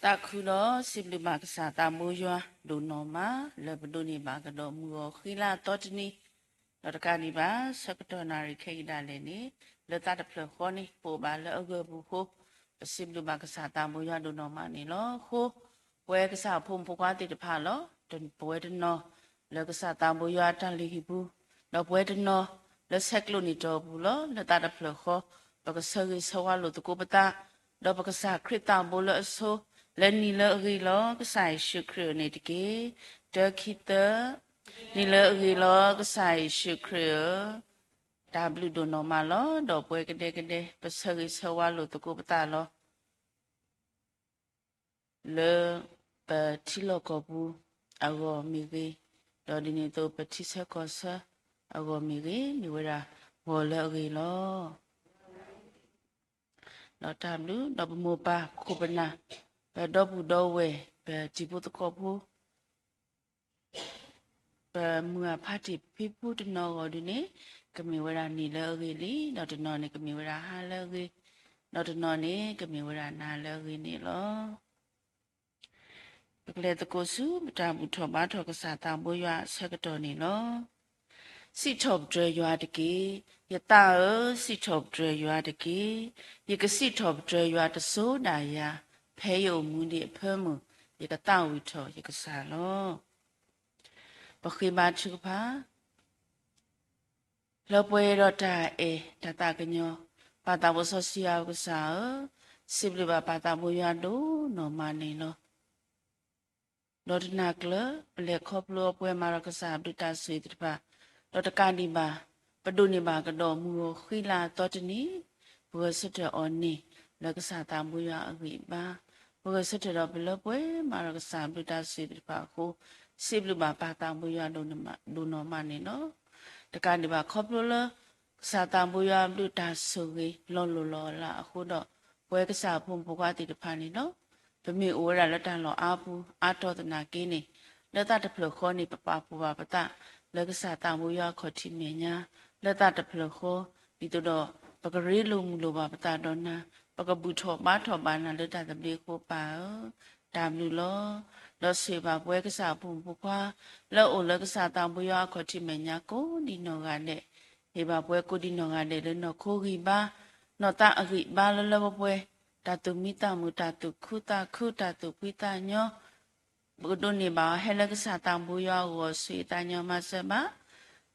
သးခုဒီးစံးဘျုးဘၣ်ကစၢ်သးဘိယွၤဒိၣ်နီၢ်မး လၢပဒိးန့ၢ်ဘၣ်ကဒီးမုၢ်ဂီၤဃံလၤအသီတနံၤ, ဒီးတကးဒံးဘၣ် ဆၢကတီၢ်နၣ်ရံၣ်ခဲအံၤဒၣ်လဲာ်န့ၣ် လၢသးတဖျၢၣ်ဃီန့ၣ် ပအိၣ်ဘၣ်လၢအဂၢၢ်ပူၤအဃိ, ပစံးဘျုးဘၣ်ကစၢ်သးဘိယွၤဒိၣ်နီၢ်မးန့ၣ်လီၤ. အဃိ ပဝဲကစၢ်အဖိမုၣ်ဖိခွါသ့ၣ်တဖၣ်လီၤ. ပဝဲတနီၤ လၢကစၢ်သးဘိယွၤအတၢ်လုၢ်ဟံၣ်ပူၤ, ဒီးပဝဲတနီၤ လၢဆဲးကျိးနံၣ်တီၢ်ပူၤလီၤ. လၢသးတဖျၢၣ်ဃီ ပကဆၢဂ့ၤဆၢဝါလိာ်သကိးပသး, ဒီးပကစၢ်ခရံာ်သးဘိလၢအဆိ လၢနံၤလၢအဂ့ၤလီၤ ကစၢ်ယ့ၣ်ၡူးခရံာ်ဧၢန့ၣ်တက့ၢ်. တၢ ခံ သၢ, နံၤလၢအဂ့ၤလီၤ ကစၢ်ယ့ၣ်ၡူးခရံာ်ဧၢ, တၢ်ဘျုးဒိၣ်နီၢ်မးလီၤ. ဒီးပဝဲကဒဲကဒဲ ပဆၢဂ့ၤဆၢဝါလိာ်သကိးပသးလီၤ. လၢပထံလီၢ်ကီၢ်ပူၤအဂီၢ်မ့ၢ်ဂ့ၤ, ဒီးဒ်န့ၣ်အသိး ပထံဆၢကီၢ်ဆၢအဂီၢ်မ့ၢ်ဂ့ၤ, မ့ၢ်ဝဲဒၣ်ဂီၤလၢအဂ့ၤလီၤ. ဒီးတၢ်ဘျုး ဒီးပမိၢ်ပၢ်ခိၣ်ပနၢ်, ပဒီပုၢ်ဒီဝဲၢ်, ပတံၤဖိသကိးဖိ ပမုၢ်အဖါတံၢ်ဖံဖုတနီၤဂီၢ်ဒုန့ၣ် ကမ့ၢ်ဝဲဒၣ်နံၤလၢအဂ့ၤလံ, ဒီးတနီၤန့ၣ် ကမ့ၢ်ဝဲဒၣ်ဟါလၢအဂ့ၤ, ဒီးတနီၤန့ၣ် ကမ့ၢ်ဝဲဒၣ်နၤလၢအဂ့ၤန့ၣ်လီၤ. ပကလဲၤသကိးဆူ ပတၢ်ဘူၣ်ထီၣ်ဘါထီၣ်ကစၢ်သးဘိယွၤအဆၢကတီၢ်န့ၣ်လီၤ. စံးထီၣ်ပတြၢၤယွၤတက့ၢ်. ယသးဧၢ, စံးထီၣ်ပတြၢၤယွၤတက့ၢ်. ယကစံးထီၣ်ပတြၢၤယွၤတစိၤဒၣ်ယၤ, ဖဲယအိၣ်မူဒံးအဖၢမုၢ်, ယကသးဝံၣ်ထီၣ်ယကစၢ်လီၤ. ပဃ့ဘါထုကဖၣ်, လၢပှဲၤဒီးတၢ်အဲၣ်တၢ်သးကညီၤ, ပၢ်သးဘိစီဆှံယွၤပကစၢ်ဧၢ, စံးဘျုးဘၣ်ပၢ်သးဘိယွၤဒိၣ်နီၢ်မးန့ၣ်လီၤ. ဒီးတနၤကျၢၤ ပလဲၤခီဖျိအီၤပှဲၤမးဒီးကစၢ်အဘျုးတၢ်ဆိၣ်ဂ့ၤသ့ၣ်တဖၣ်, ဒီးတကးဒံးဘၣ် ပဒိးန့ၢ်ဘၣ်ကဒီးမုၢ်ဂီၤဃံလၤအသီတနံၤ, ပဂဲၤဆၢထၢၣ်အီၤန့ၣ် လၢကစၢ်သးဘိယွၤအဂံၢ်အဘါ, ပဂဲၤဆၢထၢၣ်ဒီးပလၢပှဲၤမးဒီးကစၢ်အဘျုးတၢ်ဆိၣ်ဂ့ၤသ့ၣ်တဖၣ်အဃိ, စံးဘျုးဘၣ်ပၢ်သးဘိယွၤဒိၣ်နီၢ်မးန့ၣ်လီၤ. တကးဒံးဘၣ်ခီဖျိလၢ ကစၢ်သးဘိယွၤအဘျုးတၢ်ဆိၣ်ဂ့ၤလီၤလိၢ်လီၤလးအဃိဒီး, ပဝဲကစၢ်အဖိမုၣ်ဖိခွါသ့ၣ်တဖၣ်န့ၣ်လီၤ. ပမ့ၢ်အိၣ်ဝဲဒၣ်လၢတၢ်လီၢ်အါပူၤအါတီၤသနာ်က့န့ၣ်, လၢသးတဖျၢၣ်ဃီန့ၣ် ပပာ်ဖှိၣ်ဘၣ်ပသး လၢကစၢ်သးဘိယွၤအခီၣ်ထံးမဲာ်ညါ, လၢသးတဖျၢၣ်ဃီ, ဒ်သိးဒီး ပကရ့လိာ်မုာ်လိာ်ဘၣ်ပသးဒီးနၤ, ပကဘူၣ်ထီၣ်ဘါထီၣ်ဘၣ်နၤလၢတၢ်သဘျ့အဃိပၢ်ဧၢ, တၢ်ဘျုးလီၤ. ဒီးဆိၣ်ဂ့ၤဘၣ်ပဝဲကစၢ်အဖိမုၣ်ဖိခွါ လၢအအိၣ်လၢကစၢ်သးဘိယွၤအခီၣ်ထံးမဲာ်ညါကိးဒံးနီၢ်ဂၤဒဲး, ဟ့ၣ်ဘၣ်ပှၤကိးဒံးနီၢ်ဂၤဒဲးလၢနီၢ်ခိဂံၢ်ဘါ, နီၢ်သးအဂံၢ်ဘါလၢလၢပှဲၤပှဲၤ, တၢ်သူၣ်မံသးမုာ်, တၢ်သူၣ်ခုသးခု, တၢ်သူၣ်ဖှံသးညီ, ပကဒိးန့ၢ်ဘၣ်အီၤ ဟဲလၢကစၢ်သးဘိယွၤအဂီၢ် ဆိၣ်ဂ့ၤသးညီမၤစၢၤဘၣ်,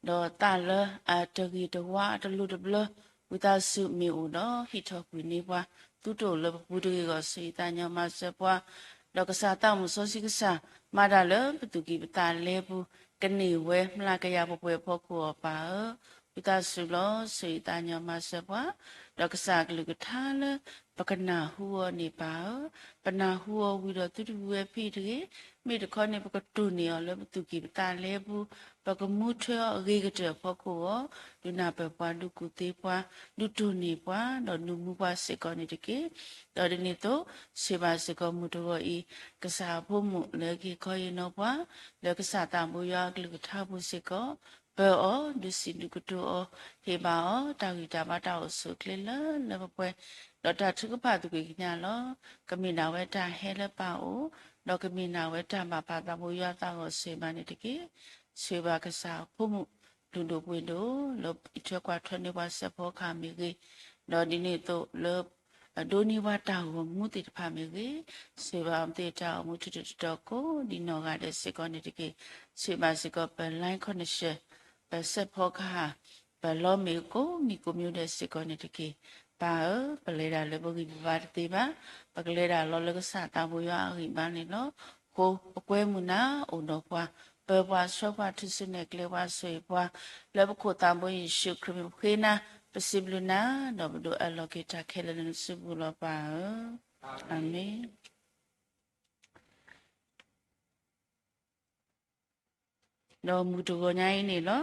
ဒီးသးလၢအတဂ့ၤတဝါအတလိၤတဘျၢ, ဝံသးစူၤမ့ၢ်အိၣ်ဒီးဟံးထီၣ်ကွံာ်န့ၢ်ပှၤ, သုတအိၣ်လၢပပူၤတဂ့ၤအဂီၢ် ဆိၣ်ဂ့ၤသးညီမၤစၢၤပှၤ, ဒီးကစၢ်သးမုၣ်စီဆှံကစၢ် မၤတၢ်လၢပသူၣ်ကံၢ်ပသးလဲပူၤ, ကန့ၢ်ဝဲမျးကယၤပှဲၤပှဲၤအဖီခိၣ်အီၤပၢ်ဧၢ, ဝံသးစူၤလီၤ ဆိၣ်ဂ့ၤသးညီမၤစၢၤပှၤ, ဒီးကစၢ်အကလုၢ်ကထါလၢ ပကနၢ်ဟူအီၤန့ၣ်ပၢ်ဧၢ, ပနၢ်ဟူအီၤဝံၤဒီးသုတဝံၤဝဲဖဲအံၤတဂ့ၤ, မ့ၢ်တခီန့ၣ် ပကတိၢ်န့ၢ်အီၤလၢပသူၣ်ကံၢ်ပသးလဲပူၤ, ပကမူထွဲအီၤအဂ့ၤကတၢၢ်အဖီခိၣ်အီၤ, ဒုးနၢ်ပၢၢ်ပှၤ, ဒုးကူၣ်သ့ပှၤ, ဒုးတိၢ်န့ၢ်ပှၤ, ဒီးဒုးမူပှၤစ့ၢ်ကီးန့ၣ်တက့ၢ်. ဒီးဒ်န့ၣ်အသိး ဆိၣ်ဂ့ၤဘၣ်စ့ၢ်ကီးမုၢ်တဂီၤအံၤ ကစၢ်အဖိမုၣ်လၢက့ၤခီယံာ်နီၢ်ပှၤ လၢကစၢ်သးဘိယွၤအကလုၢ်ကထါပူၤစ့ၢ်ကီး, ပၢအီၤ, ဒုးစံးဒုးကတိၤအီၤ, ဟ့ၣ်ဘၣ်အီၤတၢ်ဂံၢ်တၢ်ဘါတၢ်အိၣ်ဆူၣ်အိၣ်ချ့လၢလၢပှဲၤပှဲၤ, ဒီးတၢ်ထုကဖၣ်သူၣ်ကံၢ်ကညးလီၤ. ကမ့ၢ်ဒၣ်ဝဲတၢ်ဟဲလၢပၢ်အအိၣ်, ဒီးကမ့ၢ်ဒၣ်ဝဲတၢ်ဘၣ်ပၢ်သးဘိယွၤအသးအဂီၢ် ဆိၣ်ဂ့ၤဘၣ်န့ၣ်တက့ၢ်. ဆိၣ်ဂ့ၤဘၣ်ကစၢ်အဖိမုၣ်လုၢ်ဒိၣ်ပှ့ၤဒိၣ် လၢအံးထွဲကွၢ်ထွဲန့ၢ်ပှၤစဲးဖီကဟၣ်မ့ၢ်ဂ့ၤ, ဒီးဒ်န့ၣ်အသိးလၢ အဒိးန့ၢ်ပှၤတၢ်ဂီၤမူသ့ၣ်တဖၣ်မ့ၢ်ဂ့ၤ, ဆိၣ်ဂ့ၤဘၣ်အဝဲသ့ၣ်တၢ်အိၣ်မူထူးထူးတီၤတီၤကိးဒံးနီၢ်ဂၤဒဲးစ့ၢ်ကီးန့ၣ်တက့ၢ်. ဆိၣ်ဂ့ၤဘၣ်စ့ၢ်ကီးပ line connection, ပစဲးဖီကဟၣ်, ပလီမ့ၢ်ကိးမံၤကိးမံၤဒဲးစ့ၢ်ကီးန့ၣ်တက့ၢ်. ပၢ်ဧၢ, ပလဲၤဒၣ်လၢပဂံၢ်ပဘါတသ့ဘၣ်, ပကလဲၤဒၣ်လီၤလၢကစၢ်သးဘိယွၤအဂံၢ်ဘါန့ၣ်လီၤ. အဃိပကွဲမုာ်နၤအိၣ်ဒီးပှၤ, ပၢပှၤဆှၢပှၤ ထုးစုနဲၣ်ကျဲပှၤ ဆိၣ်ဂ့ၤပှၤ, လၢပခိၣ်သးဘိယ့ၣ်ၡူးခရံာ်မံၤပဃ့နၤ, ပစံးဘျုးနၤ, ဒီးပဒိးအးလီၤက့ၤတၢ်ခဲလၢာ်လၢနစုပူၤလီၤပၢ်ဧၢ, အၤမ့ၣ်. ဒီးမုၢ်တဂီၤညါအံၤန့ၣ်လီၤ.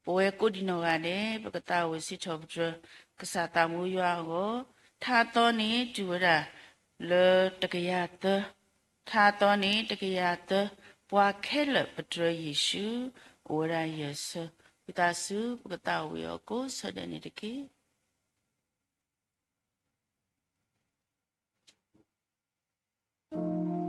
ပဝဲကိးဒံးနီၢ်ဂၤဒဲး ပကသးဝံၣ်စံးထီၣ်ပတြၢၤ ကစၢ်သးဘိယွၤအဂီၢ်, ထါသီန့ၣ်တုၤဝဲဒၣ်လၢတကယၤသၢ, ထါသီန့ၣ်တကယၤသၢ, ပှၤခဲလၢာ်ပတြၢၤယ့ၣ်ၡူး, အိၣ်ဝဲဒၣ်ယဲၢ်ဆၢ, ဝံသးစူၤ ပကသးဝံၣ်အီၤကိးဆၢဒဲးန့ၣ်တက့ၢ်.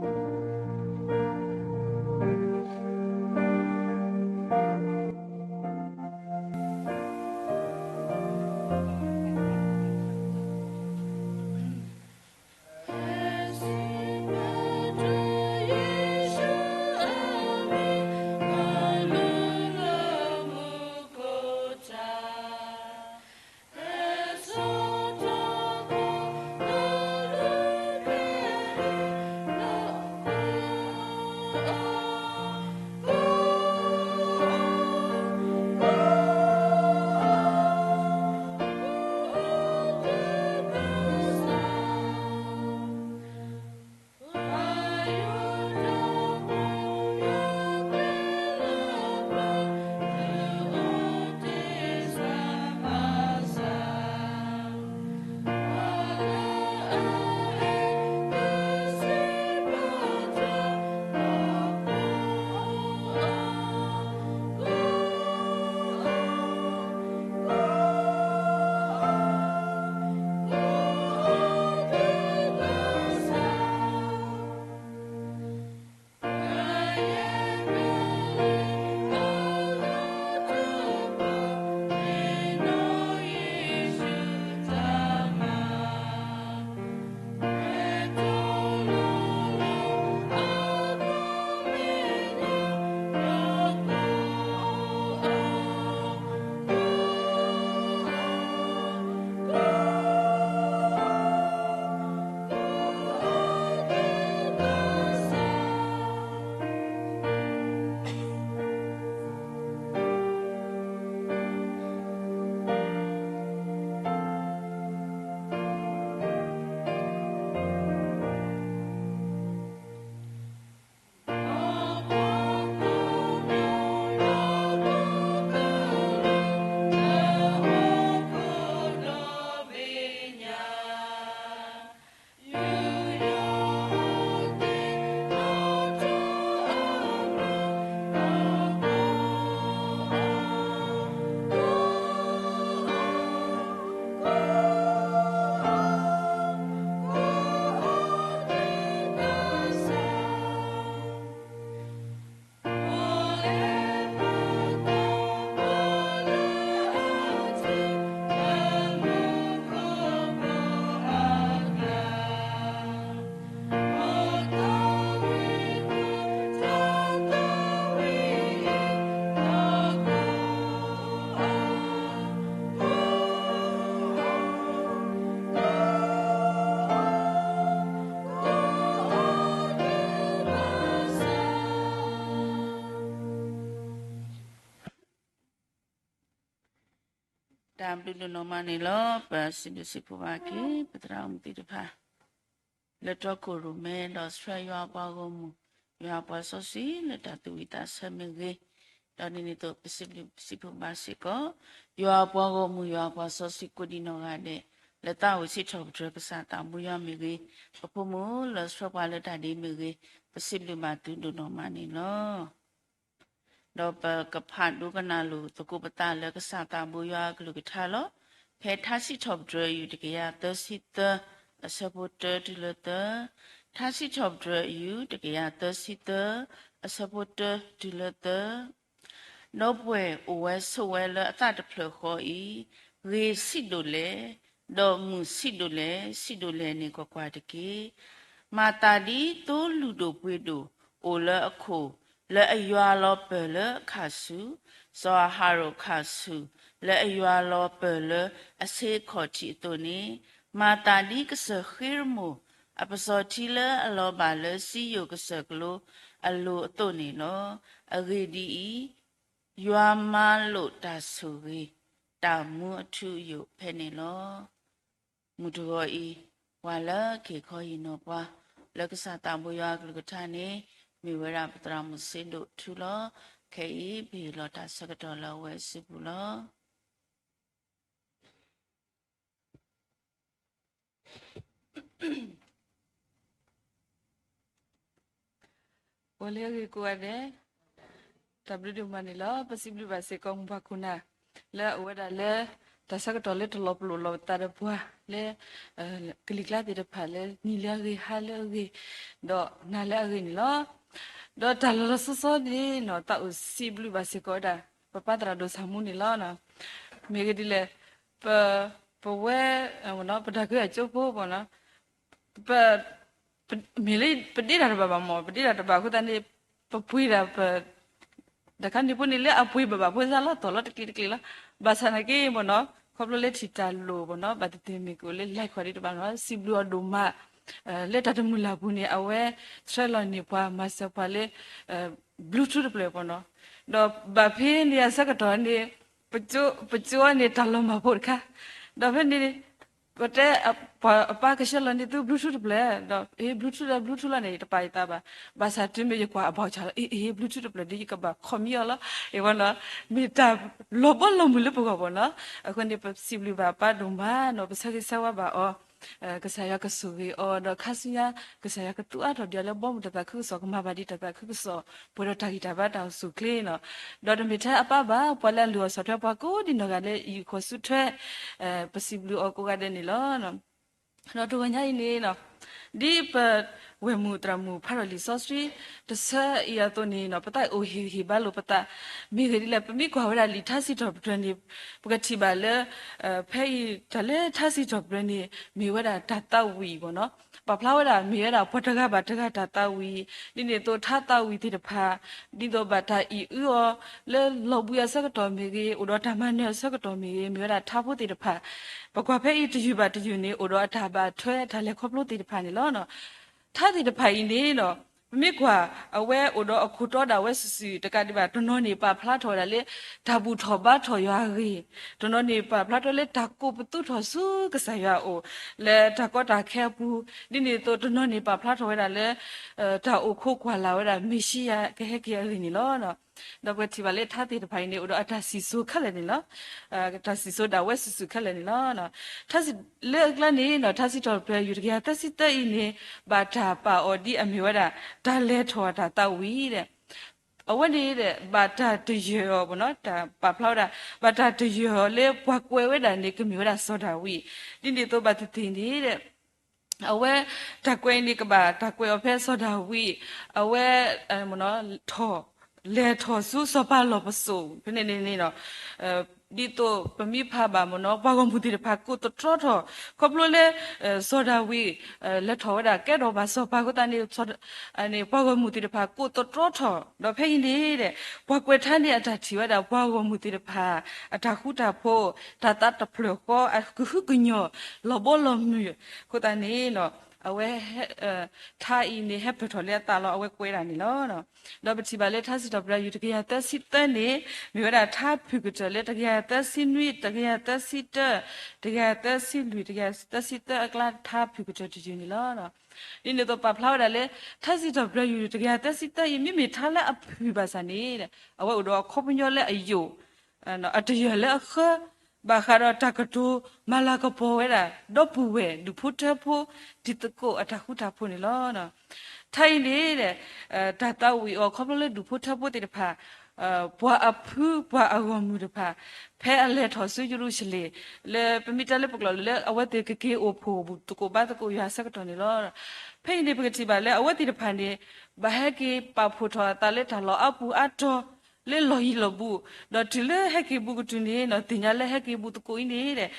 တၢ်ဘျုးဒိၣ်နီၢ်မးန့ၣ်လီၤ. ပစံးဘျုးစံးဖှိၣ်ဘၣ်က့ၤ ပသရၣ်မုၣ်သ့ၣ်တဖၣ် လၢတီခိၣ်ရိၣ်မဲ ဒီးဆှၢယွၤအပှၤဂီၢ်မုၢ် ယွၤအပှၤစီဆှံလၢတၢ်သူၣ်ဝံၣ်သးဆၢမ့ၢ်ဂ့ၤ, ဒီးဒ်န့ၣ်အသိး ပစံးဘျုးစံးဖှိၣ်ဘၣ်စ့ၢ်ကီး ယွၤအပှၤဂီၢ်မုၢ် ယွၤအပှၤစီဆှံကိးဒံးနီၢ်ဂၤဒဲး လၢသးအိၣ်စံးထီၣ်ပတြၢၤကစၢ်သးဘိယွၤမ့ၢ်ဂ့ၤ, ပဖိမုၣ်လၢဆှၢပှၤလၢတၢ်ဒ်မ့ၢ်ဂ့ၤ, ပစံးဘျုးဘၣ်သုဒိၣ်နီၢ်မးန့ၣ်လီၤ. ဒီးပကဖးဒိကနၣ်လိာ်သကိးပသးလၢကစၢ်သးဘိယွၤအကလုၢ်ကထါလီၤ. ဖဲထါစံးထီၣ်ပတြၢၤယုၢ်တကယၤသၢဆံသၢ အဆၢဖိတၢတုၤလၢသၢ, ထါစံးထီၣ်ပတြၢၤယုၢ်တကယၤသၢဆံသၢ အဆၢဖိတၢတုၤလၢသၢ ဒီပုၢ်ဝဲၢ်အိၣ်ဝဲဆိးဝဲလၢအသးတဖျၢၣ်ဃီအံၤ, ဂ့ၤဆံးဒိၣ်လဲၣ်, ဒီးမုာ်ဆံးဒိၣ်လဲၣ်, ဆံးဒိၣ်လဲၣ်န့ၣ် ကွၢ်ကွၢ်တက့ၢ်. မၤသးဒ်သိလူၢ်ဒိၣ်ပှ့ၤဒိၣ်အိၣ်လၢအခိၣ်, လၢအယွၤလီၤပၢၢ်လၢအခၣ်ဆူၣ်, စီၤအၤဟရိၣ်ခၣ်ဆူၣ်, လၢအယွၤလီၤပၢၢ်လၢအဆ့အခီၣ်ထံးအသိးန့ၣ်, မၤသးဒ်ကစၢၢ်ဃ့ရမိၢ် အပစီၤထံလၢအလီၤဘၣ်လၢစံယိၣ်ကစၢၢ်ကလိအလိၤအသိးန့ၣ်လီၤ. အဂ့ၢ်ဒ်အံၤ, ယွၤမၤလိာ်တၢ်ဆိၣ်ဂ့ၤ တၢ်မူအထူအယိာ်ဖဲန့ၣ်လီၤ. မုၢ်တဂီၤအံၤ, ပှၤလၢက့ၤခီဟ့ၣ်နီၤပှၤ လၢကစၢ်သးဘိယွၤအကလုၢ်ကထါန့ၣ် မ့ၢ်ဝဲဒၣ်ပသရၣ်မုၣ်စ့ဒိၣ်ထူလီၤ. ခဲအံၤ ပဟ့ၣ်လီၤတၢ်ဆၢကတီၢ်လၢအဝဲအစုပူၤလီၤ. ပှၤလၢအဂ့ၤကိးဂၤဒဲး, တၢ်ဘျုးဒိၣ်မးန့ၣ်လီၤ. ပစံးဘျုးဘၣ်စ့ၢ်ကီးမုၢ်ပှၢ်ခိၣ်နၢ် လၢအအိၣ်ဝဲဒၣ်လၢ တၢ်ဆၢကတီၢ်လၢတလီၤပလိာ်လီၤပသးဒီးပှၤလၢ ကလံၤကျါသ့ၣ်တဖၣ်လၢနံၤလၢအဂ့ၤ ဟါလၢအဂ့ၤ ဒီးနၤလၢအဂ့ၤန့ၣ်လီၤ. ဒီးတၢ်လီၤလီၤဆီဆီန့ၣ် သးအိၣ်စံးဘျုးဘၣ်စ့ၢ်ကီးဝဲဒၣ် ပပၢ်သရၣ်ဒိၣ်ဆၣ်မူန့ၣ်လီၤ. မ့ၢ်ဂ့ၢ်ဒ်လဲၣ်, ပ, ပဝဲ, ပတၢ်ကရၢအကၠိဖိ, ပ, မ့ၢ်လၢပဒ့တၢ်တဘၣ်ဘၣ်မၢ်, ပဒ့တၢ်တဘၣ်အဃိသတးန့ၣ် ပပှ့ၤဒၣ်ပ တခါန့ၣ်ဖိန့ၣ်လၢအပှ့ၤဘၣ်ဘၣ်ဖိစ့ၢ်လီၤ တီၢ်လီၤတကျ့ၤတကျ့ၤလီၤ. ဘၣ်ဆၣ်နာ်က့မၢ်နီၤ, ခီဖျိလၢထံၣ်တၢ်လိၣ်မၢ်နီၤ, ဘၣ်သ့ၣ်သ့ၣ်မ့ၢ်ကအိၣ်လၢ live ခီဒံးတဘၣ်နီၤ, စံးဘျုးအီၤဒိၣ်မး လၢတၢ်တမုာ်လၢ်ပူၤန့ၣ် အဝဲဆှၢလီၤန့ၢ်ပှၤ မၤစၢၤပှၤလၢ Bluetooth တဖျၢၣ်မၢ်နီၤ. ဒီးဘၣ်ဖဲန့ၣ်အဆၢကတီၢ်န့ၣ် ပကၠိ, ပကၠိန့ၣ်တၢ်လီၤမၢ်ဖိတခါ, ဒီးဖဲန့ၣ် ပတဲ ပှၤအပၢ်ကဆှၢလီၤန့ၢ်သု Bluetooth တဖျၢၣ်, ဒီး အ့ Bluetooth ဒီး Bluetooth လီၤန့ၣ် ယတပာ်ယသးဘၣ်. ဘၣ်ဆၣ်တုၤမ့ၢ်ယကွၢ်အဘီၣ်ဆၣ်လီၤ အ့ အ့ Bluetooth တဖျၢၣ်ဒီး ယကဘၣ်ခီမံအီၤလီၤ. အ့ မၢ်နီၤ, မ့ၢ်တၢ်လီၤဘီလီၤမုၢ်လၢပဂီၢ်မၢ်နီၤ. အဃိန့ၣ် ပစံးဘျုးဘၣ်ပၢ်ဒိၣ်မးနီၤ, ပဆၢဂ့ၤဆၢဝါဘၣ်အီၤ, ကစၢ်ယွၤကဆိၣ်ဂ့ၤအီၤ, ဒီးခါဆူညါ ကစၢ်ယွၤကသူအါထီၣ်ဒံးအီၤလၢဘီမုၢ်တၢ်သးခုကစီၣ်, ကမၤဘၣ်ဒံးတၢ်သးခုကစီၣ်, ပှဲၤဒီးတၢ်ဂံၢ်တၢ်ဘါတၢ်အိၣ်ဆူၣ်အိၣ်ချ့နီၤ. ဒီးတမ့ၢ်ထဲအပၢ်ဘၣ်, ပှၤလၢအလုၢ်အီၣ်ဆီၣ်ထွဲပှၤကိးဒံးနီၢ်ဂၤလၢယုၢ်ဃီၤဆူၣ်ထွဲ, ပစံးဘျုးအီၤကိးဂၤဒဲးန့ၣ်လီၤ. ဒီးတဂီၤညါအံၤန့ၣ်နီၤ, ဒ်ပဝဲၢ်မုၢ်သရၣ်မုၣ်ဖးထီၣ်လံာ်စီဆှံတဆၢအံၤအသိးန့ၣ်နီၤ, ပသးအိၣ်ဟ့ၣ်ဂံၢ်ဟ့ၣ်ဘါလိာ်ပသး, မ့ၢ်ဂ့ၢ်ဒ်လဲၣ်, ပမ့ၢ်ကွၢ်ဝဲဒၣ်လံာ်ထါစံးထီၣ်ပတြၢၤန့ၣ်, ပကထံၣ်ဘၣ်လၢ ဖဲအံၤတၢ်လၢထါစံးထီၣ်ပတြၢၤန့ၣ် မ့ၢ်ဝဲဒၣ်တၢ်သးဝံၣ်မၢ်နီၤ, ပာ်ဖျါဝဲဒၣ်မ့ၢ်ဝဲဒၣ်ပှၤတဂၤဘၣ်တဂၤတၢ်သးဝံၣ်, ဒ်န့ၣ်အသိးထါသးဝံၣ်သ့ၣ်တဖၣ် ဒ်သိးဘၣ်တၢ်အံၣ်အုအီၤ လၢလီၤဘှံးအဆၢကတီၢ်မ့ၢ်ဂ့ၤ, အိၣ်ဒီးတၢ်မၤနၢၤအဆၢကတီၢ်မ့ၢ်ဂ့ၤ, မ့ၢ်ဝဲဒၣ်ထါဖိသ့ၣ်တဖၣ်, ပကွၢ်ဖဲအံၤတယုၢ်ဘၣ်တယုၢ်န့ၣ် အိၣ်ဒီးအတၢ်ဘၣ်ထွဲတၢ်လဲၤခီဖျိသ့ၣ်တဖၣ်န့ၣ်လီၤ. ထါသ့ၣ်တဖၣ်အံၤန့ၣ်နီၤ, ပမ့ၢ်ကွၢ် အဝဲအိၣ်ဒီးအခိၣ်တီဒၣ်ဝဲစုာ်စုာ်တကးဒံးဘၣ်, တနီၤန့ၣ်ပာ်ဖျါထီၣ်ဝဲဒၣ်လၢ တၢ်ဘူၣ်ထီၣ်ဘါထီၣ်ယွၤအဂ့ၢ်, တနီၤန့ၣ်ပာ်ဖျါထီၣ်လၢတၢ်ကိးပသူထီၣ်ဆူကစၢ်ယွၤအအိၣ် လၢတၢ်ကီတၢ်ခဲအပူၤ, ဒ်န့ၣ်အသိးတနီၤန့ၣ်ပာ်ဖျါထီၣ်ဝဲဒၣ်လၢ တၢ်အိၣ်ခိးကွၢ်လၢ်ဝဲဒၣ်မ့ၣ်ၡံယၤကဟဲက့ၤအဂ့ၢ်န့ၣ်လီၤ. ဒီးပထံၣ်ဘၣ်လၢထါသ့ၣ်တဖၣ်အံၤန့ၣ် အိၣ်ဒီးအတၢ်စံၣ်စိၤခဲလၢာ်န့ၣ်လီၤ. တၢ်စံၣ်စိၤဒၣ်ဝဲစုာ်စုာ်ခဲလၢာ်န့ၣ်လီၤ. ထါစံၣ်, လၢအကျါန့ၣ်နီၤ, ထါစံးထီၣ်ပတြၢၤယုၢ်တကယၤသၢဆံသၢအံၤန့ၣ် ဘၣ်တၢ်ပာ်အီၤဒ်အမ့ၢ်ဝဲဒၣ် တၢ်လဲၤထီၣ်တၢ်သးဝံၣ်ဒီး အဝဲန့ၣ်ဒီး ဘၣ်တၢ်တယၢၢ်အီၤမၢ်နီၤ, တၢ်ပာ်ဖျါဝဲဒၣ် ဘၣ်တၢ်တယၢၢ်အီၤလၢပှၤကွဲးဝဲဒၣ်န့ၣ် ကမ့ၢ်ဝဲဒၣ်စီၤဒၤဝံး, ဒ်န့ၣ်အသိးဘၣ်သ့ၣ်သ့ၣ်န့ၣ်ဒီး အဝဲတၢ်ကွဲးအံၤန့ၣ် ကဘၣ်တၢ်ကွဲးအီၤဖဲစီၤဒၤဝံး အဝဲ ထီၣ်, လဲၤထီၣ်ဆူစီၤပၤလီၢ်ပစိာ် ဖဲန့ၣ်န့ၣ်န့ၣ်ဒီး ဒ်သိးပမ့ၢ်ဖးဘၣ်မၢ်နီၤ ပှၤဂီၢ်မုၢ်သ့ၣ်တဖၣ်ကိးသတြီထီၣ် ခီဖျိလၢ စီၤဒၤဝံး လဲၤထီၣ်ဝဲဒၣ်ကဲထီၣ်ဘၣ်စီၤပၤအဃိသတးန့ၣ် ပှၤဂီၢ်မုၢ်သ့ၣ်တဖၣ်ကိးသတြီထီၣ် ဒီးဖဲအံၤန့ၣ်ဒီး ပှၤကွဲးထါန့ၣ်အတၢ်ထံၣ်ဝဲဒၣ် ပှၤဂီၢ်မုၢ်သ့ၣ်တဖၣ် အတၢ်ဃူတၢ်ဖိး တၢ်သးတဖျၢၣ်ဃီ အကဟုကညီၢ် လီၤဘီလီၤမုၢ် အဃိသတးန့ၣ် အဝဲ ထါအံၤန့ၣ် ဟဲပၢၢ်ထီၣ်လၢအသးလီၤ အဝဲကွဲးဒၣ်န့ၣ်လီၤ. ဒီးပထံၣ်ဘၣ်လၢထါစံးထီၣ်ပတြၢၤ ယူၢ်တကယၤသၢဆံသၢန့ၣ် မ့ၢ်ဝဲဒၣ်ထါဖုၣ်ကတၢၢ်လၢ တကယၤသၢဆံနွံ, တကယၤသၢဆံတၢ, တကယၤသၢဆံလွံၢ်, တကယၤသၢဆံသၢအကျါ ထါဖုၣ်ကတၢၢ်တယုၢ်န့ၣ်လီၤ. ဒ်န့ၣ်အသိးပာ်ဖျါဝဲဒၣ်လၢ ထါစံးထီၣ်ပတြၢၤ ယူၢ်တကယၤသၢဆံသၢအံၤ မ့မ့ၢ်ထါလၢအဖုၣ်ဘၣ်ဆၣ်န့ၣ် အဝဲအိၣ်ဒီးအခီပညီလၢအယိာ် အတယၢၢ်လၢအဃၢ, ဘၣ်ဃးဒီးတၢ်ကတိၤမၤလၤကပီၤဝဲဒၣ် ဒီပုၢ်ဝဲၢ်ဒူၣ်ဖိထၢဖိ တံၤသကိးအတၢ်ဃူတၢ်ဖိးန့ၣ်လီၤ. ထါအံၤန့ၣ် တၢ်သးဝံၣ်အီၤခီဖျိလၢဒူၣ်ဖိထၢဖိသ့ၣ်တဖၣ် ပှၤအဖုပှၤအဂီၢ်မုၢ်တဖၣ် ဖဲအလဲၤထီၣ်ဆူယရူၤၡလ့ၣ် လၢပမ့ၢ်တဲလၢပကျိာ်လၢ အဝဲသ့ၣ်ကက့ၤအိၣ်ဖှိၣ်ဘူၣ်သကိးဘါသကိးယွၤအဆၢကတီၢ်န့ၣ်လီၤ. ဖဲအံၤန့ၣ် ပကထံၣ်ဘၣ်လၢအဝဲသ့ၣ်တဖၣ်န့ၣ် ဘၣ်ဟဲက့ၤပာ်ဖှိၣ်ထီၣ်အသးလၢတၢ်လီၢ်အါပူၤအါတီၤ လၢလီၢ်ယံၤလီၢ်ဘူး, ဒီးတုၤလၢဟဲက့ၤဘူးကတုၤန့ၣ် သ့ၣ်ညါလၢဟဲက့ၤဘူးသကိးအံၤန့ၣ်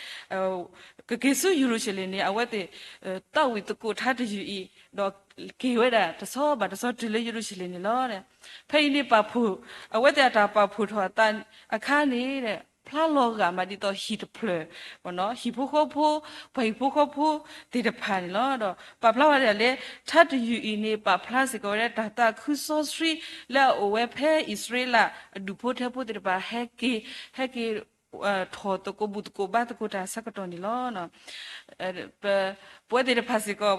ကက့ၤဆူယရူၤၡလ့ၣ်န့ၣ် အဝဲသ့ၣ် သးဝံၣ်သကိးထါတယုၢ်အံၤ ဒီးက့ၤဝဲဒၣ်တဆီဘၣ်တဆီတုၤလၢယရူၤၡလ့ၣ်န့ၣ်လီၤ. ဖဲအံၤန့ၣ်ပာ်ဖှိၣ် အဝဲသ့ၣ်အတၢ်ပာ်ဖှိၣ်ထီၣ်အသးအခါန့ၣ် ဖျါလီၤဂာ်မးဒ်သိးဟံၣ်တဖျၢၣ် ဟံၣ်ဖိဃီဖိ ပှၤဟံၣ်ဖိဃီဖိသ့ၣ်တဖၣ်န့ၣ်လီၤ. ဒီးပာ်ဖျါဝဲဒၣ်လၢ ထါတယုၢ်အံၤန့ၣ် ပာ်ဖျါစ့ၢ်ကီးဝဲဒၣ်တၢ်သးခုစီဆှံ လၢအအိၣ်ဝဲဖဲအံၣ်စရ့လးအဒူၣ်ဖိထၢဖိသ့ၣ်တဖၣ် ဟဲက့ၤ ဟဲက့ၤ ထီၣ်သကိးဘူၣ်သကိးဘါသကိးတၢ်ဆၢကတီၢ်န့ၣ်လီၤ. ပဝဲသ့ၣ်တဖၣ်စ့ၢ်ကီး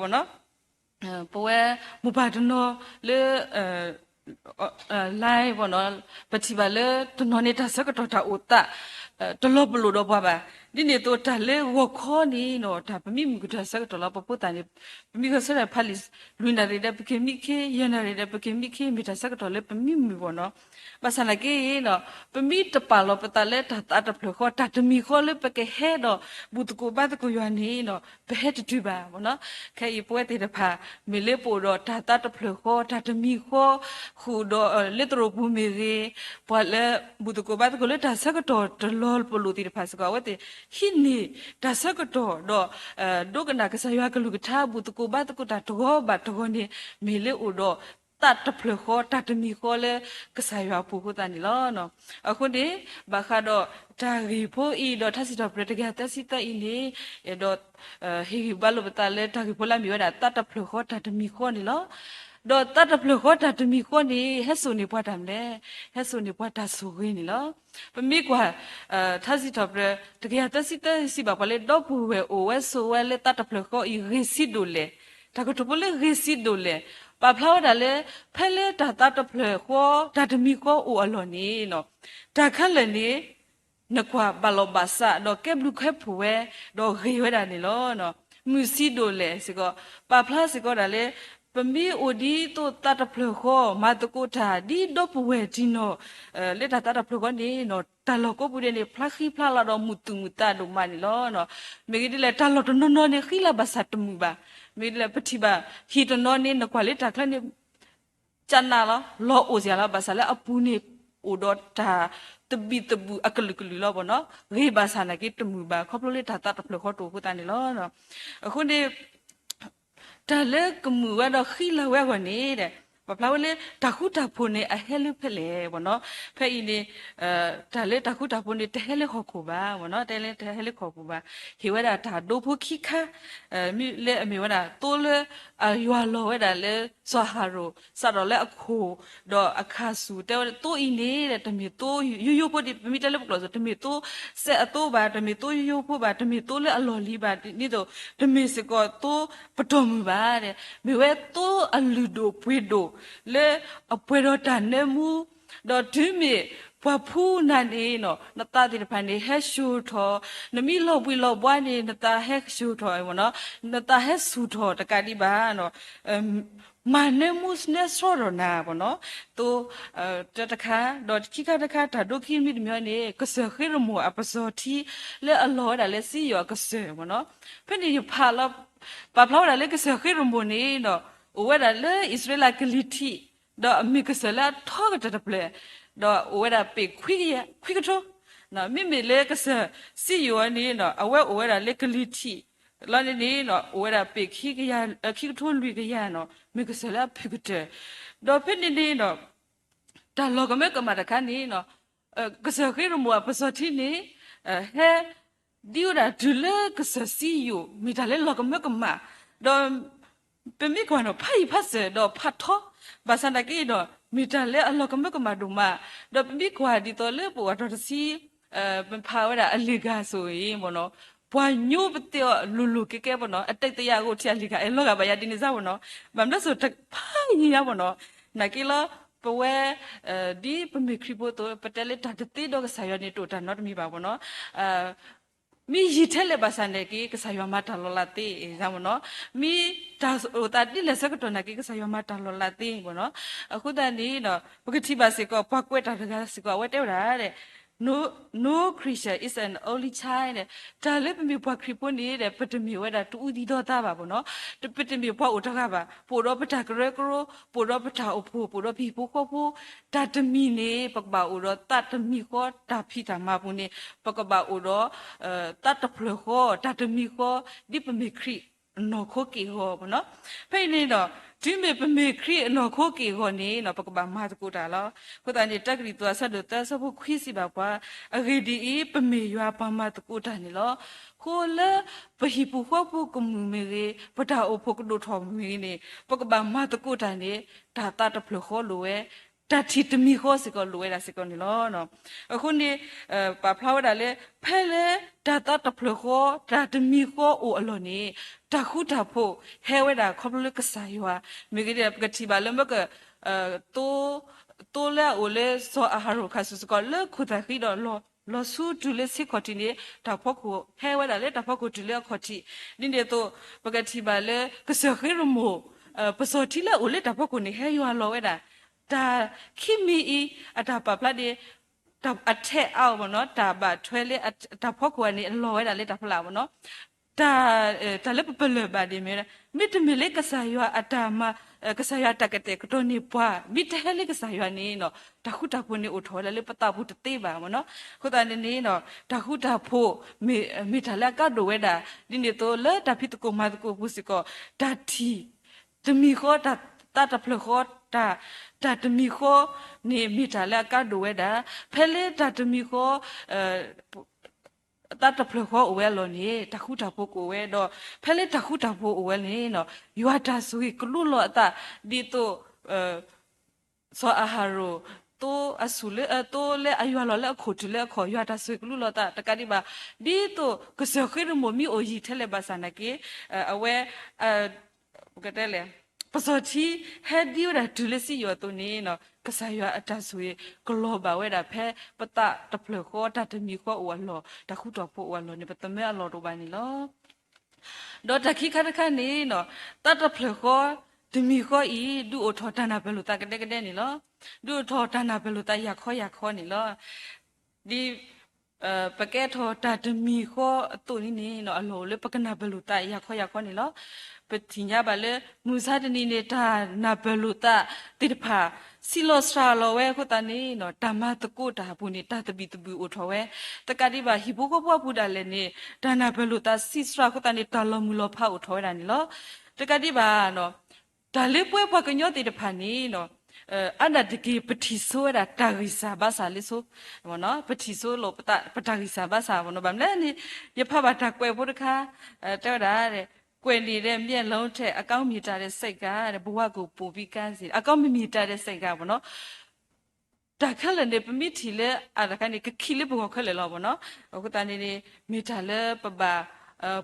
ပဝဲမိၢ်ပၢ်တနီၤလၢ line ပထံၣ်ဘၣ်လၢတနီၤန့ၣ် တၢ်ဆၢကတီၢ်တၢ်အိၣ်သး တလီၤပလိာ်ဒီးပှၤဘၣ်. ဒ်န့ၣ်အသိး တၢ်လၢဂီၤခီန့ၣ်နီၤ တၢ်ပမံမုာ်ကတၢၢ်ဆၢကတီၢ်လီၤ. ပဖိသၣ်န့ၣ် ပမ့ၢ်ဂဲၤဆၢထၢၣ်ဖးလံာ် လွံၢ်နၣ်ရံၣ်ဒီးပက့ၤမံခ့, ယဲၢ်နၣ်ရံၣ်ဒီးပက့ၤမံခ့ မ့ၢ်တၢ်ဆၢကတီၢ်လၢပမံမုာ်ဘၣ်နီၤ. ဘၣ်ဆၣ်နာ်က့နီၤ ပမ့ၢ်တပာ်လီၤပသးလၢတၢ်သးတဖျၢၣ်ဃီ တၢ်တမံၤဃီလၢပကဟဲဒီး ဘူၣ်သကိးဘါသကိးယွၤန့ၣ်နီၤ ပဟဲတတုၤဘၣ်နီၤ. ခဲအံၤပဝဲသ့ၣ်တဖၣ် မ့ၢ်လၢပအိၣ်ဒီးတၢ်သးတဖျၢၣ်ဃီ တၢ်တမံၤဃီ ဃုာ်ဒီးလၢသရိာ်ပူၤမ့ၢ်ဂ့ၤ, ပှၤလၢ ဘူၣ်သကိးဘါသကိးလၢတၢ်ဆၢကတီၢ်တလီၤပလိာ်သ့ၣ်တဖၣ်စ့ၢ်ကီး အဝဲသ့ၣ်ဟံးန့ၢ်တၢ်ဆၢကတီၢ်ဒီး ဒိကနၣ်ကစၢ်ယွၤကလုၢ်ကထါ ဘူၣ်သကိးဘါသကိးတၢ်တဂီၤဘၣ်တဂီၤန့ၣ် မ့ၢ်လၢအိၣ်ဒီးသးတဖျၢၣ်ဃီ တၢ်တမံၤဃီလၢကစၢ်ယွၤအပူၤအဃိသတးန့ၣ်လီၤ. အဃိန့ၣ် ဘၣ်ဃးဒီးတၢ်ဂ့ၢ်ဖိအံၤဒီးထါစံးထီၣ်ပတြၢၤတကယၤသၢဆံသၢအံၤန့ၣ် ဒီး ဟ့ၣ်ဂံၢ်ဘါလိာ်ပသးလၢတၢ်ဂ့ၢ်ဖိလၢအမ့ၢ်ဝဲဒၣ်သးတဖျၢၣ်ဃီတၢ်တမံၤဃီန့ၣ်လီၤ. ဒီးသးတဖျၢၣ်ဃီတၢ်တမံၤဃီန့ၣ် ဟဲစိာ်န့ၢ်ပှၤတၢ်မနုၤလဲၣ်, ဟဲစိာ်န့ၢ်ပှၤတၢ်ဆိၣ်ဂ့ၤန့ၣ်လီၤ. ပမ့ၢ်ကွၢ် ထါစံးထီၣ်ပတြၢၤ တကယၤသၢဆံသၢစံးဘၣ်ပှၤလၢ ဒီပုၢ်ဝဲၢ်အိၣ်ဝဲဆိးဝဲလၢသးတဖျၢၣ်ဃီအံၤ ဂ့ၤဆံးဒိၣ်လဲၣ်, တၢ်ကတိၤဖိလၢဂ့ၤဆံးဒိၣ်လဲၣ် ပာ်ဖျါဝဲဒၣ်လၢ ဖဲလၢတၢ်သးတဖျၢၣ်ဃီ တၢ်တမံၤဃီအိၣ်အလီၢ်န့ၣ် တၢ်ခဲလၢာ်န့ၣ် နကွၢ်ဘၣ်လီၤဘၣ်စး ဒီးကဲဘျုးကဲဖှိၣ်ဝဲ ဒီးဂ့ၤဝဲဒၣ်န့ၣ်လီၤ. မုာ်ဆံးဒိၣ်လဲၣ်စ့ၢ်ကီး ပာ်ဖျါစ့ၢ်ကီးဒၣ်လၢ ပမ့ၢ်အိၣ်ဒ်သိးသးတဖျၢၣ်ဃီ မၤသကိးတၢ်ဒ်ဒီပုၢ်ဝဲၢ်တံၢ်နီၢ် လၢတၢ်သးတဖျၢၣ်ဃီန့ၣ် တၢ်လီၢ်ကိးပူၤဒဲးန့ၣ် ဖျါဃံဖျါလၤဒီးမုာ်သူၣ်မုာ်သးဒိၣ်မးန့ၣ်လီၤ. မ့ၢ်ဂ့ၢ်ဒ်လဲၣ် တၢ်လီၢ်တနီၤနီၤန့ၣ် ဃံလၤဘၣ်ဆၣ်တမုာ်ဘၣ်. မ့ၢ်ဂ့ၢ်ဒ်လဲၣ် ပထံၣ်ဘၣ် ဟံၣ်တနီၤန့ၣ် နကွၢ်လၢတၢ်ချၢန့ၣ် ကနးလီၤ လီၤအိၣ်စ့ၢ်ကီးလီၤ ဘၣ်ဆၣ်လၢအပူၤန့ၣ် အိၣ်ဒီးတၢ်သဘံၣ်သဘုၣ်အကလုာ်ကလုာ်လီၤ ဘၣ်နီၤ ဂ့ၤဘၣ်ဆၣ်နာ်က့တမုာ်ဘၣ် ခီဖျိလၢတၢ်သးတဖျၢၣ်ဃီတအိၣ်အဃိသတးန့ၣ်လီၤ. အဃိန့ၣ် တၢ်လၢကမုာ်ဝဲဒီးဃံလၤဝဲအဂီၢ်န့ၣ် ပာ်ဖျါဝဲလၢတၢ်ဃူတၢ်ဖိးန့ၣ် အဟဲလၢဖဲလဲၣ် ဘၣ်နီၤ ဖဲအံၤန့ၣ် တၢ်လၢတၢ်ဃူတၢ်ဖိးန့ၣ် တဟဲလၢဟီၣ်ခိၣ်ဘၣ် ဘၣ်နီၤ တဟဲလၢ တဟဲလၢဟီၣ်ခိၣ်ဘၣ်. ဟ့ၣ်ဝဲဒၣ်တၢ်ဒိဖိခံခါ လၢအမ့ၢ်ဝဲဒၣ် သိလၢအယွၤလီၤဝဲဒၣ်လၢစီၤအၤဟရိၣ် စးထီၣ်လၢအခိၣ် ဒီးအခါဆူၣ် တဲဝဲသိအံၤန့ၣ် တမ့ၢ်သိယိယိဖိဒ် ပမ့ၢ်တဲလၢပကျိာ်စ့ၢ် တမ့ၢ်သိစဲးအသိဘၣ် တမ့ၢ်သိယိယိဖိဘၣ် တမ့ၢ်သိလၢအလီၢ်လံၤဘၣ် ဒ်သိး တမ့ၢ်စ့ၢ်ကီးသိပတီၢ်မုၢ်ဘၣ် မ့ၢ်ဝဲသိအလုၢ်ဒိၣ်ပှ့ၤဒိၣ် လၢအပှဲၤဒီးတၢ်နၢမူ ဒီးတုၤမ့ၢ်ပှၤဖှူနၤန့ၣ် နသးသ့ၣ်တဖၣ်န့ၣ် ဟဲဆှိၣ်ထီၣ် နမ့ၢ်လီၤဘှံးလီၤဘှါန့ၣ် နသးဟဲဆှိၣ်ထီၣ် နသးဟဲဆူၣ်ထီၣ်တကးဒံးဘၣ် မၤနၢမူနၢဆှီထီၣ်နၤ ဘၣ်နီၤ သိ တၢ်တခါ ဒီးခံခါတခါ တၢ်ဒိခံမံၤတမံၤန့ၣ် ကစၢၢ်ဃ့ရမိၣ်အပစီၤထံ လၢအလီၤဝဲဒၣ်လၢစံယိၣ်အကစၢၢ် ဘၣ်နီၤ ဖဲန့ၣ်ယဖးလီၤ ပာ်ဖျါဝဲဒၣ်လၢကစၢၢ်ဃ့ရမိၣ်န့ၣ်ဒီး အိၣ်ဝဲဒၣ်လၢအံၣ်စရ့လးကလံၤထံး ဒီးအမ့ၢ်ကစၢၢ်လၢအထီကတၢၢ်တဖျၢၣ် ဒီးအိၣ်ဝဲဒၣ်ပ့ၢ်ခွံကယၤ ခွံကထိ မ့မ့ၢ်လၢကစၢၢ်စံယိၣ်အံၤန့ၣ် အဝဲအိၣ်ဝဲဒၣ်လၢကလံၤထံး လီၤန့ၣ်န့ၣ် အိၣ်ဝဲဒၣ်ပ့ၢ်ခံကယၤ ခံကထိလွံၢ်ကယၤနီၤ မ့ၢ်ကစၢၢ်လၢအဖုၣ်ကတၢၢ် ဒီးဖဲန့ၣ်န့ၣ် တၢ်လီၤကမၢကမၣ်တခါန့ၣ် ကစၢၢ်ဃ့ရမိၣ်အပစီၤထံန့ၣ် ဟဲ ဒ်ဝဲဒၣ်တုၤလၢကစၢၢ်စံယိၣ် မ့ၢ်တၢ်လၢလီၤကမၢကမၣ် ဒီး ပမ့ၢ်ကွၢ်နီၤ ဖးယံၤဖးစၢၤဒီးဖးထီ, ဘၣ်ဆၣ်သနာ်က့ဒီး မ့ၢ်တၢ်လၢအလီၤကမၢကမၣ်ဒိၣ်မး, ဒီးပမ့ၢ်ကွၢ်ဒ်သိးလၢပအိၣ်အတီၤတဆံ ပဖးဝဲဒၣ်အလံာ်ဂၤဆိၣ်ဂ့ၤမ့ၢ်နီၤ, ပှၤညိပသ့ၣ်အီၤလိၤလိၤကဲကဲမ့ၢ်နီၤ, အတၢ်သယၢၣ်အိၣ်ထံအလံာ်ဂၤ အဲၣ်လီၤဂာ်ဘၣ်ယၤဒ်န့ၣ်စ့ၢ်မ့ၢ်နီၤ, ဘၣ်မနုၤစိၤတဖးယံၤညါမ့ၢ်နီၤ, သနာ်က့လီၤ ပဝဲ ဒ်ပမ့ၢ်ခရံာ်ဖိအသိး ပတဲလၢတၢ်တသ့ဒီးကစၢ်ယွၤန့ၣ် တအိၣ်တၢ်နီတမံၤဘၣ်မ့ၢ်နီၤ မ့ၢ်ယံာ်ထဲလဲၣ်ဘၣ်ဆၣ်သနာ်က့ ကစၢ်ယွၤမၤတၢ်လီၤလးသ့မ့ၢ်နီၤ, မ့ၢ်တၢ်အိၣ်သးဒ်လဲၣ်ဆၢကတီၢ်သနာ်က့ ကစၢ်ယွၤမၤတၢ်လီၤလးသ့မ့ၢ်နီၤ, အဃိသတးန့ၣ် ပကထံၣ်ဘၣ်စ့ၢ်ကီး ပှၤကွဲးတၢ်တဂၤစ့ၢ်ကီး အဝဲတဲဝဲဒၣ် No, no creature is an only child, တၢ်လၢပမ့ၢ်ပှၤခရံာ်ဖိန့ၣ် ပတမ့ၢ်ဝဲဒၣ်တအူသံဒီသါဘၣ်မ့ၢ်နီၤ, ပတမ့ၢ်ပှၤအိၣ်တဂၤဘၣ်, ပအိၣ်ဒီးပတၢ်ကရၢကရိ, ပအိၣ်ဒီးပတၢ်အိၣ်ဖှိၣ်, ပအိၣ်ဒီးပဟံၣ်ဖိဃီဖိ, တၢ်တမံၤန့ၣ် ပကဘၣ်အိၣ်ဒီးသးတမံၤဃီ, တၢ်ဖံးတၢ်မၤပူၤန့ၣ် ပကဘၣ်အိၣ်ဒီး သးတဖျၢၣ်ဃီ, တၢ်တမံၤဃီ, ဒ်ပမ့ၢ်ခရံာ် အနီၢ်ခိက့ၢ်ဂီၤမ့ၢ်နီၤ, ဖဲအံၤန့ၣ်ဒီး တုၤမ့ၢ်ပမ့ၢ်ခရံာ်အနီၢ်ခိက့ၢ်ဂီၤန့ၣ် ပကဘၣ်မၤသကိးတၢ်လီၤ. အဃိသတးန့ၣ် တၢကရံၣ်သူး အဆၢဒိၣ်သၢ အဆၢဖိခွံစံးဘၣ်ပှၤ, အဂ့ၢ်ဒ်အံၤ, ပမ့ၢ်ယွၤပှၤမၤသကိးတၢ်န့ၣ်လီၤ. အဃိလၢ ပဟံၣ်ဖိဃီဖိကမုာ်မ့ၢ်ဂ့ၤ, ပတၢ်အိၣ်ဖှိၣ်ကဒိၣ်ထီၣ်မ့ၢ်ဂ့ၤန့ၣ် ပကဘၣ်မၤသကိးတၢ်န့ၣ် တၢ်သးတဖျၢၣ်ဃီလိၣ်ဝဲ, တၢ်ထံၣ်တမံၤဃီစ့ၢ်ကီးလိၣ်ဝဲဒၣ်စ့ၢ်ကီးန့ၣ်လီၤ. အဃိန့ၣ် ပာ်ဖျါဝဲဒၣ်လၢ ဖဲလၢတၢ်သးတဖျၢၣ်ဃီ တၢ်တမံၤဃီအိၣ်အလီၢ်န့ၣ် တၢ်ဃူတၢ်ဖိးဟဲဝဲဒၣ်ခီဖျိလၢကစၢ်ယွၤ, မ့ၢ်ဂ့ၤဒ်လဲၣ် ပကထံၣ်ဘၣ်လၢမ့ၢ်က သိလၢအအိၣ်လၢစီၤအၤဟရိၣ်ခါဆူၣ်စ့ၢ်ကီး လၢခိၣ်သၣ်ဃံဒီး လီၤဆူတုၤလၢဆ့ခီၣ်ထံးန့ၣ် တၢ်ဖီခိၣ်ဟဲဝဲဒၣ်လၢတၢ်ဖီခိၣ်တုၤလၢအခီၣ်ထံး, ဒ်န့ၣ်အသိး ပကထံၣ်ဘၣ်လၢကစၢၢ်ဃ့ရမိၣ် ပစီၤထံလၢအအိၣ်လၢတၢ်ဖီခိၣ်န့ၣ် ဟဲယွၤလီၤဝဲဒၣ် တၢ်ခံမံၤအံၤ အတၢ်ပာ်ဖျါဒ် အထဲးအါမ့ၢ်နီၤ, တၢ်ဘၣ်ထွဲလၢတၢ်ဖီခိၣ်န့ၣ် အလီၤဝဲဒၣ်လၢတၢ်ဖီလာ်မ့ၢ်နီၤ, တၢ် တၢ်လၢပပလၢၢ်ဘၣ်ဒ်မ့ၢ်ဝဲဒၣ် မ့တမ့ၢ်လၢကစၢ်ယွၤအတၢ်မၤ ကစၢ်ယွၤအတၢ်ကတဲာ်ကတီၤန့ၢ်ပှၤ မ့ၢ်တဟဲလၢကစၢ်ယွၤန့ၣ်နီၤ တၢ်ဃူတၢ်ဖိးန့ၣ်အိၣ်ထီၣ်ဝဲဒၣ်လၢပသးပူၤတသ့ဘၣ်မ့ၢ်နီၤ, အဃိသတးန့ၣ်န့ၣ်နီၤ တၢ်ဃူတၢ်ဖိး မ့ၢ်တၢ်လၢအကါဒိၣ်ဝဲဒၣ် ဒ်န့ၣ်အသိးလၢတၢ်ဖံးသကိးမၤသကိးအပူၤစ့ၢ်ကီး တၢ်ထံၣ် တမံၤဃီ တၢ်သးတဖျၢၣ်ဃီ တၢ် တၢ်တမံၤဃီန့ၣ် မ့ၢ်တၢ်လၢအကါဒိၣ်ဝဲဒၣ် ဖဲလၢတၢ်တမံၤဃီ သးတဖျၢၣ်ဃီအိၣ်ဝဲအလီၢ်န့ၣ် တၢ်ဃူတၢ်ဖိးကအိၣ်ဝဲဒီး ဖဲလၢတၢ်ဃူတၢ်ဖိးအိၣ်ဝဲန့ၣ် ယွၤတၢ်ဆိၣ်ဂ့ၤကလူလီၤအသး ဒ်သိး စီၤအၤဟရိၣ် သိအဆူၣ်လၢ သိလၢအယွၤလီၤလၢအခိၣ်တုၤလၢအခီၣ် ယွၤတၢ်ဆိၣ်ဂ့ၤကလူလီၤအသး တကးဒံးဘၣ် ဒ်သိးကစၢၢ်ဃ့ရမိၣ်မ့ၢ်အိၣ်ယံာ်ထဲလဲၣ်ဘၣ်ဆၣ်နာ်က့ အဝဲ ပကတဲလဲၣ် ပစီၤထံ ဟဲဒံဝဲဒၣ်တုၤလၢစံယိၣ်အသိးန့ၣ် ကစၢ်ယွၤအတၢ်ဆိၣ်ဂ့ၤကလီၤဘၣ်ဝဲဒၣ်ဖဲပသးတဖျၢၣ်ဃီ တၢ်တမံၤဃီအိၣ်အလီၢ် တၢ်ဃူတၢ်ဖိးအိၣ်အလီၢ်န့ၣ် ပသမၢအလီၢ်တအိၣ်ဘၣ်န့ၣ်လီၤ. ဒီးတၢ်ခံခါတခါန့ၣ် သးတဖျၢၣ်ဃီ တမံၤဃီအံၤ ဒုးအိၣ်ထီၣ်တၢ်နၢ်ပၢၢ်လိာ်သးကဒဲကဒဲန့ၣ်လီၤ. ဒုးအိၣ်ထီၣ်တၢ်နၢ်ပၢၢ်လိာ်သးယၤခီယၤခီန့ၣ်လီၤ. ဒ် ပကဲထီၣ်တၢ်တမံၤဃီအသိးန့ၣ်န့ၣ် အလီၢ်အိၣ်လၢပကနၢ်ပၢၢ်လိာ်သးယၤခီယၤခီန့ၣ်လီၤ. ပထံၣ်ညါဘၣ်လၢ မုၢ်မဆါတနံၤန့ၣ် တၢ်နၢ်ပၢၢ်လိာ်သးသ့ၣ်တဖၣ် ဆံးလီၤစှၤလီၤဝဲအဃိသတးန့ၣ် တၢ်မၤသကိးတၢ်အပူၤန့ၣ် တၢ်သဘံၣ်သဘုၣ်အိၣ်ထီၣ်ဝဲ, တကးဒံးဘၣ် ဟံၣ်ဖိဃီဖိအပူၤဒၣ်လဲာ်န့ၣ် တၢ်နၢ်ပၢၢ်လိာ်သးဆံးစှၤအဃိသတးန့ၣ် တၢ်လီၤမုၢ်လီၤဖးအိၣ်ထီၣ်ဝဲဒၣ်န့ၣ်လီၤ. တကးဒံးဘၣ် တၢ်လၢပဝဲပှၤကညီသ့ၣ်တဖၣ်န့ၣ် အါဒၣ်တက့ၢ် ပထံၣ်ဆိဝဲဒၣ်တၢ်ဂံၢ်စၢ်ဘါစၢ်လၢဆိ ပထံၣ်ဆိလိာ်ပတၢ်ဂံၢ်စၢ်ဘါစၢ် ဘၣ်မနုၤလဲၣ်န့ၣ် ယဖးဘၣ်တၢ်ကွဲးဖိတခါ တဲဝဲဒၣ် ကွဲးန့ၣ်ဒီး မျက်လုံးထက် အကောင်းမြင်တာထက် စိတ်က ဘဝကိုပိုပြီးကောင်းစေတယ်, အကောင်းမမြင်တာထက် စိတ်က ပေါ့နော်. တၢ်ခဲလၢာ်န့ၣ် ပမ့ၢ်ထံၣ်လၢအတခါန့ၣ် ကခံးလၢပဂီၢ်ခဲလၢာ်လီၤ ပေါ့နော်. အဃိသတးန့ၣ်န့ၣ် မ့ၢ်တၢ်လၢပဘၣ်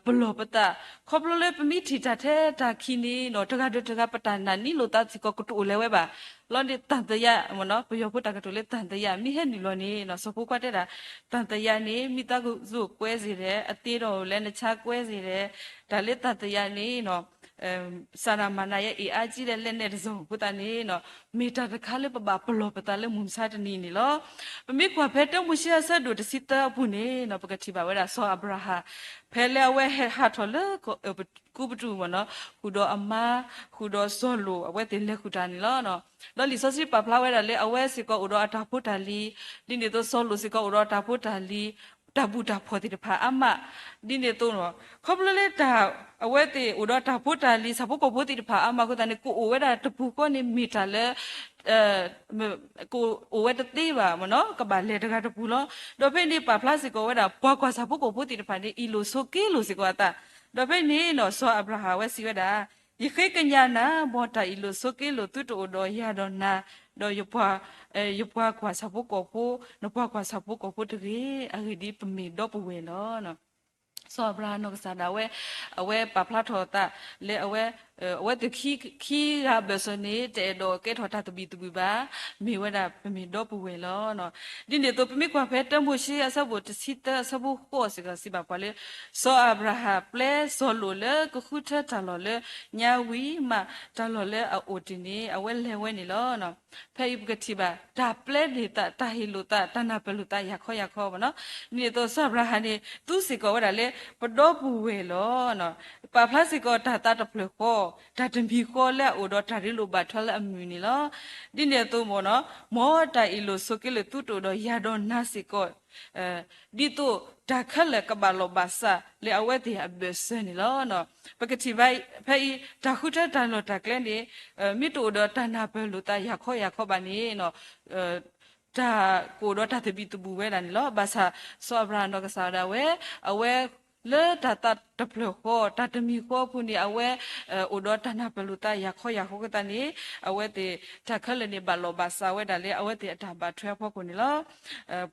ပလီၢ်ပသး ခီဖျိလၢပမ့ၢ်ထံၣ်တၢ်ထဲတၢ်ခံးန့ၣ်နီၤ တဂၤဒီးတဂၤ ပတၢ်နာ်န့ၢ်လိာ်သးစ့ၢ်ကီး ကတအိၣ်လၢၤဝဲဘၣ်. လီၤန့ၣ် သံသယ ပေါ့နော်, ပယီၤဖိတၢ်ကတိၤလၢ သံသယ မ့ၢ်ဟဲနုာ်လီၤန့ၣ်နီၤ စီၤဖိခွါတဲဒၣ် သံသယန့ၣ် မိသားစုကို ကွဲစေတယ်, အသင်းတော်ကိုလည်း နှစ်ခြားကွဲစေတယ်, တၢ်လၢသံသယန့ၣ်နီၤ စာနာမဏ္ဍာရဲ့ အင်အားကြီးတဲ့ လက်နက်တစ်စုံ အဃိသတးန့ၣ်နီၤ မ့ၢ်တၢ်တခါလၢပဘၣ်ပလီၢ်ပသးလၢ မုၢ်မဆါတနံၤန့ၣ်လီၤ. ပမ့ၢ်ကွၢ်ဖဲ တၢမိၤၡ့ အဆၢဒိၣ်တဆံသၢအပူၤန့ၣ်နီၤ ပကထံၣ်ဘၣ်ဝဲဒၣ် စီၤအၤဘြၤဟၣ် ဖဲလၢအဝဲဟဲဟးထီၣ်လၢ ကူပတူး ပေါ့နော်, ဃုာ်ဒီးအမါ, ဃုာ်ဒီးစီၤလိာ် အဝဲသ့ၣ်လဲၤဃုာ်တၢ်န့ၣ်လီၤ. ဒီးလံာ်စီဆှံပာ်ဖျါဝဲဒၣ်လၢ အဝဲစ့ၢ်ကီးအိၣ်ဒီးအတၢ်ဖိတၢ်လံၤ, ဒ်န့ၣ်အသိး စီၤလိာ်စ့ၢ်ကီးအိၣ်ဒီးအတၢ်ဖိတၢ်လံၤ, တၢ်ဘူၣ်တၢ်ဖီၣ်သ့ၣ်တဖၣ်အါမး, ဒ်န့ၣ်အသိး ခီဖျိလၢတၢ် အဝဲသ့ၣ်အိၣ်ဒီးတၢ်ဖိတၢ်လံၤ ဆၣ်ဖိကီၢ်ဖိသ့ၣ်တဖၣ်အါမးအဃိသတးန့ၣ် ကအိၣ်ဝဲဒၣ်တပူၤဃီန့ၣ် မ့ၢ်တၢ်လၢ ကအိၣ်ဝဲတသ့ဘၣ် ပေါ့နော်, ကဘၣ်လဲၤတဂၤတပူၤလီၤ. ဒီးဖဲန့ၣ်ပာ်ဖျါစ့ၢ်ကီးဝဲဒၣ် ပှၤကွၢ်ဆၣ်ဖိကီၢ်ဖိသ့ၣ်တဖၣ်န့ၣ် အ့ၣ်လိာ်ဆိးက့လိာ်စ့ၢ်ကီးအသး, ဒီးဖဲန့ၣ်နီၤ စီၤအၤဘြၤဟၣ်ဝဲစံးဝဲဒၣ် ယဃ့ကညးနၤ မ်တၢ်အ့ၣ်လိာ်ဆိးက့လိာ်သုတအိၣ်ဒီးယၤဒီးနၤ, ဒီးယပှၤကွၢ်ဆၣ်ဖိကီၢ်ဖိ, နပှၤကွၢ်ဆၣ်ဖိကီၢ်ဖိတဂ့ၤ. အဂ့ၢ်ဒ်အံၤ, ပမ့ၢ်ဒီပုၢ်ဝဲၢ်လီၤ. စီၤအၤဘြၤဟၣ်နီၢ်ကစၢ်ဒၣ်ဝဲ, အဝဲပာ်ဖျါထီၣ်အသးလၢအဝဲ, အဝဲသ့ၣ်ခံဂၤအဘၢၣ်စၢၤန့ၣ် တအဲၣ်ဒိးကဲထီၣ်တၢ်သဘံၣ်သဘုၣ်ဘၣ်, မ့ၢ်ဝဲဒၣ်ပမ့ၢ်ဒီပုၢ်ဝဲၢ်လီၤ. ဒ်န့ၣ်အသိး ပမ့ၢ်ကွၢ်ဖဲတၢမိၤၡ့အဆၢဖိတဆံသၢအဆၢဖိဃိးစ့ၢ်ကီး စံးဘၣ်ပှၤလၢ စီၤအၤဘြၤဟၣ်ပျဲစီၤလိာ်လၢကဃုထၢတၢ်လီၢ်လၢညါဝံၤမး တၢ်လီၢ်လၢအအိၣ်တ့ၢ်န့ၣ် အဝဲလဲၤဝဲန့ၣ်လီၤ. ဖဲအံၤပကထံၣ်ဘၣ် တၢ်ပျဲန့ၢ်သး, တၢ်ဟ့ၣ်လိာ်သး, တၢ်နၢ်ပၢၢ်လိာ်သး ယၤခီယၤခီဘၣ်နီၤ. ဒ်န့ၣ်အသိး စီၤအၤဘြၤဟၣ်န့ၣ် သူစ့ၢ်ကီးဝဲဒၣ်လၢ ပဒီပုၢ်ဝဲၢ်လီၤ. ပာ်ဖျါစ့ၢ်ကီးတၢ်သးတဖျၢၣ်ဃီ, တၢ်တမံၤဃီလၢအအိၣ်ဒီးတၢ်ရ့လိာ်ဘၣ်ထွဲလၢအမုာ်န့ၣ်လီၤ. ဒ်န့ၣ်အသိးမ့ၢ်နီၤ, မ်တၢ်အ့ၣ်လိာ်ဆိးက့လိာ်သုတအိၣ်ဒီးယၤဒီးနၤစ့ၢ်ကီး ဒ်သိးတၢ်ခဲလၢာ်ကဘၣ်လီၢ်ဘၣ်စးလၢအဝဲသ့ၣ်အဘၢၣ်စၢၤန့ၣ်လီၤ. ပကထံၣ်ဘၣ်ဖဲအံၤ တၢ်ဃုထၢတၢ်လီၢ်တၢ်ကျဲန့ၣ် မ့ၢ်တအိၣ်ဒီးတၢ်နၢ်ပၢၢ်လိာ်သး ယၤခီယၤခီဘၣ်န့ၣ် တၢ်ကအိၣ်ဒီးတၢ်သဘံၣ်သဘုၣ်ဝဲဒၣ်န့ၣ်လီၤ. ဘၣ်ဆၣ် စီၤအၤဘြၤဟၣ်နီၢ်ကစၢ်ဒၣ်ဝဲ အဝဲ လၢတၢ်သးတဖျၢၣ်ဃီ, တၢ်တမံၤဃီအပူၤန့ၣ် အဝဲ အိၣ်ဒီးတၢ်နၢ်ပၢၢ်လိာ်သး ယၤခီယၤခီအဃိသတးန့ၣ် အဝဲသ့ၣ်တၢ်ခဲလၢာ်န့ၣ် ဘၣ်လီၢ်ဘၣ်စးဝဲဒၣ်လၢအဝဲသ့ၣ်အတၢ်ဘၣ်ထွဲအဖီခိၣ်န့ၣ်လီၤ.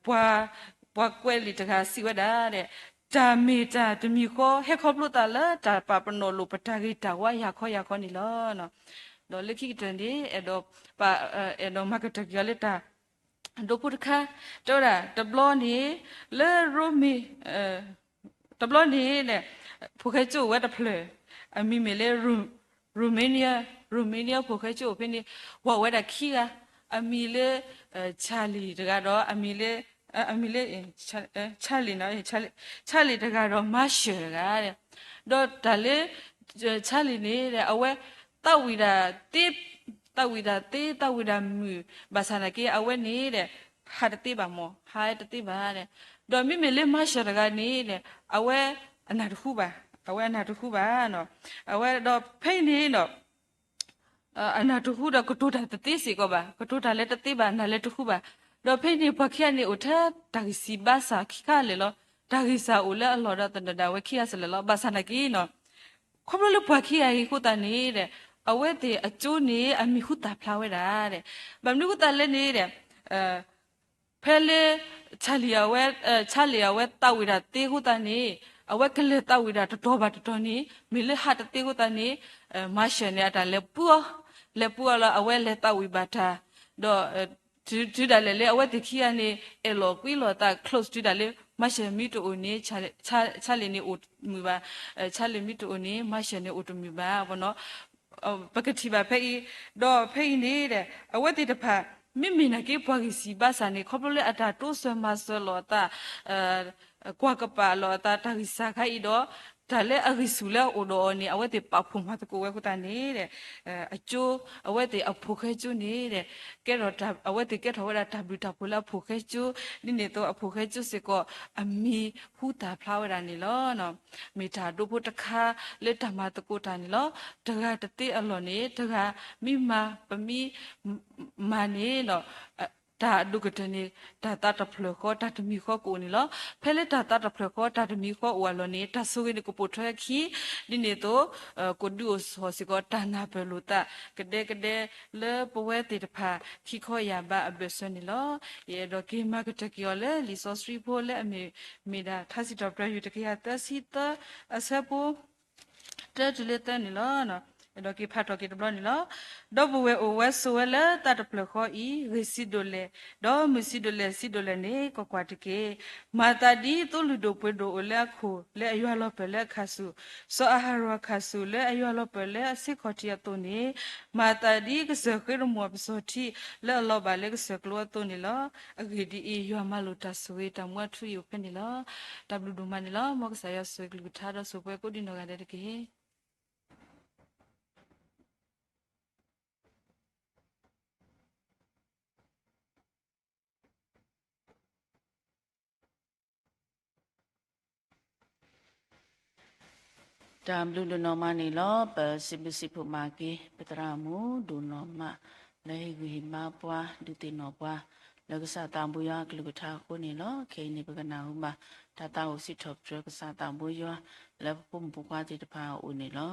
ပှၤကွဲးလံာ်တဂၤစံးဝဲဒၣ်, တၢ်မ့ၢ်တၢ်တမံၤဃီ ဟဲခီဖျိသးလၢတၢ်ပာ်ပနီၣ်လိာ်ပတၢ်ဂ့ၤတၢ်ဝါ ယၤခီယၤခီန့ၣ်လီၤ. ဒီးလၢခံကတၢၢ်န့ၣ် အဲၣ်ဒိးမၤကတၢၢ်က့ၤအီၤလၢတၢ် ဒိဖိတခါ တဲဝဲဒၣ် တဘျီန့ၣ် လၢရိမ့ၤ တဘျီန့ၣ် ဖိၣ်ဃဲကၠိအိၣ်ဝဲတဖျၢၣ် အမံၤမ့ၢ်လၢ Romania, Romania ဖိၣ်ဃဲကၠိအိၣ်ဖဲန့ၣ် ပှၤအိၣ်ဝဲဒၣ်ခံဂၤ အမံၤလၢ Charlie တဂၤဒီး အမံၤလၢ အမံၤလၢ Charlie နီၤ Charlie တဂၤဒီး Marshall တဂၤ ဒီးတၢ်လၢ Charlie န့ၣ် အဝဲ သးဝံၣ်ဒၣ်သ့ သးဝံၣ်ဒၣ်သ့ သးဝံၣ်ဒၣ်မုာ် ဘၣ်ဆၣ်သနာ်က့ အဝဲန့ၣ်ဒီး ဟးတသ့ဘၣ်မး ဟးတသ့ဘၣ်ဒီး ဒီးမ့မ့ၢ်လၢ Marshall တဂၤန့ၣ်ဒီး အဝဲအနၢ်တဟူဘၣ် အဝဲအနၢ်တဟူဘၣ် အဝဲဒီးဖဲအံၤန့ၣ်ဒီး အနၢ်တဟူဒီးကတိၤတၢ်တသ့စ့ၢ်ကီးဘၣ် ကတိၤတၢ်လၢတသ့ဘၣ် နၢ်လၢတဟူဘၣ် ဒီးဖဲအံၤန့ၣ် ပှၤခံဂၤန့ၣ်အိၣ်ထဲတၢ်ဂံၢ်စၢ်ဘါစၢ်ခံခါလၢာ်လီၤ တၢ်ဂံၢ်စၢ်အိၣ်လၢအလီၢ်ဒီးသနၢၣ်ဒၣ်ဝဲခံဂၤစ့ၢ်လၢာ်လီၤ ဘၣ်ဆၣ်သနာ်က့နီၤ ခီဖျိလၢပှၤခံဂၤအံၤအဃိသတးန့ၣ်ဒီး အဝဲသ့ၣ်အကၠိန့ၣ် အမံၤဟူသၣ်ဖျါဝဲဒၣ်ဒီး ဘၣ်မနုၤအဃိသတးလဲၣ်န့ၣ်ဒီး ဖဲလၢ Charlie အဝဲ Charlie အဝဲသးဝံၣ်ဒၣ်သ့အဃိသတးန့ၣ် အဝဲကလဲၤသးဝံၣ်ဒၣ်တတီၤဘၣ်တတီၤန့ၣ် မ့ၢ်လၢဟးတသ့အဃိသတးန့ၣ် Marshall န့ၣ် အတၢ်လဲၤပှံအီၤ လဲၤပှံအီၤလၢအဝဲလဲၤသးဝံၣ်ဘၣ်တၢ် ဒီး တုၤဒၣ်လဲာ်လၢအဝဲသ့ၣ်ခံဂၤန့ၣ် အဲၣ်လိာ်ကွံလိာ်အသး close တုၤဒၣ်လၢ Marshall မ့ၢ်တအိၣ်န့ၣ် Charlie န့ၣ်အိၣ်တမုာ်ဘၣ် Charlie မ့ၢ်တအိၣ်န့ၣ် Marshall န့ၣ်အိၣ်တမုာ်ဘၣ် ပကထံၣ်ဘၣ်ဖဲအံၤ ဒီးဖဲအံၤန့ၣ်ဒီး အဝဲသ့ၣ်တဖၣ် မ့မ့ၢ်နာ်က့ပှၤဂံၢ်စၢ်ဘါစၢ်န့ၣ် ခီဖျိလၢအတၢ်တိစၢၤမၤစၢၤလိာ်အသး ကွၢ်ကပၤလိာ်အသး တၢ်ဂံၢ်စၢ်ခါအံၤဒီး တၢ်လၢအဂံၢ်ဆူၣ်လၢအအိၣ်ဒီးအီၤန့ၣ် အဝဲသ့ၣ်ပာ်ဖှိၣ်မၤသကိးဝဲအဃိသတးန့ၣ်ဒီး အကၠိ အဝဲသ့ၣ်အဖိၣ်ဃဲကၠိန့ၣ်ဒီး အဝဲသ့ၣ်ကဲထီၣ်ဝဲဒၣ်တၢ်ဘျုးတၢ်ဖှိၣ်လၢအဖိၣ်ဃဲကၠိ ဒ်န့ၣ်အသိးအဖိၣ်ဃဲကၠိစ့ၢ်ကီး အမံၤဟူသၣ်ဖျါဝဲဒၣ်န့ၣ်လီၤ. မ့ၢ်တၢ်ဒိဖိတခါလၢတၢ်မၤသကိးတၢ်န့ၣ်လီၤ. တဂၤတသ့အလီၢ်န့ၣ် တဂၤမ့ၢ်မၤ ပမ့ၢ်မၤန့ၣ်ဒီး တၢ်အဒိၣ်ကတၢၢ်န့ၣ် တၢ်သးတဖျၢၣ်ဃီ တၢ်တမံၤဃီကအိၣ်န့ၣ်လီၤ. ဖဲလၢတၢ်သးတဖျၢၣ်ဃီ တၢ်တမံၤဃီအိၣ်အလီၢ်န့ၣ် တၢ်ဆိၣ်ဂ့ၤန့ၣ်ကပိာ်ထွဲခံ ဒ်န့ၣ်အသိး ကဒုးအိၣ်ထီၣ်စ့ၢ်ကီးတၢ်နၢ်ပၢၢ်လိာ်သး ကဒဲကဒဲလၢပဝဲသ့ၣ်တဖၣ် ခံခီယၢ်ဘးအဘၢၣ်စၢၤန့ၣ်လီၤ. ယအဲၣ်ဒိးက့ၤမၤကတၢၢ်က့ၤအီၤလၢလံာ်စီဆှံဖိလၢအမ့ၢ် မ့ၢ်ဒၣ်ထါစံးထီၣ်ပတြၢၤယွၤတကယၤသၢဆံသၢ အဆၢဖိ တၢတုၤလၢသၢန့ၣ်လီၤ. အဲၣ်ဒိးက့ၤဖးထီၣ်က့ၤတဘျီန့ၣ်လီၤ. ဒီပုၢ်ဝဲၢ်အိၣ်ဝဲဆိးဝဲလၢသးတဖျၢၣ်ဃီအံၤ ဂ့ၢ်စံးဒိၣ်လဲၣ်, ဒီးမုၢ်စံးဒိၣ်လဲၣ်စံးဒိၣ်လဲၣ်န့ၣ် ကွၢ်ကွၢ်တက့ၢ်. မၤသးဒ်သိလူၢ်ဒိၣ်ပှ့ၤဒိၣ်အိၣ်လၢအခိၣ်လၢအယွၤလီၤပၢၢ်လၢအခၣ်ဆူၣ်, စီၤအၤဟရိၣ်အခၣ်ဆူၣ်လၢအယွၤလီၤပၢၢ်လၢအဆ့ခီၣ်ထံးအသိးန့ၣ်, မၤသးဒ်ကစၢၢ်ဃ့တမီၢ်အပစီၤထံလၢအလီၤဘၣ်လၢကစၢၢ်ကျိအသိးန့ၣ်လီၤ. အဂ့ၢ်ဒ်အံၤ, ယွၤမၤလိာ်တၢ်ဆိၣ်ဂ့ၤတၢ်မူအထူအယိာ်ဖဲန့ၣ်လီၤ. တၢ်ဘျုးဒိၣ်မးန့ၣ်လီၤ. မ်ကစၢ်ယွၤဆိၣ်ဂ့ၤကလုၢ်ကထါဒီးဆိၣ်ပှဲၤကိးဒံနီၢ်ဂၤဒဲးတက့ၢ်. တၢ်ဘျုးဒိၣ်နီၢ်မးန့ၣ်လီၤ. ပစံးဘျုးစံးဖှိၣ်မၤက့ၤ ပသရၣ်မုၣ်ဒိၣ်နီၢ်မး လၢဟ့ၣ်ဂံၢ်ဟ့ၣ်ဘါပှၤ ဒုးသ့ၣ်နီၣ်ပှၤ လၢကစၢ်သးဘိယွၤအကလုၢ်ကထါအဃိန့ၣ်လီၤ. ခဲအံၤန့ၣ် ပကနၢ်ဟူဘၣ် တၢ်သးအိၣ်စံးထီၣ်ပတြၢၤကစၢ်သးဘိယွၤ လၢပဖိမုၣ်ဖိခွါသ့ၣ်တဖၣ်အအိၣ်န့ၣ်လီၤ.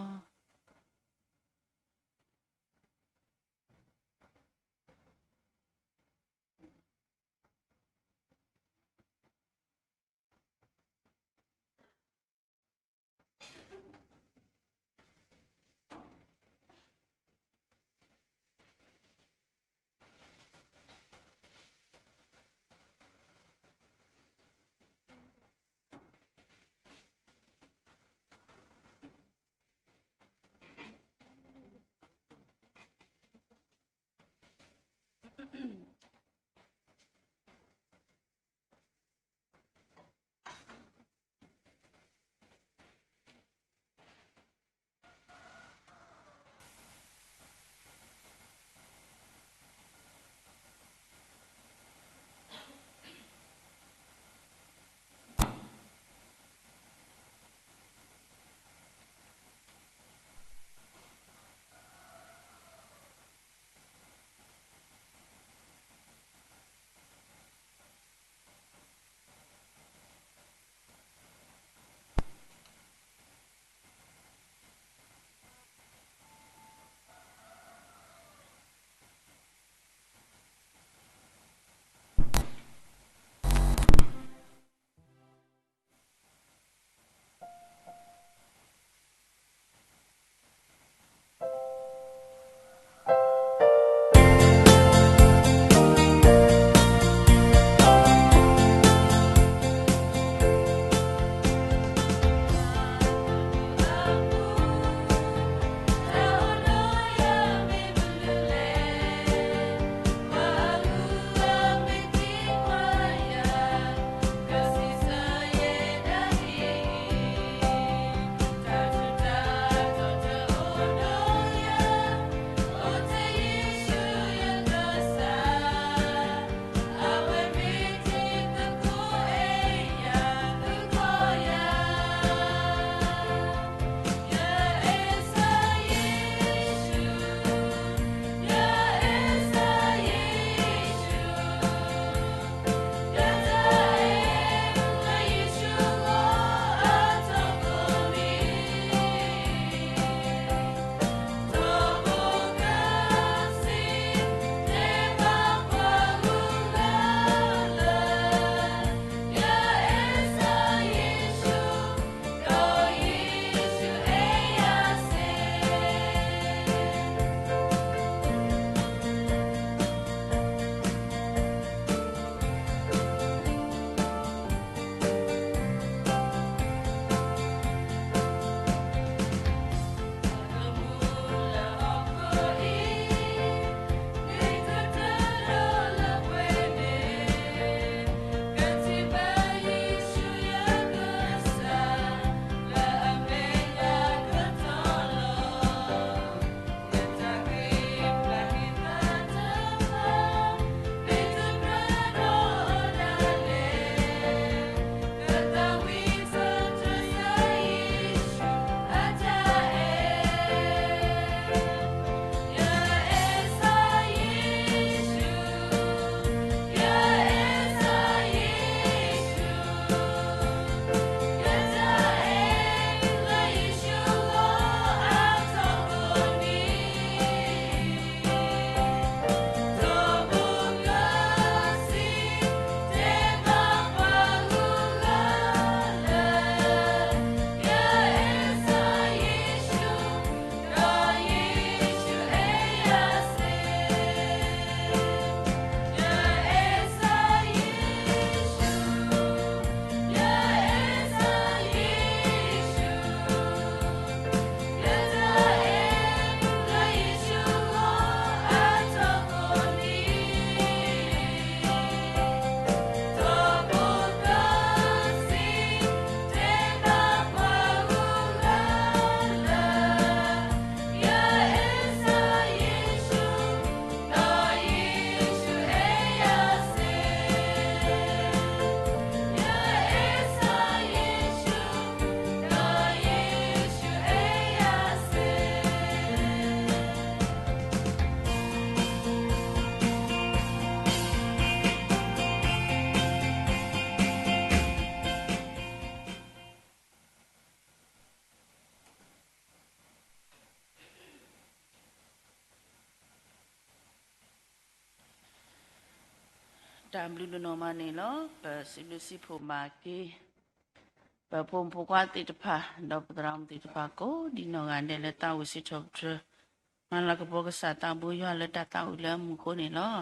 တၢ်ဘျုးဒိၣ်နီၢ်မးန့ၣ်လီၤ. ပစံးဘျုးစံးဖှိၣ်ဘၣ်က့ၤ ပဖိမုၣ်ဖိခွါသ့ၣ်တဖၣ် ဒီးပသရၣ်မုၣ်သ့ၣ်တဖၣ်ကိးဒံနီၢ်ဂၤဒဲးလၢသးဝံၣ်စံးထီၣ်ပတြၢၤ မၤလၤကပီၤကစၢ်သးဘိယွၤလၢတၢ်သးဝံၣ်လၢအမူခိၣ်န့ၣ်လီၤ.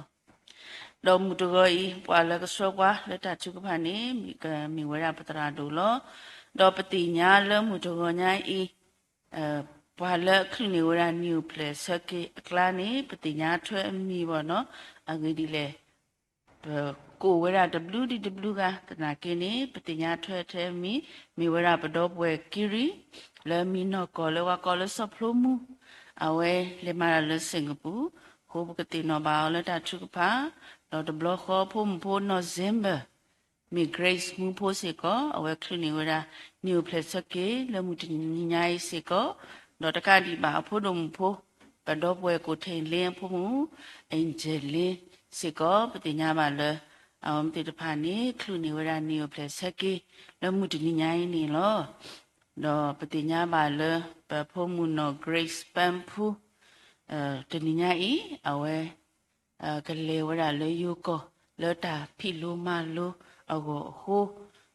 ဒီးမုၢ်တဂီၤအံၤ ပှၤလၢကဆှၢပှၤလၢတၢ်ထုကဖၣ်န့ၣ် ကမ့ၢ်ဝဲဒၣ်ပသရၣ်ဒိၣ်လီၤ. ဒီးပသ့ၣ်ညါလၢမုၢ်တဂီၤညါအံၤ ပှၤလၢအချုးန့ၢ်ဝဲဒၣ်နံၣ်အိၣ်ဖျဲၣ်ဆၢက့ၤအကျါန့ၣ် ပသ့ၣ်ညါထွဲအမံၤဘၣ်နီၤ. အဂ့ၢ်ဒ်လဲၣ် ပကိးဝဲဒၣ်တဘျုးဒံးတဘျုးဂၤသနာ်က့န့ၣ် ပသ့ၣ်ညါထွဲထဲအမံၤ မ့ၢ်ဝဲဒၣ်ပဒီပုၢ်ဝဲၢ်ကံရံ လၢမံၤနီၢ်ကီၢ်လၢပှၤကိးလၢစီၤဖျိမူ အဝဲလဲၤမၤတၢ်လၢစ့ၣ်ကပူၤ အဃိပကသ့ၣ်နီၣ်ဘၣ်အီၤလၢတၢ်ထုကဖၣ် ဒီးတဘျီဃီဖိမုၣ်ဖိနီၢ်စ့ဘၢၣ် မ့ၢ် Grace မူဖိစ့ၢ်ကီး အဝဲချုးန့ၢ်ဝဲဒၣ် နံၣ်အိၣ်ဖျဲၣ်ဆၢက့ၤ လၢမုၢ်တနံၤညါအံၤစ့ၢ်ကီး, ဒီးတကးဒံးဘၣ်အဖိဒိၣ်မုၣ်ဖိ ပဒီပုၢ်ဝဲၢ်ကိးထံၣ်လ့အဖိမုၣ် Angeline စ့ၢ်ကီး ပသ့ၣ်ညါဘၣ်လၢ အဝဲသ့ၣ်တဖၣ်န့ၣ် ချုးန့ၢ်ဝဲဒၣ်နံၣ်အိၣ်ဖျဲၣ်ဆၢက့ၤ လၢမုၢ်တနံၤညါအံၤန့ၣ်လီၤ. ဒီးပသ့ၣ်ညါဘၣ်လၢ ပဖိမုၣ်နီၢ် Grace ပၢဖူ တနံၤညါအံၤ အဝဲ ကလဲၤဝဲဒၣ်လၢယိၤကီၢ် လၢတၢ်ဖံးလိမၤလိအဂီၢ်အဃိ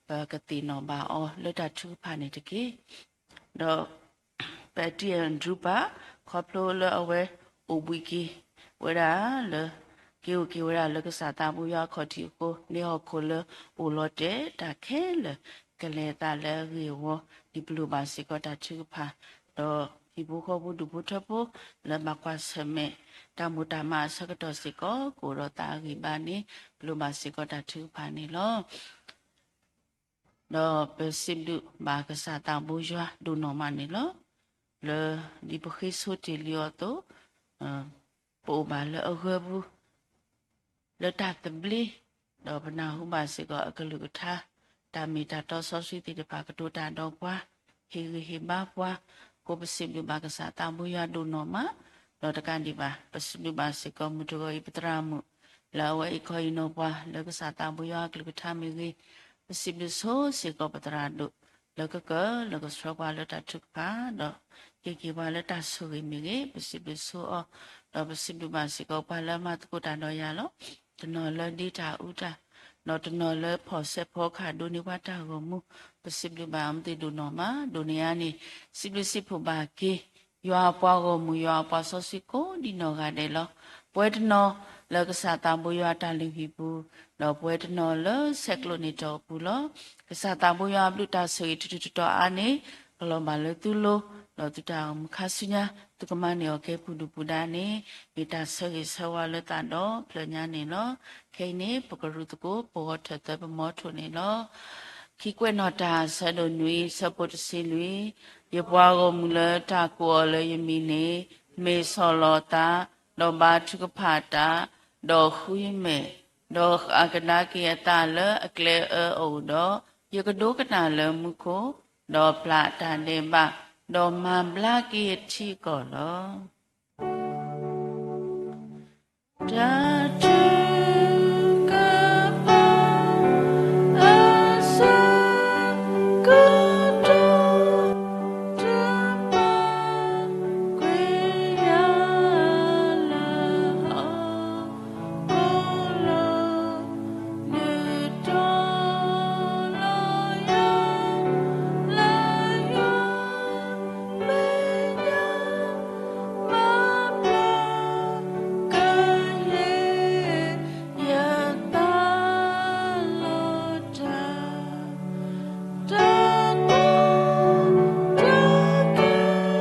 ပကသ့ၣ်နီၣ်ဘၣ်အီၤလၢတၢ်ထုကဖၣ်န့ၣ်တက့ၢ်. ဒီး ပတံၢ်အဒြူပၢ် ခီဖျိလၢအဝဲအိၣ်ဘှံးက့ၤဝဲဒၣ်လၢ က့ၤအိၣ်က့ၤဝဲဒၣ်လၢကစၢ်သးဘိယွၤအခီၣ်ထံးအဃိ လၢဟီၣ်ခိၣ်လၢအိၣ်လီၤတဲာ်တၢ်ခဲလၢာ် ကလဲၤအသးလၢအဂ့ၢ်အဝီ ဒ်ပလိၣ်ဘၣ်စ့ၢ်ကီးတၢ်ထုကဖၣ် ဒီးဟံၣ်ဖိဃီဖိဒူၣ်ဖိထၢဖိ လၢဘၣ်ကွၢ်ဆၢၣ်မဲာ် တၢ်မိၢ်တၢ်မးအဆၢကတီၢ်စ့ၢ်ကီး ကအိၣ်ဒီးသးအဂံၢ်ဘါန့ၣ် ပလိၣ်ဘၣ်စ့ၢ်ကီးတၢ်ထုကဖၣ်န့ၣ်လီၤ. ဒီးပစံးဘျုးဘၣ်ကစၢ်သးဘိယွၤဒိၣ်နီၢ်မးန့ၣ်လီၤ. လၢဒ်ပဃ့ဆိတ့ၢ်လံအီၤအသိး ပအိၣ်ဘၣ်လၢအဂၢၢ်ပူၤ လၢတၢ်သဘျ့, ဒီးပနၢ်ဟူဘၣ်စ့ၢ်ကီးအကလုၢ်ကထါ, တၢ်မ့ၢ်တၢ်တီစီဆှံသ့ၣ်တဖၣ်ကတိၤတၢ်ဒီးပှၤ, ဟ့ၣ်ဂံၢ်ဟ့ၣ်ဘါပှၤ, အဃိပစံးဘျုးဘၣ်ကစၢ်သးဘိယွၤဒိၣ်နီၢ်မး, ဒီးတကးဒံးဘၣ် ပစံးဘျုးဘၣ်စ့ၢ်ကီးမုၢ်တဂီၤအံၤပသရၣ်မုၣ်, လၢအဝဲအံးခီအံးနီၤပှၤ လၢကစၢ်သးဘိယွၤအကလုၢ်ကထါမ့ၢ်ဂ့ၤ, ပစံးဘျုးဆိစ့ၢ်ကီးပသရၣ်ဒိၣ်, လၢကကၢၢ်လၢကဆှၢပှၤလၢတၢ်ထုကဖၣ်, ဒီးဟ့ၣ်က့ၤပှၤလၢတၢ်ဆိၣ်ဂ့ၤမ့ၢ်ဂ့ၤ, ပစံးဘျုးဆိအီၤ, ဒီးပစံးဘျုးဘၣ်စ့ၢ်ကီးပှၤလၢအမၤသကိးတၢ်ဒီးယၤလီၤ. တနီၤလၢဒ့တၢ်အူတၢ်, ဒီးတနီၤလၢဖီၣ်စဲးဖီကဟၣ်ဒိးန့ၢ်ပှၤတၢ်ဂီၤမူ, ပစံးဘျုးဘၣ်အီၤမ့ၢ်သ့ၣ်ဒိၣ်နီၢ်မး, ဒိၣ်န့ၢ်အါန့ၣ်, စံးဘျုးစံးဖှိၣ်ဘၣ်က့ၤ ယွၤအပှၤဂီၢ်မုၢ် ယွၤအပှၤစီဆှံကိးဒံနီၢ်ဂၤဒဲးလီၤ. ပဝဲတနီၤလၢကစၢ်သးဘိယွၤအတၢ်လုၢ်ဟံၣ်ပူၤ, ဒီးပဝဲတနီၤလၢဆဲးကျိးန့ၢ်တီၢ်အပူၤလီၤ. ကစၢ်သးဘိယွၤအဘျုးတၢ်ဆိၣ်ဂ့ၤထူးထူးတီၤတီၤအါန့ၣ် ကလီၤဘၣ်လၢသုလိၤ, ဒီးသုတၢ်အိၣ်မူခါဆူညါ သုကမၤန့ၢ်အီၤကဲပူၤဒုၣ်ပူၤဒါန့ၣ် မ့ၢ်တၢ်ဆၢဂ့ၤဆၢဝါလၢသးဒီဖျၢၣ်ညါန့ၣ်လီၤ. ခဲအံၤန့ၣ် ပကရူၢ်သကိး ပဂီၤထၢၣ်သၢပမီထိၣ်န့ၣ်လီၤ. ခံကွဲးနီၣ်တၢ် ဆၢဒိၣ်နွံ ဆၢဖိတဆံလွံၢ်, ယပှၤဂီၢ်မုၢ်လၢတၢ်ကိးအီၤလၢယမံၤန့ၣ် မ့ၢ်ဆီၣ်လီၤသး, ဒီးဘါထုကဖၣ်တၢ်, ဒီးဃုယမဲာ်, ဒီးဃၣ်ကဒါက့ၤအသးလၢအကျဲအၢအအိၣ်ဒီး, ယကဒိကနၣ်လၢမူခိၣ်, ဒီးပျၢ်တၢ်ဒဲးဘး, ဒီးမၤဘျါက့ၤယထံအကီၢ်လီၤ. တၢ်ထုကဖၣ် အဆၢကတီၢ် တပာ်ကွံာ်ယၤလၢဟီၣ်ခိၣ်လီၤ. နုာ်တီၤလီၤယၤ လၢယွၤမဲာ်ညါ မၤဘျါကယဲၢ် ယသးလီၤတၢ် တၢ်ကိၢ်တၢ်ဂီၤ မ့ၢ်မၤယၤ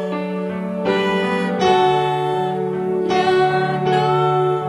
ဒီး ဒ်သိးကပိာ် တၢ်လ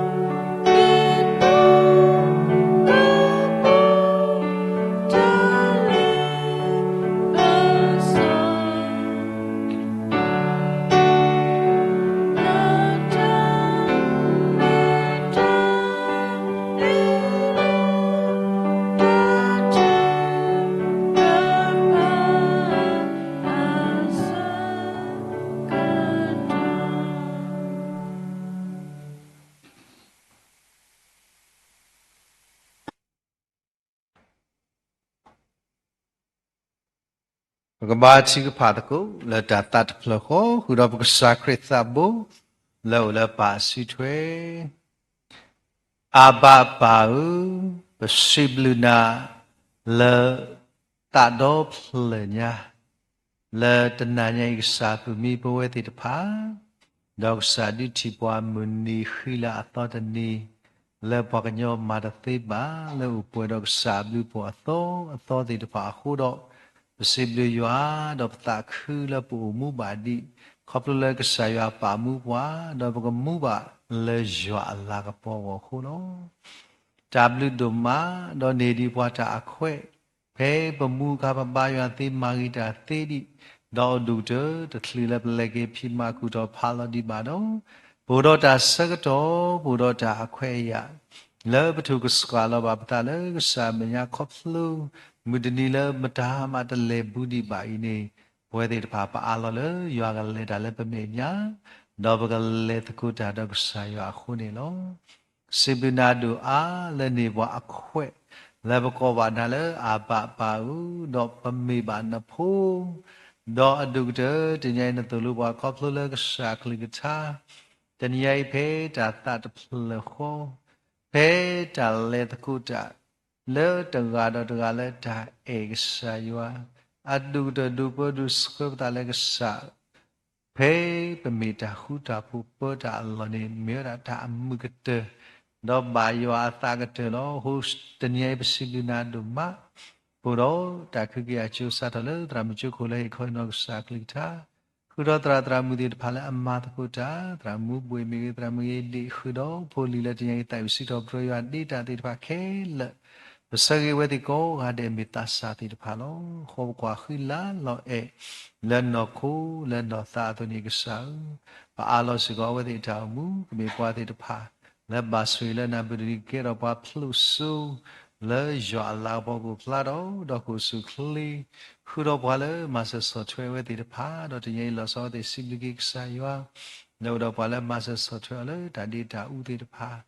ၢပစီ ပကဘါထုကဖၣ်သကိး လၢတၢ်သးတဖျၢၣ်ဃီ ဃုာ်ဒီးပကစၢ်ခရံာ်သးဘိ လၢအအိၣ်လၢပၢ်အစုထွဲ. အဘၣ်ပၢ်ဧၢ, ပစံးဘျုးနၤလၢသးဒီဖျၢၣ်ညါ, လၢတနၤညါအံၤ ကစၢ်ပမံပဝဲသ့ၣ်တဖၣ်, ဒီးကစၢ်ဒုးထံၣ်ပှၤမုၢ်နံၤဃံလၤအသီတနံၤ, လၢပှၤကညီမၤတသ့ဘၣ် လၢအိၣ်ပှဲၤဒီးကစၢ်အဘျုးအဖှိၣ်အသီအသီသ့ၣ်တဖၣ်အဃိဒီး, ပစံးဘျုးယွၤ, ဒီးပသးခုလၢပအိၣ်မူဘၣ်ဒံး, ခီဖျိလၢကစၢ်ယွၤပာ်မူပှၤ, ဒီးပကမူဘၣ်လၢယွၤအလၤကပီၤအဂီၢ်အဃိလီၤ. တၢ်ဘျုးဒိၣ်မး, ဒီးန့ၢ်ဒံးပှၤတၢ်အခွဲး, ဖဲပမူအခါပဘါယွၤသ့ မၤဂ့ၤတၢ်သ့ဒံး, ဒီးအဒိၣ်ကတၢၢ်တချုးလၢပလဲၤက့ၤဖံးမၤကူၣ်ထီၣ်ဖးလီၤဒံးဘၣ်ဒီး, ပအိၣ်ဒီးတၢ်ဆၢကတီၢ်, ပအိၣ်ဒီးတၢ်အခွဲးအယာ်, လၢပထုးကဆှၣ်လီၤဘၣ်ပသးလၢကစၢ်အမဲာ်ညါ ခီဖျိ မုၢ်တနံၤလၢမတၤမးတလဲၤဘူးဒံးဘၣ်အံၤန့ၣ်, ပဝဲသ့ၣ်တဖၣ်ပအးလီၤလၢယွၤကလဲၤတၢ်လၢပမဲာ်ညါ, ဒီးပကလဲၤသကိးတၢ်ဒီးကစၢ်ယွၤအဃိန့ၣ်လီၤ. စံးဘျုးနၤဒိၣ်အါလၢန့ၢ်ပှၤအခွဲး, လၢပကိးဘၣ်နၤလၢအဘၣ်ပၢ်ဧၢ, ဒီးပမ့ၢ်ဘၣ်နဖိ, ဒီးအဒိၣ်ကတၢၢ်တနံၤအံၤ နသိၣ်လိပှၤခီဖျိလၢကစၢ်အကလုၢ်ကထါ, တနံၤအံၤဖဲတၢ်သးတဖျၢၣ်ဃီ, ဖဲတၢ်လဲၤသကိးတၢ်, လၢတဂၤဒီးတဂၤလၢတၢ်အဲၣ်ကစၢ်ယွၤ, အဒိၣ်ကတၢၢ်ဒိးပၢဒိးဆှၢပသးလၢကစၢ် ဖဲပမ့ၢ်တၢ်ဃူတၢ်ဖိးပၢတၢ်အလီၢ်န့ၣ် မ့ၢ်ဝဲဒၣ်တၢ်အမုာ်ကတၢၢ်, ဒီးဘၣ်ယွၤအသးကတၢၢ်လီၤ. အဃိတနံၤအံၤ ပစံးဘျုးနၤဒိၣ်မး, ပအိၣ်ဒီးတၢ်ခုက့ၤအစိၤ စးထီၣ်လၢသရၣ်မုၣ်ကၠိခိၣ်လၢဟ့ၣ်ခီဟ့ၣ်နီၤကစၢ်အကလုၢ်ကထါ, ဃုာ်ဒီးသရၣ်သရၣ်မုၣ်သ့ၣ်တဖၣ်လၢအမၤသကိးတၢ်, သရၣ်မုၣ်ဘှ့ၣ်မ့ၢ်ဂ့ၤ သရၣ်မုၣ်ဂ့ၤဒ့ၣ် ဃုာ်ဒီးဖိလံၤလၢတနံၤအံၤ သးဝံၣ်စံးထီၣ်ပတြၢၤယွၤဒ့တၢ်သ့ၣ်တဖၣ်ခဲလၢာ်, ပဆၢဂ့ၤဝဲသ့ၣ်ကိးဂၤဒဲးမ့ၢ်သးစၢ်သ့ၣ်တဖၣ်လီၤ. ဃီပကွၢ်ဃံလၤလီၤအဲၣ် လၢနီၢ်ခိလၢနီၢ်သးအသိးန့ၣ် ကစၢ်ဧၢ, ပအးလီၤစ့ၢ်ကီးအဝဲသ့ၣ်အတၢ်အိၣ်မူ ကမ့ၢ်ပှၤသ့ၣ်တဖၣ် လၢဘၣ်ဆိၣ်ဂ့ၤလၢနၢ်ပၢၢ်တဂ့ၤ ကကဲထီၣ်ပှၤဖျိးစိ လၢယွၤအလၤကပီၤကအိၣ်ဖျါထီၣ် ဒီးကအိၣ်ဆူၣ်ချ့, ဃုာ်ဒီးပှၤလၢမၤစၢၤဆီၣ်ထွဲအဝဲသ့ၣ်တဖၣ်, ဒီးတနံၤအံၤ လီၤဆီအဝဲသ့ၣ်စံးဘျုးက့ၤကစၢ်ယွၤ, ဒီးအိၣ်ဒီးပှၤလၢမၤစၢၤဆီၣ်ထွဲအီၤလၢတၢ်ဒ့တၢ်အူသ့ၣ်တဖၣ်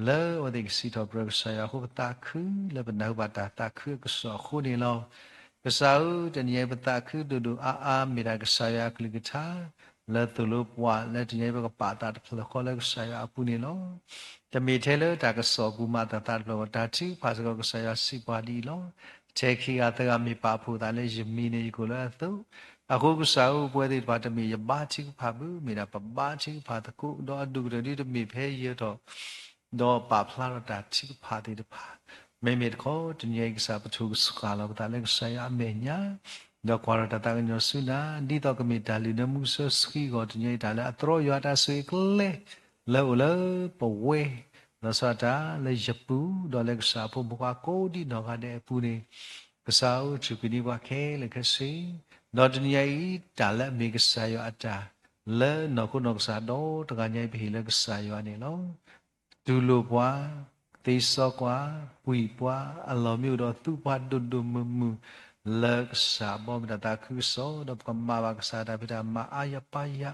လၢအဝဲသ့ၣ်ကစံးထီၣ်ပတြၢၤကစၢ်ယွၤအဃိ ပသးခုလၢပနၢ်ဟူဘၣ်တၢ်သးခုအကစီၣ်အဃိန့ၣ်လီၤ. ကစၢ်ဧၢ, တနံၤအံၤပသးခုဒိၣ်ဒိၣ်အါအါ မ့ၢ်ဒၣ်ကစၢ်ယွၤအကလုၢ်ကထါ လၢသိၣ်လိပှၤလၢတနံၤအံၤ ပကပာ်သးတဖျၢၣ်ဃီလၢကစၢ်ယွၤအပူၤန့ၣ်လီၤ. တမ့ၢ်ထဲလၢတၢ်ကစီၣ်ပူၤမး တၢ်သးတဖျၢၣ်ဃီ တၢ်ထုကဖၣ်စ့ၢ်ကီး ကစၢ်ယွၤစံးပှၤဒ်အံၤလီၤ. ထဲခံဂၤသၢဂၤမ့ၢ်ပာ်ဖှိၣ်သးလၢယမံၤန့ၣ် ယကအိၣ်လၢအသိး, အဃိကစၢ်ဧၢ, ပဝဲသ့ၣ်တဖၣ် တမ့ၢ်ယဘါထုကဖၣ်ဘၣ်, မ့ၢ်ဒၣ်ပဘါထုကဖၣ်သကိး, ဒီးအဒိၣ်ကတၢၢ်ဒ်တမ့ၢ်ဖဲယၢၤထီၣ် ဒီးပာ်ဖျါထီၣ်တၢ်ထုကဖၣ်သ့ၣ်တဖၣ်, မ့မ့ၢ်တခီ တနံၤအံၤကစၢ် ပထိၣ်ကဆှီလီၤပသးလၢကစၢ်ယွၤအမဲာ်ညါ, ဒီးကွၢ်ထီၣ်တၢ်သးကညီၤဆူနၤ, ဒ်သိးကမ့ၢ်တၢ်လုၢ်နၢမူကဆှီဆှံအဂီၢ် တနံၤအံၤ တၢ်လၢအတြီယွၤ တၢ်ဆိၣ်ဂ့ၤကျဲ လၢအိၣ်လၢပဝဲ လီၤဆီဒၣ်တၢ်လၢယပူၤ, ဒီးလၢကစၢ်အဖိမုၣ်ဖိခွါကိးဒံနီၢ်ဂၤဒဲးအပူၤန့ၣ်, ကစၢ်ဧၢ, ထုးကွံာ်န့ၢ်ပှၤခဲလၢာ်ခဲဆ့, ဒီးတနံၤအံၤ တၢ်လၢအမ့ၢ်ကစၢ်ယွၤအတၢ် လၢနီၢ်ခိနီၢ်ကစၢ်ဒီတဂၤညါအံၤ ပဟ့ၣ်လၢကစၢ်ယွၤန့ၣ်လီၤ. တူၢ်လိာ်ပှၤ, သ့စီကွၢ်, ပှံၤပှၤ, အလီၢ်မ့ၢ်အိၣ်ဒီးသူပှၤဒိၣ်ဒိၣ်မုၢ်မုၢ် လၢကစၢ်အဘီအမုၢ် တၢ်သးခုကစီၣ်, ဒီးပကမၤဘၣ်ကစၢ်တၢ်ဖံးတၢ်မၤအါယၤပၢ်ယၤ,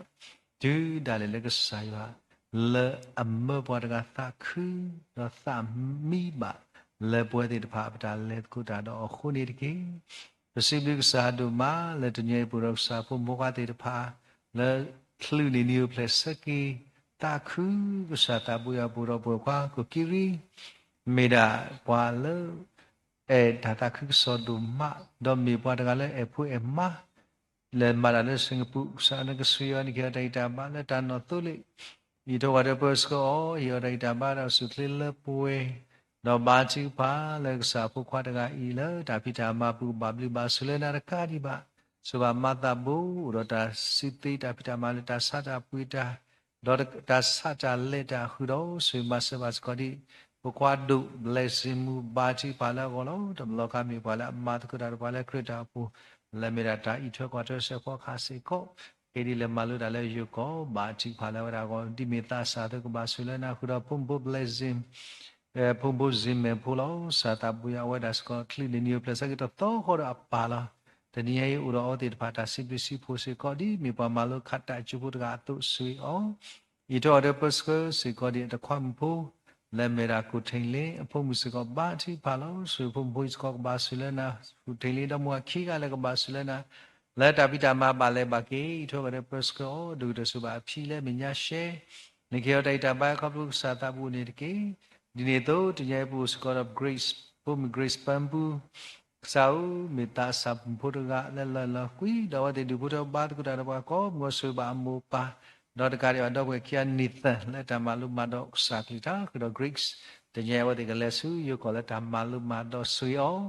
တုၤဒၣ်လဲာ်လၢကစၢ်ယွၤ လၢအမၢပှၤတဂၤသးခု ဒီးသးမံဘၣ် လၢပဝဲသ့ၣ်တဖၣ် ပတၢ်လဲၤသကိးတၢ်ဒီးအီၤအဃိန့ၣ်တက့ၢ်. ပစံးဘျုးကစၢ်ဒိၣ်မး လၢတနံၤအံၤ ပအိၣ်ဒီးကစၢ်ဖိမုၣ်ဖိခွါသ့ၣ်တဖၣ် လၢချုးန့ၢ်နံၤအိၣ်ဖျဲၣ်ဆၢက့ၤ သးခုကစၢ်သးဘိယွၤ ပအိၣ်ဒီးပှၤကွၢ်ကိးက့ရံ မ့ၢ်ဒၣ်ပှၤလၢ အဲၣ်တၢ်သးခုကစီၣ်ဒိၣ်မး, ဒီးမ့ၢ်ပှၤတဂၤလၢအဲၣ်ဖိအဲၣ်မါ လဲၤမၤတၢ်လၢ Singapore, ကစၢ်နကဆိၣ်ဂ့ၤအီၤ နကဟ့ၣ်အီၤတၢ်ဂံၢ်တၢ်ဘါလၢတၢ်နီၢ်သိလ့ၣ်, အံးထွဲကွၢ်ထွဲပၢဆှၢအီၤ, ဟ့ၣ်အီၤတၢ်ဂံၢ်တၢ်ဘါဒီးအိၣ်ဆူၣ်ချ့လၢပှဲၤ, ဒီးဘါထုကဖၣ်လၢကစၢ်ဖိခွါတဂၤအံၤ လၢတၢ်ဖံးတၢ်မၤပူၤ ကဘၣ်ဘျုးဘၣ်ဆိၣ်လၢနၤတကးဒံးဘၣ်, ဆိၣ်ဘၣ်မၤသးဘိ အိၣ်ဒီးတၢ်စူၢ်သ့တၢ်ဖံးတၢ်မၤလၢတၢ်ဆါတၢ်ပှ့ၤတၢ် ဒီးတၢ်ဆးတၢ်လဲၤတၢ်ဃုာ်ဒီး ဆိၣ်ဂ့ၤမၤစၢၤဘၣ်စ့ၢ်ကီးဒံး ဖိခွါဒိၣ် Blessing မူ ဘါထုကဖၣ်လၢအဂီၢ်လီၤ. တဘျီခါမ့ၢ်ပှၤလၢအမၤသကိးတၢ် ဒီးပှၤလၢခရံာ်တၢ်အိၣ်ဖှိၣ် လၢမ့ၢ်ဒၣ်တၢ်အံးထွဲကွၢ်ထွဲစဲးဖီကဟၣ်စ့ၢ်ကီး, ကဲဒ်လဲၣ်မၤလိတၢ်လၢယိၤကီၢ် ဘါထုကဖၣ်လၢအဝဲဒၣ်အဂီၢ် ဒ်မ့ၢ်သးစၢ်အသိး ကဘၣ်ဆိၣ်လၢနၤဃုာ်ဒီး ဖိမုၣ်ဖိ Blessing ဖိမုၣ်ဖိ Zimmerman ဖိလီၤ. ကစၢ်သးဘိယွၤ အဝဲဒၣ်စ့ၢ်ကီး ချုးန့ၢ်နံၤအိၣ်ဖျဲၣ်ဆၢက့ၤတသီဃီဒီးအပၢ်လီၤ. တနံၤအံၤအိၣ်ဒီးအဝဲသ့ၣ်တဖၣ် တၢ်စံးဘျုးစံးဖှိၣ်စ့ၢ်ကီး ဒ်မ့ၢ်ပှၤမၤလိခးတၢ်အကၠိဖိတဂၤအသိး ဆိၣ်ဂ့ၤအီၤ အံးထွဲကွၢ်ထွဲပၢဆှၢစ့ၢ်ကီးဒံး အတခွါမုၣ်ဖိ လၢအမ့ၢ်ဒၣ် ကိၣ်ထ့လ့ အဖိမုၣ်စ့ၢ်ကီး ဘါထုကဖၣ်လီၤ. ဆိၣ်ဂ့ၤဖိမုၣ်ဖိအံၤစ့ၢ်ကီး ကဘၣ်ဆိၣ်လၢနၤ ကိၣ်ထ့လ့ ဒီးမိၢ်အခံဂၤလၢကဘၣ်ဆိၣ်လၢနၤ လၢတၢ်ဖံးတၢ်မၤဘၣ်လဲၤဘၣ်က့ၤ အံးထွဲကွၢ်ထွဲပၢဆှၢအီၤ ဒိၣ်ကတၢၢ်ဆိၣ်ဘၣ်အဖံလၢအမဲာ်ညါရှဲ နကဟ့ၣ်အီၤတၢ်ဂံၢ်တၢ်ဘါ ခီဖျိကစၢ်သးဘိန့ၣ်တက့ၢ်. ဒ်န့ၣ်အသိး တနံၤအံၤပအိၣ်စ့ၢ်ကီးဒီး Grace, ဖိမုၣ် Grace ပၢၢ်ပူၤ, ကစၢ်ဧၢ, မ့ၢ်သးစၢ်ဖိတဂၤလၢလၢလီၤကွံ, ဒီးအဝဲသ့ၣ်ဒူၣ်ဖိထၢဖိဘါသကိးတၢ်ဒီးပှၤကိးမုၢ်ဂီၤ ဆိၣ်ဂ့ၤဘၣ်အမိၢ်အပၢ်, ဒီးတကးဒံးဘၣ်ဒီပုၢ်ဝဲၢ်ခံဂၤ Nathan လၢတၢ်မၤလိမၤဒိးကစၢ်ကလုၢ်ကထါဃုာ်ဒီး Grace, တနံၤအံၤအဝဲသ့ၣ်ကလဲၤဆူယိၤကီၢ်လၢတၢ်မၤလိမၤဒိးဆိၣ်ဂ့ၤ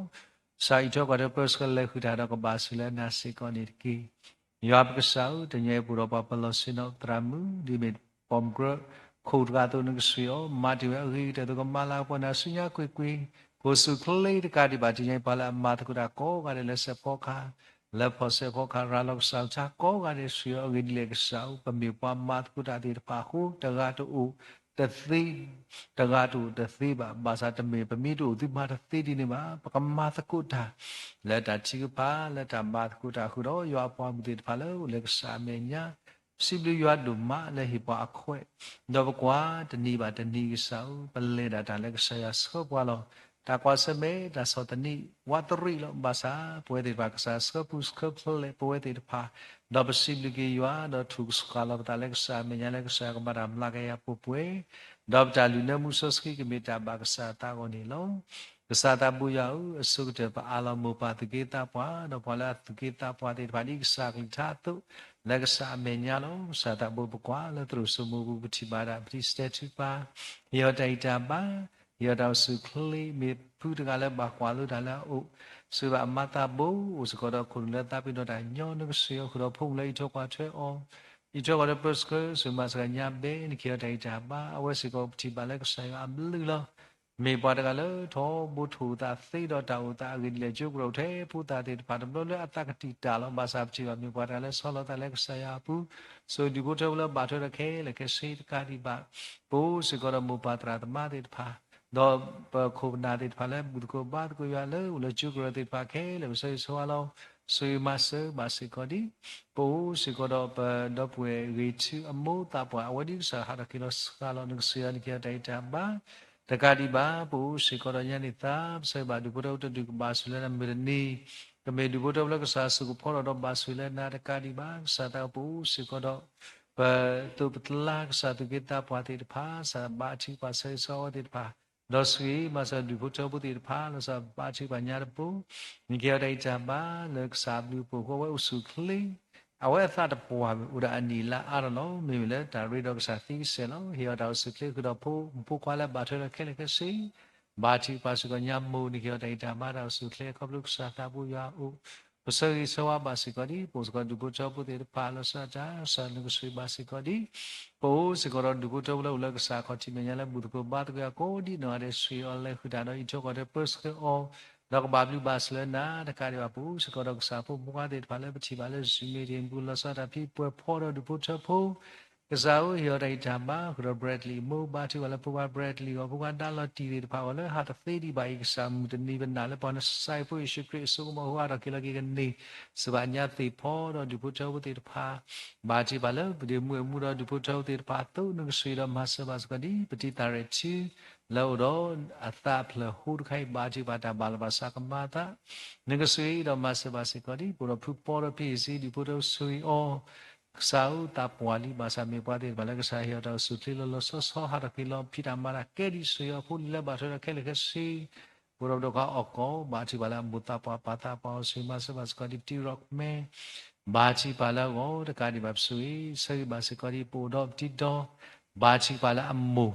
အီၤ ကစၢ်အံးထွဲကွၢ်ထွဲပၢဆှၢလဲၤဃုာ်တၢ်ဒီးကဘၣ်ဆိၣ်ဂ့ၤလၢနၤစ့ၢ်ကီးန့ၣ်တက့ၢ်. ယွၤပကစၢ်ဧၢ, တနံၤအံၤပအိၣ်ဒီးပှၤပလီၢ်ဆ့ၣ်နီၤသရၣ်မုၣ် ဒ်မ့ၢ်ပိာ်မုၣ်ကရၢခိၣ်တဂၤအသိး နကဆိၣ်ဂ့ၤအီၤ, မၤတ့ၢ်ဝဲအဂ့ၤကတၢၢ်အသိး ကမၤလၤကပီၤနၤဆူညါကွ့ၢ်ကွ့ၢ်, ကအိၣ်ဆူၣ်အိၣ်ချ့တကးဒံးဘၣ် တနံၤအံၤပှၤလၢအမၤသကိးတၢ်ကိးဂၤဒဲးလၢစဲးဖီကဟၣ်, လၢဖီၣ်စဲးဖီကဟၣ် ရၤလီၤကစၢ်အကလုၢ်ကထါကိးဂၤဒဲး ဆိၣ်ဂ့ၤအီၤအဂ့ၢ်ဒ်လဲၣ်ကစၢ်ဧၢ, ပမ့ၢ်ပှၤမၤသကိးတၢ်သ့ၣ်တဖၣ်အဃိ တဂၤတအိၣ် တသ့, တဂၤတအိၣ်တသ့ဘၣ်, ဘၣ်ဆၣ်တမ့ၢ်ပမ့ၢ်တအိၣ်သုမၤတသ့ဒ်န့ၣ်ဘၣ်, ပကမၤသကိးတၢ် လၢတၢ်ထုကဖၣ် လၢတၢ်မၤသကိးတၢ်ဃုာ်ဒီး ယွၤအပှၤမုၣ်သ့ၣ်တဖၣ်လၢအိၣ်လၢကစၢ်အမဲာ်ညါ, ပစံးဘျုးယွၤဒိၣ်မးလၢဟ့ၣ်ပှၤအခွဲး, ဒီးပကွၢ်တနံၤဘၣ်တနံၤကစၢ်ဧၢ, ပလဲၤဒၣ်တၢ်လၢကစၢ်ယွၤဆှၢပှၤလီၤ. တၢ်ကွၢ်ဆၢၣ်မဲာ် တၢ်ဆီၣ်သနံး ဝးတရံးလီၤ. ဘၣ်ဆၣ် ပဝဲသ့ၣ်တဖၣ် ကစၢ်ဆှၢပူၤဆှၢဖျဲးပဝဲသ့ၣ်တဖၣ်, ဒီးပစံးဘျုးက့ၤယွၤ ဒီးထုးကဆှီလီၤပသးလၢကစၢ်အမဲာ်ညါ လၢကစၢ်ယွၤကဘၣ်တၢ်မျးကယၤပှဲၤပှဲၤ, ဒီးပတၢ်လုၢ်နၢမူစီဆှံကမ့ၢ်တၢ်ဘၣ်ကစၢ်အသးအဂီၢ်န့ၣ်လီၤ. ကစၢ်သးဘိယွၤဧၢ, အဆိကတၢၢ်ပအးလီၤမိၢ်ပၢ်သူၣ်က့သးပှၢ်, ဒီးပှၤလၢအသူၣ်က့သးပှၢ်သ့ၣ်တဖၣ် ဒ်ကစၢ်ကလုၢ်ကထါအသိး လၢကစၢ်အမဲာ်ညါလီၤ. ကစၢ်သးဘိပကွၢ်လၢသရိာ်စိမိၤပူၤ ပထံၣ်ဘၣ်ဒၣ် ပတံၤစတဲထူပၢ် ဟ့ၣ်အီၤတၢ်ဂံၢ်တၢ်ဘါ, ဟ့ၣ်အီၤတၢ်အိၣ်ဆူၣ်အိၣ်ချ့, မ့ၢ်ဖုတဂၤလၢဘၣ်ကွၢ်လိတၢ်လၢအအိၣ်, ဆိၣ်ဂ့ၤဘၣ်အမါသးဘိ, အိၣ်စ့ၢ်ကီးဒီးခိၣ်နူာ်လၢသးပ့ၤနီၣ်တၢ်ညီ, နကဆိၣ်ဂ့ၤအီၤဃုာ်ဒီးဖိမုၣ်လၢအအံးထွဲကွၢ်ထွဲအီၤ, အံးထွဲကွၢ်ထွဲပၢဆှၢ ဆိၣ်ဂ့ၤမၤစၢၤညါဘဲ, နကဟ့ၣ်အီၤတၢ်ဂံၢ်တၢ်ဘါ, အဝဲစ့ၢ်ကီးပထံၣ်ဘၣ်လၢကစၢ်ယွၤအဘျုးလီၤ. မ့ၢ်ပှၤတဂၤလၢထီဘိထိၣ်သးသ့ဒီးတၢ်အိၣ်သးအဂ့ၢ်ဒ်လဲၣ် ကၠိကရၢၢ်ထဲဖိသၣ်သ့ၣ်တဖၣ် တဘျီလၢအသးကတံာ်တာ်လီၤ. ဘၣ်ဆၣ်ပထံၣ်ဘၣ်မ့ၢ်ပှၤတဂၤလၢဆီလီၤသးလၢကစၢ်ယွၤအပူၤ, ဆိၣ်ဂ့ၤဒူၣ်ဖိထၢဖိလၢဘၣ်ထွဲဒီးခဲလၢာ်ခဲဆ့တကးဒံးဘၣ်, ပအိၣ်စ့ၢ်ကီးဒီးမိၢ်ပၢ်သရၣ်သမါသ့ၣ်တဖၣ်, ဒီးပခိၣ်ပနၢ်သ့ၣ်တဖၣ်လၢဘူၣ်သကိးဘါသကိးယွၤလၢအိၣ်လၢကၠိကရၢၢ်သ့ၣ်တဖၣ်ခဲလၢာ် ပဆၢဂ့ၤဆၢဝါလီၤ. ဆိၣ်ဂ့ၤမၤစၢၤဘၣ်စ့ၢ်ကီးဒံး, ပအိၣ်စ့ၢ်ကီးဒီးပဒီပုၢ်ဝဲၢ်ဂ့ၤထူအမိၢ်သးပှၢ် အဝဲဒ်ကစၢ်ဟးထီၣ်က့ၤလီၤစှၤလီၤ နကဆိၣ်ဂ့ၤအီၤ နကဟ့ၣ်အီၤတၢ်ဂံၢ်တၢ်ဘါ, တကးဒံးဘၣ် ပအိၣ်စ့ၢ်ကီးဒီးညါန့ၣ်သး ပဆၢဂ့ၤဘၣ်ဒူၣ်ဖိထၢဖိတဒူၣ်ကဘၣ်ဆိၣ်ဂ့ၤလၢနၤမုၢ်တနံၤ, ကမ့ၢ်ဒူၣ်ဖိထၢဖိလၢကစၢ်စူၢ်ကဖီထီၣ်ဒီးဘၣ်ဆိၣ်ဂ့ၤလၢနၤတကးဒံးဘၣ် ကစၢ်သးပအိၣ်စ့ၢ်ကီးဒီး ပသိးပသလါကစၢ်သူၣ်က့သးပှၢ်သ့ၣ်တဖၣ် ကစၢ်ဘါထုကဖၣ်ဆၢဂ့ၤဆၢဝါအဝဲသ့ၣ်တဖၣ်, ဒီးဆိၣ်ဂ့ၤမၤစၢၤဒူၣ်ဖိထၢဖိသ့ၣ်တဖၣ် လီၤဆီဘါထုကဖၣ်ညါတပူၤ, နကဟ့ၣ်အီၤတၢ်ဂံၢ်တၢ်ဘါ လၢကစၢ်အဘျုးအဖှိၣ်အဃိ အဝဲအိၣ်ဆူၣ်အိၣ်ချ့ အဝဲအသးတပှၢ်အိၣ်ဒီးအနံၣ်လါအါထီၣ်လီၤ. မ့မ့ၢ်လၢတၢ်ရ့ဒီးကစၢ်သံကစဲးလီၤ. ဟ့ၣ်အီၤတၢ်အိၣ်ဆူၣ်အိၣ်ချ့ဃုာ်ဒီးဖိမုၣ်ဖိခွါလၢဘၣ်ထွဲဒီးခဲလၢာ်ခဲဆ့, ဘါထုကဖၣ်စ့ၢ်ကီးညါမိၢ် နကဟ့ၣ်အီၤတၢ်ဂံၢ်တၢ်ဘါတၢ်အိၣ်ဆူၣ်အိၣ်ချ့ ခီဖျိကစၢ်သးဘိယွၤအအိၣ်, ပဆၢဂ့ၤဆၢဝါဘၣ်စ့ၢ်ကီးဒံး ပအိၣ်စ့ၢ်ကီးဒူၣ်ဖိထၢဖိသ့ၣ်တဖၣ် လီၤဆီဒၣ်တၢ် ကစၢ်နကဆိၣ်ဂ့ၤဘၣ်စ့ၢ်ကီးဒံး, ပအိၣ်စ့ၢ်ကီးဒီးဒူၣ်ဖိထၢဖိလၢအိၣ်လၢကစၢ်ခီၣ်ထံးမဲာ်ညါလၢဘူၣ်သကိးဘါသကိးအကိးဒံးနီၢ်ဂၤဒဲး ဆိၣ်ဂ့ၤအီၤလဲၤဃုာ်တၢ်ဒီးအံးထွဲကွၢ်ထွဲပၢဆှၢအီၤ, ဒီးကဘၣ်ဘျုးဘၣ်ဆိၣ်လၢနၤတကးဒံးဘၣ် ပအိၣ်စ့ၢ်ကီးဒီးကစၢ်ဖိမုၣ်ဖိခွါသ့ၣ်တဖၣ်လၢပထံၣ်ဘၣ်လၢ Zoom meeting ပူၤလီၤဆီဒၣ်တၢ်ဖံးပှဲၤဖီဒီးဒူၣ်ဖိထၢဖိ ကစၢ်ဧၢ ဟ့ၣ်အီၤတၢ်ဂံၢ်တၢ်ဘါဃုာ်ဒီး Bradley အမိၢ် ဘါထုကဖၣ်လၢဖိခွါ Bradley ဂီၢ် ဖိခွါဒါလီၤတံၢ်သ့ၣ်တဖၣ်အဂီၢ်လၢဟးတသ့ဒံးဘၣ်အံၤ ကစၢ်မုၢ်တနံၤပနာ်လၢပှၤ နစံးဖိယ့ၣ်ၡူးခရံာ်အစိကမီၤအဃိ ဟးထီၣ်က့ၤလီၤက့ၤကန့ၢ် စံးဘၣ်ညါသ့ၣ်ဖီဒီးဒူၣ်ဖိထၢဖိသ့ၣ်တဖၣ် ဘါထုကဖၣ်လၢပဒုးမုၢ်အမူဒီးဒူၣ်ဖိထၢဖိသ့ၣ်တဖၣ်အသိး နကဆိၣ်ဂ့ၤဒီးမၤစၢၤဘၣ်စ့ၢ်ကီးဒံး ပတံၤသၣ်ရဲၣ်ထူ လၢအိၣ်ဒီးအသးအဖျၢၣ်ဟိတခါအံၤ ဘါထုကဖၣ်တၢ်ဘၣ်လီၤဘၣ်စးကမၤအသး နကဆိၣ်ဂ့ၤဒီးမၤစၢၤဘၣ်စ့ၢ်ကီးဒံး ပအိၣ်ဒီးဖုပီဒီးဖံအ့ၣ်စ့ ဒူၣ်ဖိထၢဖိဆိၣ်ဂ့ၤအီၤ ကစၢ်ဧၢ သးပှၢ်လံ ဘၣ်ဆၣ်မ့ၢ်ပှၤသ့ၣ်တဖၣ်လၢကစၢ်ဟ့ၣ်အီၤတၢ်အိၣ်ဆူၣ်အိၣ်ချ့လီၤလီၤဆီဆီ ဟးထီၣ်က့ၤလီၤဖံးတၢ်မၤတၢ်ကဲဒံး ဆိၣ်ဂ့ၤအီၤဖိလံၤလၢဘၣ်ထွဲဒီးခဲလၢာ်ခဲဆ့ ပအိၣ်ဒီးပဒီးခါအီၣ်ကီး ဘါထုကဖၣ်လၢအမိၢ်သးပှၢ် ပၢ်သးပှၢ်အဂီၢ် ဆိၣ်ဂ့ၤမၤစၢၤဘၣ်စ့ၢ်ကီးဒံး ပတံၤရီၣ်မဲ ဘါထုကဖၣ်လၢအဂီၢ် တကးဒံးဘၣ် ပဆိၣ်ဂ့ၤ ဆၢဂ့ၤဘၣ်စ့ၢ်ကီးဒံး ပအိၣ်ဒီးပတံၤဒီ ဘါထုကဖၣ်လၢအမိၢ်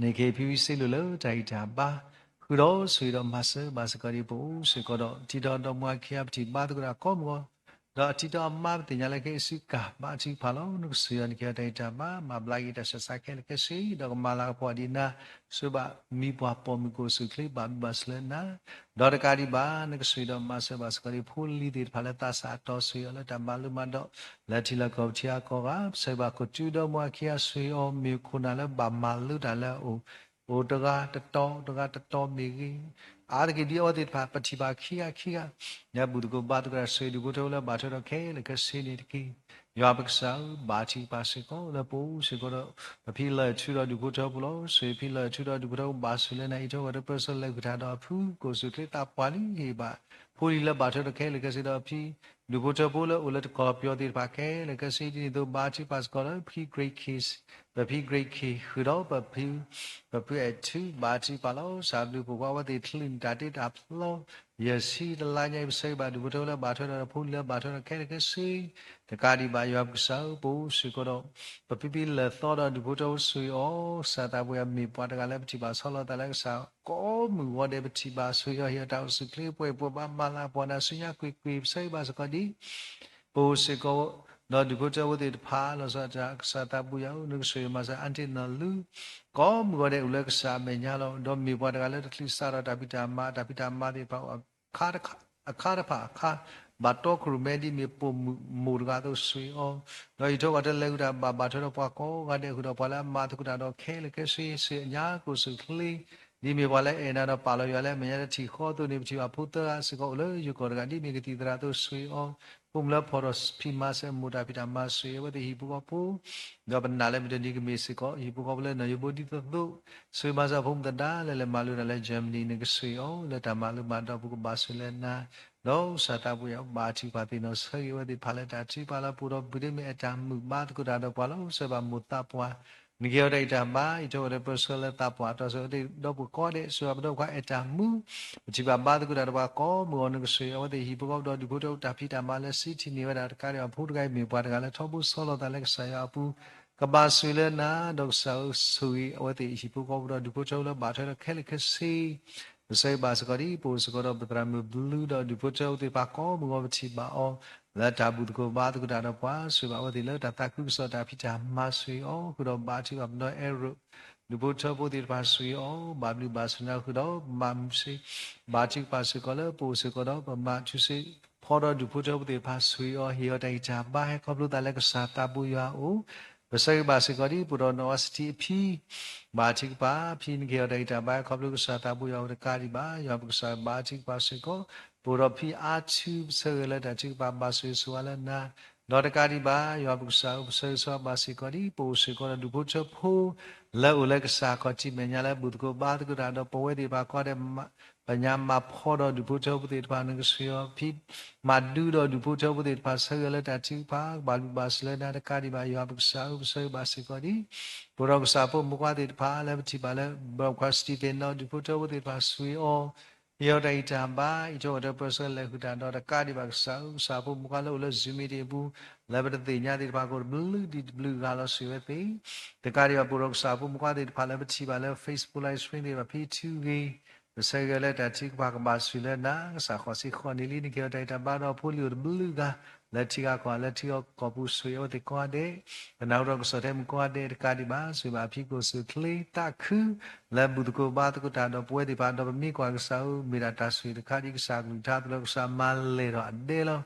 နကဟ့ၣ်ဖံဝံစ့လိာ်လၢတၢ်ဂံၢ်တၢ်ဘါ ဃုာ်ဒီးဆိၣ်ဂ့ၤဒီးမၤစၢၤဘၣ်စ့ၢ်ကီးဒံး ပအိၣ်စ့ၢ်ကီးဒီးတံၤဒီဒီမါခံဂၤ ပထံၣ်ဘါသကိးတၢ်ကိးမုၢ်ဂီၤ ဒီးအတံၤဒီအမါ ပသ့ၣ်ညါလၢခဲအံၤဆူကၢ် ဘါထုကဖၣ်လီၤ. နကဆိၣ်ဂ့ၤအီၤ နကဟ့ၣ်အီၤတၢ်ဂံၢ်တၢ်ဘါ မၤဘျါက့ၤတၢ်ဆၢကဆါခဲလၢာ်ခဲဆ့ ဒီးကမၤလၤကပီၤဒံးနၤ ဆိၣ်ဂ့ၤဘၣ်မံပှၤပိာ်မုၣ်ကအိၣ်ဆူၣ်အိၣ်ချ့ ဘၣ်ဘျုးဘၣ်ဆိၣ်လၢနၤ ဒီးတကးဒံးဘၣ် နကဆိၣ်ဂ့ၤဒီးမၤစၢၤဘၣ်စ့ၢ်ကီးဒံး ဖိလံၤသ့ၣ်တဖၣ်လၢသးစၢ်အတီ ဆိၣ်ဂ့ၤအီၤလၢတၢ်မၤလိမၤဒိး လၢထံလီၢ်ကီၢ်ပူၤထံဂၤကီၢ်ဂၤ ပဆၢဂ့ၤဘၣ်ခိၣ်တုဒီမါခံဂၤ ဆိၣ်ဂ့ၤအီၤ မ့ၢ်ခိၣ်နၢ်လၢဘၣ်မၤလိတၢ်လၢအအိၣ် အိၣ်တဂၤတတီၤ တဂၤတတီၤမ့ၢ်ဂ့ၤ အါတက့ၢ်ဒ်အဝဲသ့ၣ်တဖၣ် ပထံၣ်ဘၣ်ခံဂၤခံဂၤ လၢဘူၣ်သကိးဘါသကိးတၢ် ဆိၣ်ဂ့ၤဒူၣ်ဖိထၢဖိလၢဘၣ်ထွဲဒီးခဲလၢာ်ခဲဆ့န့ၣ်တက့ၢ်. ယွၤပကစၢ်ဧၢ ဘါထုကဖၣ်စ့ၢ်ကီး လၢပအိၣ်စ့ၢ်ကီးဒီး ပဖံလၢၢ်ထူဒီးဒူၣ်ဖိထၢဖိလီၤ. ဆိၣ်ဂ့ၤဖံလၢၢ်ထူဒီးဒူၣ်ဖိထၢဖိ ဘၣ်ဆိၣ်လၢနၤ အံးထွဲကွၢ်ထွဲပၢဆှၢလဲၤဃုာ်တၢ်ဒီးအဖု ကအိၣ်ဆူၣ်အိၣ်ချ့သးပှၢ်လံ ဟ့ၣ်ဘၣ် ဖိလံၤလၢဘၣ်ထွဲဒီးခဲလၢာ်ခဲဆ့ဒီး ဒူၣ်ဖိထၢဖိလၢအိၣ်လၢတကီၢ်ပယီၤသ့ၣ်တဖၣ်ခဲလၢာ်ခဲဆ့ ဒ်န့ၣ်အသိး ဘါထုကဖၣ်စ့ၢ်ကီးလၢ ပဖံ great kids, ပဖံ great kids ဃုာ်ဒီး ပဖုအဲၣ်ထူ ဘါထုကဖၣ်လီၤ. ကစၢ်ဘျုးဖှိၣ်ကွၢ်ဝဲသ့ၣ်ချုးန့ၢ်တၢ်တ့တၢ်ဖျီ ယဲၢ်ဆံတလါညါအံၤ ပဆၢဂ့ၤဘၣ်ဒူၣ်ဖိထၢဖိလၢဘၣ်ထွဲဒီး ဖိလံၤလၢဘၣ်ထွဲဒီးခဲလၢာ်ခဲဆ့ တကးဒံးဘၣ်ယွၤပကစၢ်ဧၢ ပအိၣ်စ့ၢ်ကီးဒီး ပဖံဖံလၢာ်သီဒီးဒူၣ်ဖိထၢဖိဆိၣ်ဂ့ၤအီၤ ကစၢ်သးပှၢ်ယွၤမ့ၢ်ပှၤတဂၤလၢပထံၣ်ဘၣ်ဆီလီၤသးလၢကစၢ် ကိးမုၢ်ဂီၤဒဲး ပထံၣ်ဘၣ်ဆိၣ်ဂ့ၤအီၤ ဟ့ၣ်အီၤတၢ်အိၣ်ဆူၣ်ချ့ပှဲၤပှဲၤဘၣ် မၤလၤပှီၢ်နၤဆူညါကွ့ၢ်ကွ့ၢ် ပဆၢဂ့ၤဘၣ်စ့ၢ်ကီးဒ် ပအိၣ်စ့ၢ်ကီး ဒီးဒူၣ်ဖိထၢဖိသ့ၣ်တဖၣ် လီၤဆီဒၣ်တၢ် ကစၢ်သးပှၢ်ယွၤဧၢ နကဆိၣ်ဂ့ၤမၤစၢၤ အါတ့ၢ်နီၢ်လူ ကိးမုၢ်ဂီၤဒဲးအိၣ်လၢကစၢ်အမဲာ်ညါလီၤ. ဒီးမ့ၢ်ပှၤတဂၤလၢတချုးစးထီၣ်တၢ်ဖံးတၢ်မၤ တၢ်ဖံးတၢ်မၤသ့ၣ်တဖၣ် အခါတဖၣ်အခါ ဘၣ်တီခိၣ်ရိၣ်မဲဒ်မ့ၢ်ပိာ်မုၣ်မိၢ်တဂၤအသိးဆိၣ်ဂ့ၤအီၤ, ဒီးဟံၣ်ထိးဃီၤတလဲၤဃုာ်တၢ်ဘၣ် ဘၣ်ထွဲဒီးပှၤကိးဂၤဒဲး ဃုာ်ဒီးပှၤလၢအမၤသကိးတၢ်ဒီးခဲလၢာ်ခဲဆ့ ဆူညါကိၣ်ဆူၣ်ချ့ ဒ်မ့ၢ်ပှၤလၢအဲၣ်နၤဒီးပာ်လီၤယွၤလၢအမဲာ်ညါတထံၣ်ဃီအသိးန့ၣ် ပထံၣ်ဘၣ်ဖိသၢဂၤစ့ၢ်ကီးအိၣ်လၢယိၤကီၢ်တဂၤ ဒ်မ့ၢ်ကသံၣ်သရၣ်အသိးဆိၣ်ဂ့ၤအီၤ, ဖိမုၣ်လၢဖီၣ်ထီၣ်ဖံးမၤစၢၤအမိၢ်တၢ်ဖံးတၢ်မၤဆိၣ်ဂ့ၤအဝဲသ့ၣ်ဟံၣ်ဖိဃီဖိ ဒီးပနာ်လၢမုၢ်တနံၤကမ့ၢ်စ့ၢ်ကီး ဟံၣ်ဖိဃီဖိလၢနီၢ်ယိၤဘိဒ်သိးသိး ဆိၣ်ဂ့ၤမၤစၢၤဖိမုၣ်သဒါလၢလဲၤမၤလိတၢ်လၢ Germany နကဆိၣ်ဂ့ၤအီၤ လၢတၢ်မၤလိမၤဒိးပူၤ ကဘၣ်ဆိၣ်လၢနၤ, ဒီးကစၢ်သးပှၢ်ယွၤဘါထုကဖၣ်သ့ၣ်နီၣ် ဆၢဂ့ၤအဝဲသ့ၣ်တဖၣ်လၢတၢ်ထုကဖၣ်လၢပူၤဒီး ပှၤဒ်မ့ၢ်အဲၣ်တၢ်မုာ်ဘါသကိးတၢ်ဒီးပှၤလီၤ ဆိၣ်ဂ့ၤဘၣ်မိၢ်သးပှၢ် နကဟ့ၣ်အီၤတၢ်ဂံၢ်တၢ်ဘါ ဟံၣ်ထိးဃီၤတပၢၢ်ဆၢလၢသးပှၢ်တီဆၢဝဲသ့ၣ်ဒီးပှၤကိးဂၤဒဲး ဆိၣ်ဂ့ၤဘၣ်ပဒီပုၢ်ဝဲၢ်ခွါအဲၣ်တၢ်မုာ် ပထံၣ်ဘၣ်ဘါသကိးတၢ်ဒီးပှၤကိးမုၢ်ဂီၤ နကဆိၣ်ဂ့ၤအဝဲသ့ၣ်ဟံၣ်ဖိဃီဖိဒီးဒူၣ်ဖိထၢဖိတၢ်ဖံးတၢ်မၤလၢစံးထံၣ်န့ၢ်ဝဲဒၣ်တကးဒံးဘၣ်ဖိတဂၤအံၤမ့ၢ်ပှၤတဂၤလၢထီဘိဆီလီၤသးလၢကစၢ်ယွၤအပူၤ ကဘၣ်ဆိၣ်ဂ့ၤလၢနၤ ဒီးကစၢ်ဧၢဆိၣ်ဂ့ၤအဝဲသ့ၣ်ဟံၣ်ဖိဃီဖိဒီးဒူၣ်ဖိထၢဖိလၢဘၣ်ထွဲဒီးခဲလၢာ်ခဲဆ့ ပဆၢဂ့ၤဘၣ်စ့ၢ်ကီးဒ် ပအိၣ်စ့ၢ်ကီးဒီးပသရၣ်မုၣ်ဘျုးဒီးဒူၣ်ဖိထၢဖိသ့ၣ်တဖၣ်ကိးမုၢ်ဂီၤ ပထံၣ်ဘၣ်အီၤ လၢတၢ်ဘူၣ်သကိးဘါသကိးတၢ်ဒီးပှၤ ဆိၣ်ဂ့ၤဘၣ်အဝဲသ့ၣ်လၢတၢ်သးခုကစီၣ်တၢ်ဖံးတၢ်မၤဆိၣ်ဂ့ၤအီၤ ဃုာ်ဒီးဘါထုကဖၣ်ပနီၢ်အဲၣ်ရိၣ် ဒူၣ်ဖိထၢဖိသ့ၣ်တဖၣ်ဆိၣ်ဂ့ၤအီၤ ဘၣ်ဘျုးဘၣ်ဆိၣ်နၤဃုာ်ဒီး ပမၤမုာ်စ့ၢ် ဘါထုကဖၣ်စ့ၢ်ကီးလၢပအိၣ်စ့ၢ်ကီးဒီး ပမၤထူစ့ၢ် ဖီဒီးဒူၣ်ဖိထၢဖိသ့ၣ်တဖၣ်ဆိၣ်ဂ့ၤအီၤ ဟ့ၣ်အီၤတၢ်ဂံၢ်တၢ်ဘါ ဟဲခီဖျိသးလၢကစၢ်သးပူၤယွၤအအိၣ် ပဆၢဂ့ၤဘၣ်စ့ၢ်ကီးဒ် ပအိၣ်ဒီးနီၢ်အီစတံအဖံ ဘါထုကဖၣ် ဖံနကဟ့ၣ်အီၤတၢ်ဂံၢ်တၢ်ဘါ ဟဲခီဖျိကစၢ်သးပူၤယွၤအအိၣ်တကးဒံးဘၣ် ယွၤပကစၢ်ဘါထုကဖၣ်စ့ၢ်ကီး ပအိၣ်ဒီးဖံအါထူ ပဆၢဂ့ၤလၢတၢ်ထုကဖၣ်ဘၣ်ဆိၣ်ဂ့ၤဆိၣ်ဝါလၢနၤ ဒီးတကးဒံးဘၣ် ယွၤပကစၢ်ဧၢ ပဆၢဂ့ၤဆိၣ်ဝါဘၣ်စ့ၢ်ကီးဒ် ပအိၣ်စ့ၢ်ကီးဒီးဒူၣ်ဖိထၢဖိ လၢအိၣ်လၢကစၢ်ခီၣ်ထံးမဲာ်ညါလၢဘူၣ်သကိးဘါသကိးတၢ်ဒီးပဝဲသ့ၣ်တဖၣ်ကိးဂၤဒဲး ပညါမၤဖီဒီးဒူၣ်ဖိထၢဖိသ့ၣ်တဖၣ် နကဆိၣ်ဂ့ၤအီၤဖံ မၤဒုဒီးဒူၣ်ဖိထၢဖိသ့ၣ်တဖၣ် ဆၢဂ့ၤလၢတၢ်ထုကဖၣ် ကဘၣ်ဘျုးဘၣ်ဆိၣ်လၢနၤတကးဒံးဘၣ် ယွၤပကစၢ်ဧၢ ပဆၢဂ့ၤဘၣ်စ့ၢ်ကီးဒ် ပအိၣ်ဒီးကစၢ်ဖိမုၣ်ခွါသ့ၣ်တဖၣ်လၢပထံၣ်ဘၣ်လၢ ဘၣ်ခွါစတံသ့ၣ်နီၣ် ဒူၣ်ဖိထၢဖိသ့ၣ်တဖၣ်ဆိၣ်ဂ့ၤအီၤ ဟ့ၣ်အီၤတၢ်ဂံၢ်တၢ်ဘါ ဟံၣ်ထိးဃီၤတပၢၢ်ဆၢလဲၤဃုာ်တၢ်ဒီးတကးဒံးဘၣ်ကစၢ်ဧၢ ကစၢ်ဖိမုၣ်ခွါလၢအိၣ်လၢ Zoom meeting အပူၤ လၢပတသ့ၣ်ညါသ့ၣ်တဖၣ်ကိးတဘျုးဒံးတဘျုးဂၤလီၤဆိၣ်ဂ့ၤဝဲသ့ၣ် တကးဒံးဘၣ်ပအိၣ်ဒီးကစၢ်ဖိမုၣ်ခွါသ့ၣ်တဖၣ်လၢပထံၣ်ဘၣ်လၢ Facebook live stream သ့ၣ်တဖၣ်ဖံထူဂ့ၤ ပဆၢဂ့ၤလၢတၢ်ထုကဖၣ်ကဘၣ်ဆိၣ်လၢနၤ ကစၢ်ဃီးဆံဃီးနံၣ်လံ နကဟ့ၣ်အီၤတၢ်ဂံၢ်တၢ်ဘါဒီးဖိလံၤအိၣ်တဘျုးဂၤ လၢထံဂၤကီၢ်ဂၤ လၢထံဂၤကီၢ်ပူၤဆိၣ်ဂ့ၤအဝဲသ့ၣ်ကိးဂၤဒဲး ကနၢ်ဟူဒီးကစီၣ်ထဲမုၢ်ကိးဂၤဒဲးတကးဒံးဘၣ် ဆိၣ်ဂ့ၤဘၣ်အဖံကိၣ်ဆူၣ်ချ့သးခု လၢဘူၣ်သကိးဘါသကိးတၢ်ဒီးပဝဲသ့ၣ်တဖၣ် ဒီးပမ့ၢ်ကွၢ်ကစၢ်ဧၢ မ့ၢ်ဒၣ်တၢ်ဆိၣ်ဂ့ၤတခါဒ်ကစၢ်ကလုၢ်ကထါအသိးလၢကစၢ်မၤလဲၢ်ထီၣ်အဒဲလီၤ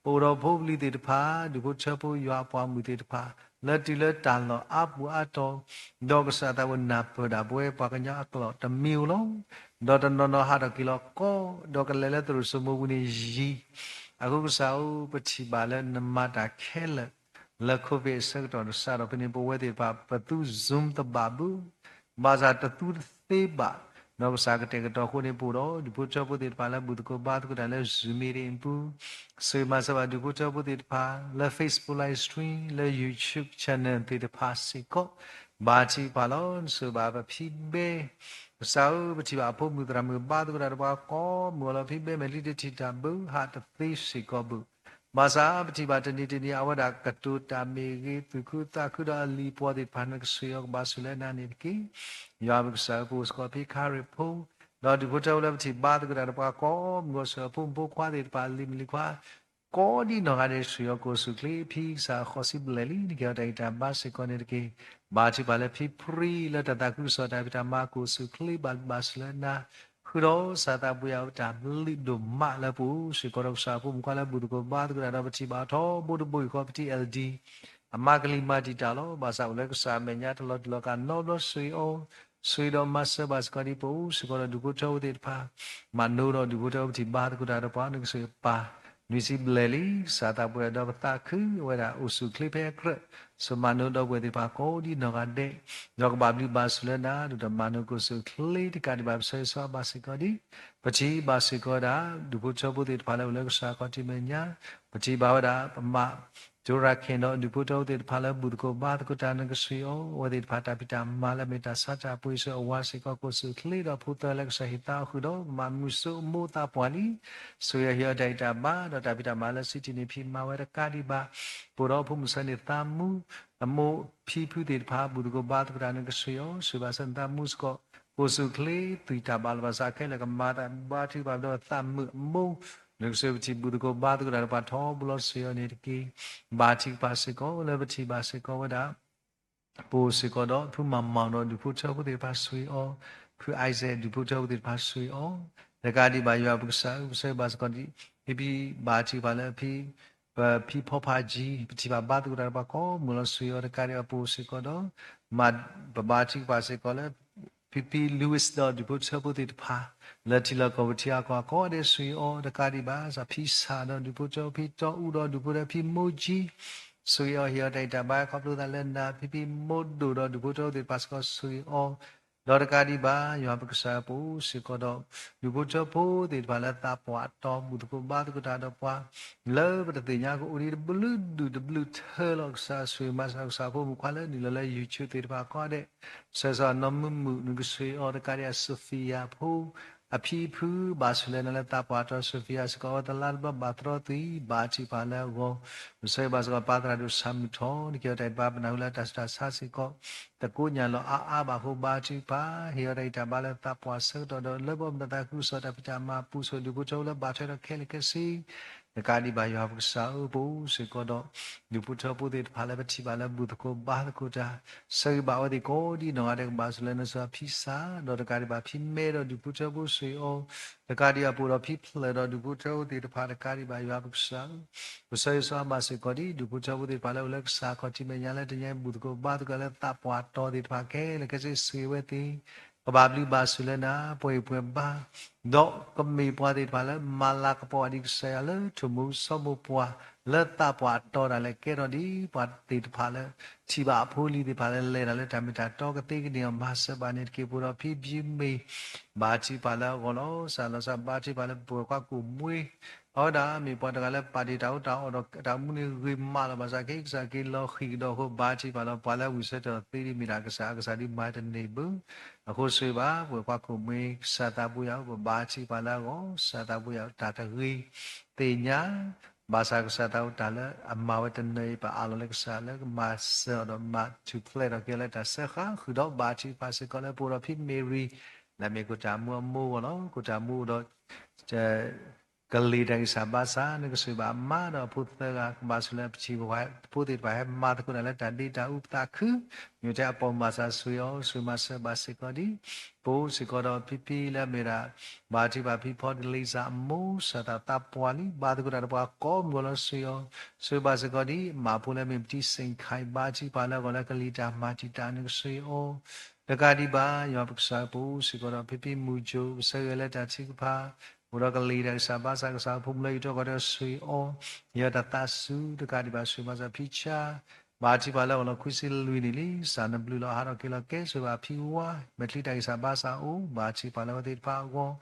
ပအိၣ်ဒီးဖိပလံၤသ့ၣ်တဖၣ် ဒူၣ်ဖိထၢဖိယွၤအပှၤမုၣ်သ့ၣ်တဖၣ် လၢတုၤလၢတၢ်လီၢ်အါပူၤအါတီၤ ဒီးကစၢ်သးဝဲနၢ်ပၢၢ်ဒၣ်ပဝဲပှၤကညီအကျိာ်တမံၤဧိၤလီၤ. ဒီးတနီၤနီၤဟးထီၣ်က့ၤလီၤကီ ဒီးကလဲၤလၢသရိာ်စိမိၤပူၤန့ၣ်ယံာ် အဃိကစၢ်ဧၢ ပထံၣ်ဘၣ်လၢနမၤတၢ်ခဲလၢာ် လၢ COVID အဆၢကတီၢ်တစးဒီးဖဲန့ၣ် ပဝဲသ့ၣ်တဖၣ် ပသူ Zoom တဘၣ်ဘၣ် ဘၣ်ဆၣ်တသူတသ့ဘၣ် ဒီးကစၢ်ကတဲာ်ကတီၤအဃိန့ၣ် ပအိၣ်ဒီးဒူၣ်ဖိထၢဖိသ့ၣ်တဖၣ်လၢဘူၣ်သကိးဘါသကိးတၢ်လၢ Zoom meeting အပူၤ ဆိၣ်ဂ့ၤမၤစၢၤဘၣ်ဒူၣ်ဖိထၢဖိသ့ၣ်တဖၣ် လၢ Facebook live stream လၢ YouTube channel သ့ၣ်တဖၣ်စ့ၢ်ကီး ဘါထုကဖၣ်လီၤ. နဆိၣ်ဂ့ၤဘၣ်ပဖံဘဲ ကစၢ်ဧၢ ပထံၣ်ဘၣ်အဖိမုၣ်သရၣ်မုၣ်ဘါသကိးတၢ်ဒီးပှၤကိးမုၢ်အလီၤ ဖံဘဲမဲာ်လံတထံၣ်တၢ်ဘၣ် ဟးတသ့စ့ၢ်ကီးဘၣ် ဘၣ်ဆၣ်ပထံၣ်ဘၣ်တနံၤတနံၤ အဝဲဒၣ်ကတိၤတၢ်မ့ၢ်ဂ့ၤ သူၣ်ခုသးခုဒီးအလံၤပှီၤသ့ၣ်တဖၣ် နကဆိၣ်ဂ့ၤအီၤကဘၣ်ဆိၣ်လၢနၤန့ၣ်တက့ၢ်. ယွၤပကစၢ်ဧၢ ပအိၣ်စ့ၢ်ကီးဖံခါရံၣ်ဖိ ဒီးဒူၣ်ဖိထၢဖိလၢပထံၣ်ဘါသကိးတၢ်ဒီးပှၤကိးမုၢ်အီၤ ဆိၣ်ဂ့ၤအဖိမုၣ်ဖိခွါသ့ၣ်တဖၣ် အလံၤမုၣ်လံၤခွါ ကိးဒ်နီၢ်ဂၤဒဲး ဆိၣ်ဂ့ၤအီၤကိၣ်ဆူၣ်ချ့ ဖံကစၢ်ဃီးဆံဘျဲၣ်လံ နကဟ့ၣ်အီၤတၢ်ဂံၢ်တၢ်ဘါစ့ၢ်ကီးန့ၣ်တက့ၢ်. ဘါထုကဖၣ်လၢဖံပြံလၢတၢ်သးခုကစီၣ်တၢ်ဖံးတၢ်မၤကိၣ်ဆူၣ်ချ့ ဘၣ်ဘၣ်ဆိၣ်လၢနၤ ဃုာ်ဒီးကစၢ်သးပူၤယွၤအတၢ်ဘျုးဒိၣ်မးလၢပအိၣ်စ့ၢ်ကီးဒီးကစၢ်အဖိမုၣ်ခွါလၢဘူၣ်သကိးဘါသကိးတၢ်ဒီးပထံၣ်ဘၣ်အီၤထီဘိတဘိယူၢ်ဃီ ပထံၣ် L D အမၤကလံၤမၤတံာ်တာ်လီၤ. ဘၣ်ဆၣ်အိၣ်လၢကစၢ်အမဲာ်ညါတလီၤတူာ်လီၤကာ်နီတဘျီ ဆိၣ်ဂ့ၤအီၤ ဆိၣ်ဂ့ၤဒီးမၤစၢၤဘၣ်စ့ၢ်ကီးဒ်ပအိၣ်စ့ၢ်ကီးဒီးဒူၣ်ဖိထၢဖိသ့ၣ်တဖၣ် မၤနိဒီးဒူၣ်ဖိထၢဖိပထံၣ်ဘါသကိးတၢ်ဒီးပှၤ နကဆိၣ်ဂ့ၤပၢ် နွံဆံဘျဲၣ်လံ. ကစၢ်သးပှၢ်ဒီးပသးခု အဝဲဒၣ်အိၣ်ဆူၣ်အိၣ်ချ့ဖဲအကြၢး, ဆိၣ်မၤနိဒီပုၢ်ဝဲၢ်သ့ၣ်တဖၣ်ကိးဒ်နီၢ်ဂၤဒဲး, ဒီးကဘၣ်ဘျုးဘၣ်ဆိၣ်လၢနၤ ဒုးတၢ်မၤနၢၤကိၣ်ဆူၣ်အိၣ်ချ့တကးဒံးဘၣ် ပဆၢဂ့ၤဆၢဝါဘၣ်စ့ၢ်ကီးဒံး, ပထံၣ်ဘၣ်စ့ၢ်ကီးဝဲဒၣ် ဒူၣ်ဖိထၢဖိသ့ၣ်တဖၣ်လၢအိၣ်လၢကစၢ်ခီၣ်ထံးမဲာ်ညါ, ပထံၣ်ဘၣ်ဝဲဒၣ် ပမၤ ဒိရၤခ့ၣ်ဒီး ဒူၣ်ဖိထၢဖိသ့ၣ်တဖၣ်လၢဘူၣ်သကိးဘါသကိးတၢ် နကဆှၢအီၤ, အဝဲသ့ၣ်တဖၣ်တၢ်ဖံးတၢ်မၤလၢအမ့ၢ်တၢ်ဆါတၢ်ပှ့ၤဆူအဝၤစ့ၢ်ကီး ကိၣ်ဆူၣ်အိၣ်ချ့ဒီးဖိသၢလၢကစၢ်ဟ့ၣ်သါအီၤဃုာ်ဒီး ပမၤမုၢ်စိအမိၢ်သးပှၢ်လံ. ဆိၣ်ဂ့ၤဟ့ၣ်အီၤတၢ်အံၣ်တၢ်ဘါ ဒီးတၢ်ဖံးတၢ်မၤလၢစံးတံၢ်န့ၣ်ဖံးမၤဝဲတကးဒံးဘၣ်, ပအိၣ်ဒီးဖိမုၣ်ဆၢန့ၣ်သးမူ အမိၢ်ဖံဖုသ့ၣ်တဖၣ် ဘူၣ်သကိးဘါသကိးတၢ် နကဆှၢအီၤ, ဆိၣ်ဂ့ၤဘၣ်ဆၢန့ၣ်သးမူစ့ၢ်ကီး ကိၣ်ဆူၣ်အိၣ်ချ့ သွံၣ်တၢ်ဘၣ်လီၤဘၣ်စးခဲလၢာ်ကမၤသး ဘါထုကဖၣ်ဒီးသးမုာ်အမိၢ်, နကဆှၢပထံၣ်ဘူၣ်သကိးဘါသကိးတၢ်တပှၤထီဘိလီၤ ဆိၣ်ဂ့ၤအီၤန့ၣ်တက့ၢ်. ဘါထုကဖၣ်စ့ၢ်ကီးလၢပထံၣ်ဘၣ်စ့ၢ်ကီးဝဲဒၣ် ပအိၣ်စ့ၢ်ကီးဒီး ဖုမၤမီၣ်ဒီးဒူၣ်ဖိထၢဖိသ့ၣ်တဖၣ် ဆိၣ်ဂ့ၤအီၤ, ဖုအံစဲး ဒူၣ်ဖိထၢဖိသ့ၣ်တဖၣ် ဆိၣ်ဂ့ၤအီၤ, တကးဒံးဘၣ် ယွၤပကစၢ်ဧၢ ပဆၢဂ့ၤဘၣ်စ့ၢ်ကီးဒံး ဖံဖံ ဘါထုကဖၣ်လၢဖံ ပဖံဖီဖးကံ ပထံၣ်ဘၣ်ဘါသကိးတၢ်တပှၤကိးမုၢ်လီၤ ဆိၣ်ဂ့ၤအီၤတကးဒံးဘၣ် ပအိၣ်စ့ၢ်ကီးဒီး ပဘါထုကဖၣ်စ့ၢ်ကီးလၢ ဖံဖံ Louis ဒီးဒူၣ်ဖိထၢဖိသ့ၣ်တဖၣ် လၢထံလီၢ်ကီၢ်ပူၤထံအကီၢ်အကိးဂၤဒဲး ဆိၣ်ဂ့ၤအီၤတကးဒံးဘၣ်, စးဖံစၢ်ဒီးဒူၣ်ဖိထၢဖိ ဖံတီအူဒီးဒူၣ်ဖိထၢ ဖံမိၢ်ကံ ဆိၣ်ဂ့ၤအီၤ ဟ့ၣ်အီၤတၢ်အံၣ်တၢ်ဘါခီဖျိသးလၢနၤ, ဖံဖံမိၢ်ဒိၣ်ဒီးဒူၣ်ဖိထၢဖိသ့ၣ်တဖၣ်စ့ၢ်ကီး ဆိၣ်ဂ့ၤအီၤ, ဒီးတကးဒံးဘၣ် ယွၤပကစၢ်ဧၢ ပအိၣ်စ့ၢ်ကီးဒီး ဒူၣ်ဖိထၢဖိသ့ၣ်တဖၣ်လၢသးပှၢ်အတီ ဘူၣ်သကိးဘါသကိးတၢ်ဒီးပှၤ လၢပတသ့ၣ်ညါကအိၣ်ဒံးတဘျုးဒူၣ်တဘျုးထၢလီၤ. ကစၢ်ဆိၣ်ဂ့ၤမၤစၢၤ ကစၢ်ဖိမုၣ်ခွါလၢနုာ်လီၤလၢ YouTube သ့ၣ်တဖၣ်ကိးဂၤဒဲး, ဆၢဂ့ၤဆၢဝါနီၢ်မုာ်မုာ် နကဆိၣ်ဂ့ၤအီၤတကးဒံးဘၣ် Sophia ဖိ အဖံအဖု ဘၣ်ဆိၣ်လၢနၤလၢသးပှၢ်အတီ Sophia စ့ၢ်ကီး အဝဲတလါတဘျီဘၣ်သရီသွံၣ် ဘါထုကဖၣ်လၢအဂီၢ်, ပဆၢဂ့ၤဘၣ်စ့ၢ်ကီး ပၢ်သရၣ်ဒိၣ်ဆၣ်မုၢ်ထီၣ် နကဟ့ၣ်အီၤတၢ်အံၣ်တၢ်ဘါ ပနၢ်ဟူလၢတၢ်ဆူးတၢ်ဆါစ့ၢ်ကီး တကိညၢ်လီၤအါအါဘၣ်အဃိ ဘါထုကဖၣ် ဟ့ၣ်အီၤတၢ်အံၣ်တၢ်ဘါလၢသးပှၢ်ဆၢကတီၢ်ဒီး လၢပှၤမတၤသးခုကစီၣ်တၢ်ဖံးတၢ်မၤ ပူၤဆိၣ်ဒူၣ်ဖိထၢဖိလၢဘၣ်ထွဲဒီးခဲလၢာ်ခဲဆ့ တကးဒံးဘၣ် ယွၤပကစၢ်ဧၢ ပအိၣ်စ့ၢ်ကီးဒီး ဒူၣ်ဖိထၢဖိသ့ၣ်တဖၣ်လၢပထံၣ်ဘၣ်လၢဘူၣ်သကိးဘါသကိးတၢ်, ဆၢဂ့ၤဘၣ်အဝဲသ့ၣ်ကိးဒ်နီၢ်ဂၤဒဲး ကဘၣ်ဆိၣ်လၢနဆှၢဖံစၢ် ဒီးတကးဒံးဘၣ် ဖံမဲဒီးဒူၣ်ဖိထၢဖိ ဆိၣ်ဂ့ၤအီၤ, တကးဒံးဘၣ် ပအိၣ်ဒီးဖံဖျၢၣ်ဒီးဒူၣ်ဖိထၢဖိသ့ၣ်တဖၣ် တကးဒံးဘၣ် ယွၤပကစၢ်ဧၢ ပဆၢဂ့ၤဆၢဝါဘၣ်စ့ၢ်ကီးဒံး ဒူၣ်ဖိထၢဖိသ့ၣ်တဖၣ်လၢအိၣ်လၢကစၢ်ခီၣ်ထံးမဲာ်ညါ လၢတနံၤအံၤ ဘူၣ်သကိးဘါသကိးလၢသးပှၢ်တီသ့ၣ်တဖၣ်ခဲလၢာ်ခဲဆ့ ဆိၣ်ဂ့ၤဝဲသ့ၣ်, ကဘၣ်ဘျုးဘၣ်ဆိၣ်လၢနၤ ပှဲၤဂံၢ်ပှဲၤဘါ, ဒီးကမ့ၢ်ပှၤသ့ၣ်တဖၣ်လၢမၤလၤကပီၤအီၤဒ်ကစၢ်ယွၤလၢထိၣ်မူစီမိၢ်ပှၢ် လၢသးပှၢ်တီတၢ်လဲၤကဲထီၣ်ဒ်ပှၤသ့ၣ်တဖၣ်လၢ ထံၣ်ဘၣ်အဖိအလံၤသ့ၣ်တဖၣ်လၢလဲၤတၢ်လၢတၢ်မ့ၢ်တၢ်တီကသ့ကန့ၢ်အီၤ မၤစၢၤဘၣ်န့ၣ်တက့ၢ်. ပအိၣ်ဒီးဖံဘျုးမ့ၢ် ဘါထုကဖၣ်လၢအဂီၢ်လီၤ. ကစၢ်လီၤစၢ်ဘါထုကဖၣ်လၢပဝဲၢ်ကွၢ်ကိၣ်မှ့ အဝဲဒၣ်မ့ၢ်ပှၤတဂၤလၢပာ်တ့ၢ်တၢ်အိၣ်တၢ်အီဒီးတၢ်အိၣ်မူန့ၣ်ဂ့ၤမးလီၤ. ဘၣ်ဆၣ်က့ ကစၢ်က့ၤလီၤဃံၤကဒီးအဃိ ဘါထုကဖၣ်လၢပှၤလၢဝံၣ်ဆၢထၢၣ်သ့ဒ်မ့ၢ်ဒၣ်ကစၢ် အကစၢ်ဒုးမၤတန့ၢ်ဘၣ်. အဃိဆိၣ်ဂ့ၤဘၣ် ပဝဲၢ်ကွၢ်ကိၣ်မှ့ ကစၢ်သးဘိယွၤ ပဘါထုကဖၣ်လၢအဂီၢ် ကစၢ်သးဘိယွၤ တၢ်တဂ့ၤသ့ၣ်ညါ ဘၣ်ဆၣ်ကစၢ်သးဘိတၢ်လၢအမၤဝဲတနၢၤအံၤ ပအးလီၤလၢကစၢ်လၢကမၤစၢၤအီၤဒီးမၤထူၣ်ဖျဲးထီၣ်က့ၤလၢတၢ်စၢဃာ် ဃုာ်ဒီးဘါထုကဖၣ်စ့ၢ်ကီးလၢပအိၣ်ဒီးဖံမ့ၤရံ လၢအမ့ၢ်ခိၣ်တၢ်မူအမိၢ်အဂီၢ်လီၤ. ခိၣ်တၢ်မူအိၣ်ဒီး ကလံၤတၢ်ဂံၢ်စၢ်ဘါစၢ် နကဆိၣ်ဂ့ၤဘၣ်အမါဒီးအဖိသၢဂၤ ကဘၣ်ဆိၣ်လၢပထံၣ်ဖိသ့ၣ်တဖၣ် ဟဲမၤသကိးတၢ်လၢတၢ်ဒ့တၢ်အူပသးခု မ့ၢ်ထဲအပိာ်မုၣ်ဘၣ်ဆၣ်ဆိၣ်ဂ့ၤအီၤ ဆိၣ်ဂ့ၤမၤစၢၤဘၣ်စ့ၢ်ကီးဒံး ပအိၣ်စ့ၢ်ကီးဒီးဖံဖံလၢအမ့ၢ်ဒၣ် ဘါထုကဖၣ်ဖံဖီဒလ့စၢ်အမိၢ် စၢ်သးသးပှၢ်လံ ဘါသကိးတၢ်ဒီးပှၤကိးမုၢ်ဂီၢ်လီၤ ဆိၣ်ဂ့ၤအီၤ ဆိၣ်ဂ့ၤဘၣ်စ့ၢ်ကီးဒံး အမါဖိလၢအမ့ၢ်ပတံစ့ၣ်ခါအံၤ ဘါထုကဖၣ်လၢအဂီၢ်လၢကလံၤတၢ်မၤတံာ်တာ် နကဆိၣ်ဂ့ၤအီၤ တကးဒံးဘၣ် ယွၤပကစၢ်ပအိၣ်စ့ၢ်ကီးဒီးဖံဖံမုၢ်ကၠိ ပဆၢဂ့ၤလၢတၢ်ထုကဖၣ် အိၣ်ဒီးကလံၤတၢ်ဂံၢ်စၢ်ဘါစၢ် ကစၢ်ဖိမုၣ်လၢအံးထွဲကွၢ်ထွဲဆိၣ်ဂ့ၤအီၤ ယွၤတၢ်သးစူၤ တကးဒံးဘၣ်ဆိၣ်ဂ့ၤမၤစၢၤဖံဆၣ် ဘါထုကဖၣ်လၢအဂီၢ်လီၤ ခွံဆံလွံၢ်နံၣ်လံ စၢ်နဘျုးလီၤဟးထီၣ်က့ၤလီၤကဲ ဆိၣ်ဂ့ၤဘၣ်ဖံဝါ မဲာ်ချံတၢ်ဂံၢ်စၢ်ဘါစၢ်အိၣ် ဘါထုကဖၣ်လၢအဝဲသ့ၣ်တဖၣ်အဂီၢ်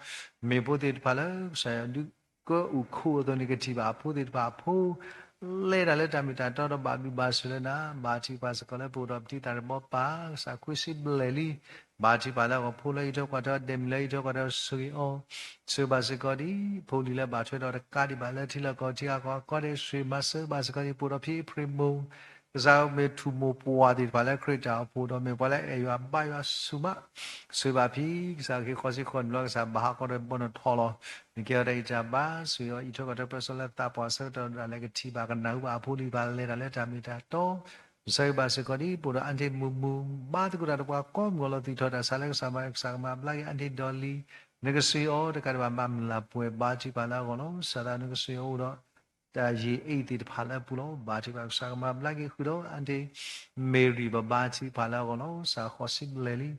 မ့ၢ်ဖိသ့ၣ်တဖၣ်လၢ ကစၢ်ယွၤဒုးကၢအုၣ်ခူအသိးန့ၣ် ကထံၣ်ဘၣ်အဖိသ့ၣ်တဖၣ်အဖိ လဲၤတၢ်လၢတၢ်မ့ၢ်တၢ်တီဒီးဘၣ်ဘျုးဘၣ်ဆိၣ်လၢနၤ ဘါထုကဖၣ်စ့ၢ်ကီးလၢပအိၣ်ဒီးပတံၤသၣ်ရ့ဘီပၢ် ကစၢ်ခွံဆံဘျဲၣ်လံ ဘါထုကဖၣ်လၢအဂီၢ်ဖိလၢအံးထွဲကွၢ်ထွဲ ဒဲမုၢ်လၢအံးထွဲကွၢ်ထွဲဆိၣ်ဂ့ၤအီၤ ဆိၣ်ဂ့ၤဘၣ်စ့ၢ်ကီးဒံး ဖိလံၤလၢဘၣ်ထွဲဒီးတကးဒံးဘၣ်လၢထံလီၢ်ကီၢ်ထံအကီၢ်အကိးဂၤဒဲး ဆိၣ်ဂ့ၤမၤစၢၤဘၣ်စ့ၢ်ကီးဒံး ပအိၣ်ဒီးဖံအ့ဖြ့ၣ်မိၢ် ကစၢ်မ့ၢ်ထူၣ်မိၢ်ပှၢ်သ့ၣ်တဖၣ်လၢခရံာ်တၢ်အိၣ်ဖှိၣ်ဒီးမ့ၢ်ပှၤလၢအဲၣ်ယွၤဘါယွၤဆူၣ်မး ဆိၣ်ဂ့ၤဘၣ်ဖံ ကစၢ်က့ၤဃီၤစ့ၢ်ကီးန့ၣ်လီၤ ကစၢ်ဘၣ်ဟးကီးဒီးဘီနီၣ်ထီၣ်လီၤ နကဲထီၣ်တၢ်အံးတၢ်ဘါ ဆိၣ်ဂ့ၤအီၤအံးထွဲကွၢ်ထွဲပၢဆှၢလၢသးပှၢ်ဆၢကတီၢ်ဒၣ်လဲာ်ကထံၣ်ဘၣ်ကနၣ်ဟူဘၣ်အဖိလံၤတဖၣ်လဲၤတၢ်လၢတၢ်မ့ၢ်တၢ်တီ ပဆၢဂ့ၤဘၣ်စ့ၢ်ကီးဒံး ပအိၣ်ဒီးအၣ်ထံၣ်မူမူ ဘါသကိးတၢ်ဒီးပှၤကိးမုၢ်ဂီၢ်လီၤ သူၣ်ထီၣ်တၢ်ဆါလၢကစၢ်မၤ ကစၢ်ကမၤဘျါက့ၤ အၣ်ထံၣ်ဒီးလံ နကဆိၣ်ဂ့ၤအီၤ တကးဒံးဘၣ်မၤမုၢ်လၢ်ပှဲၤ ဘါထုကဖၣ်လၢအဂီၢ်လီၤ စၢ်သးနကဆိၣ်ဂ့ၤအီၤအိၣ်ဒီး တၢ်ယံာ်အ့ၣ်သ့ၣ်တဖၣ်လၢအပူၤလီၤ ဘါထုကဖၣ်ကစၢ်ကမၤဘျါက့ၤဃုာ်ဒီး အၣ်ထံၣ်မ့ၤရံၣ် ပဘါထုကဖၣ်လၢအဂီၢ်လီၤ စၢ်ဃိးဆံဘျဲၣ်လံ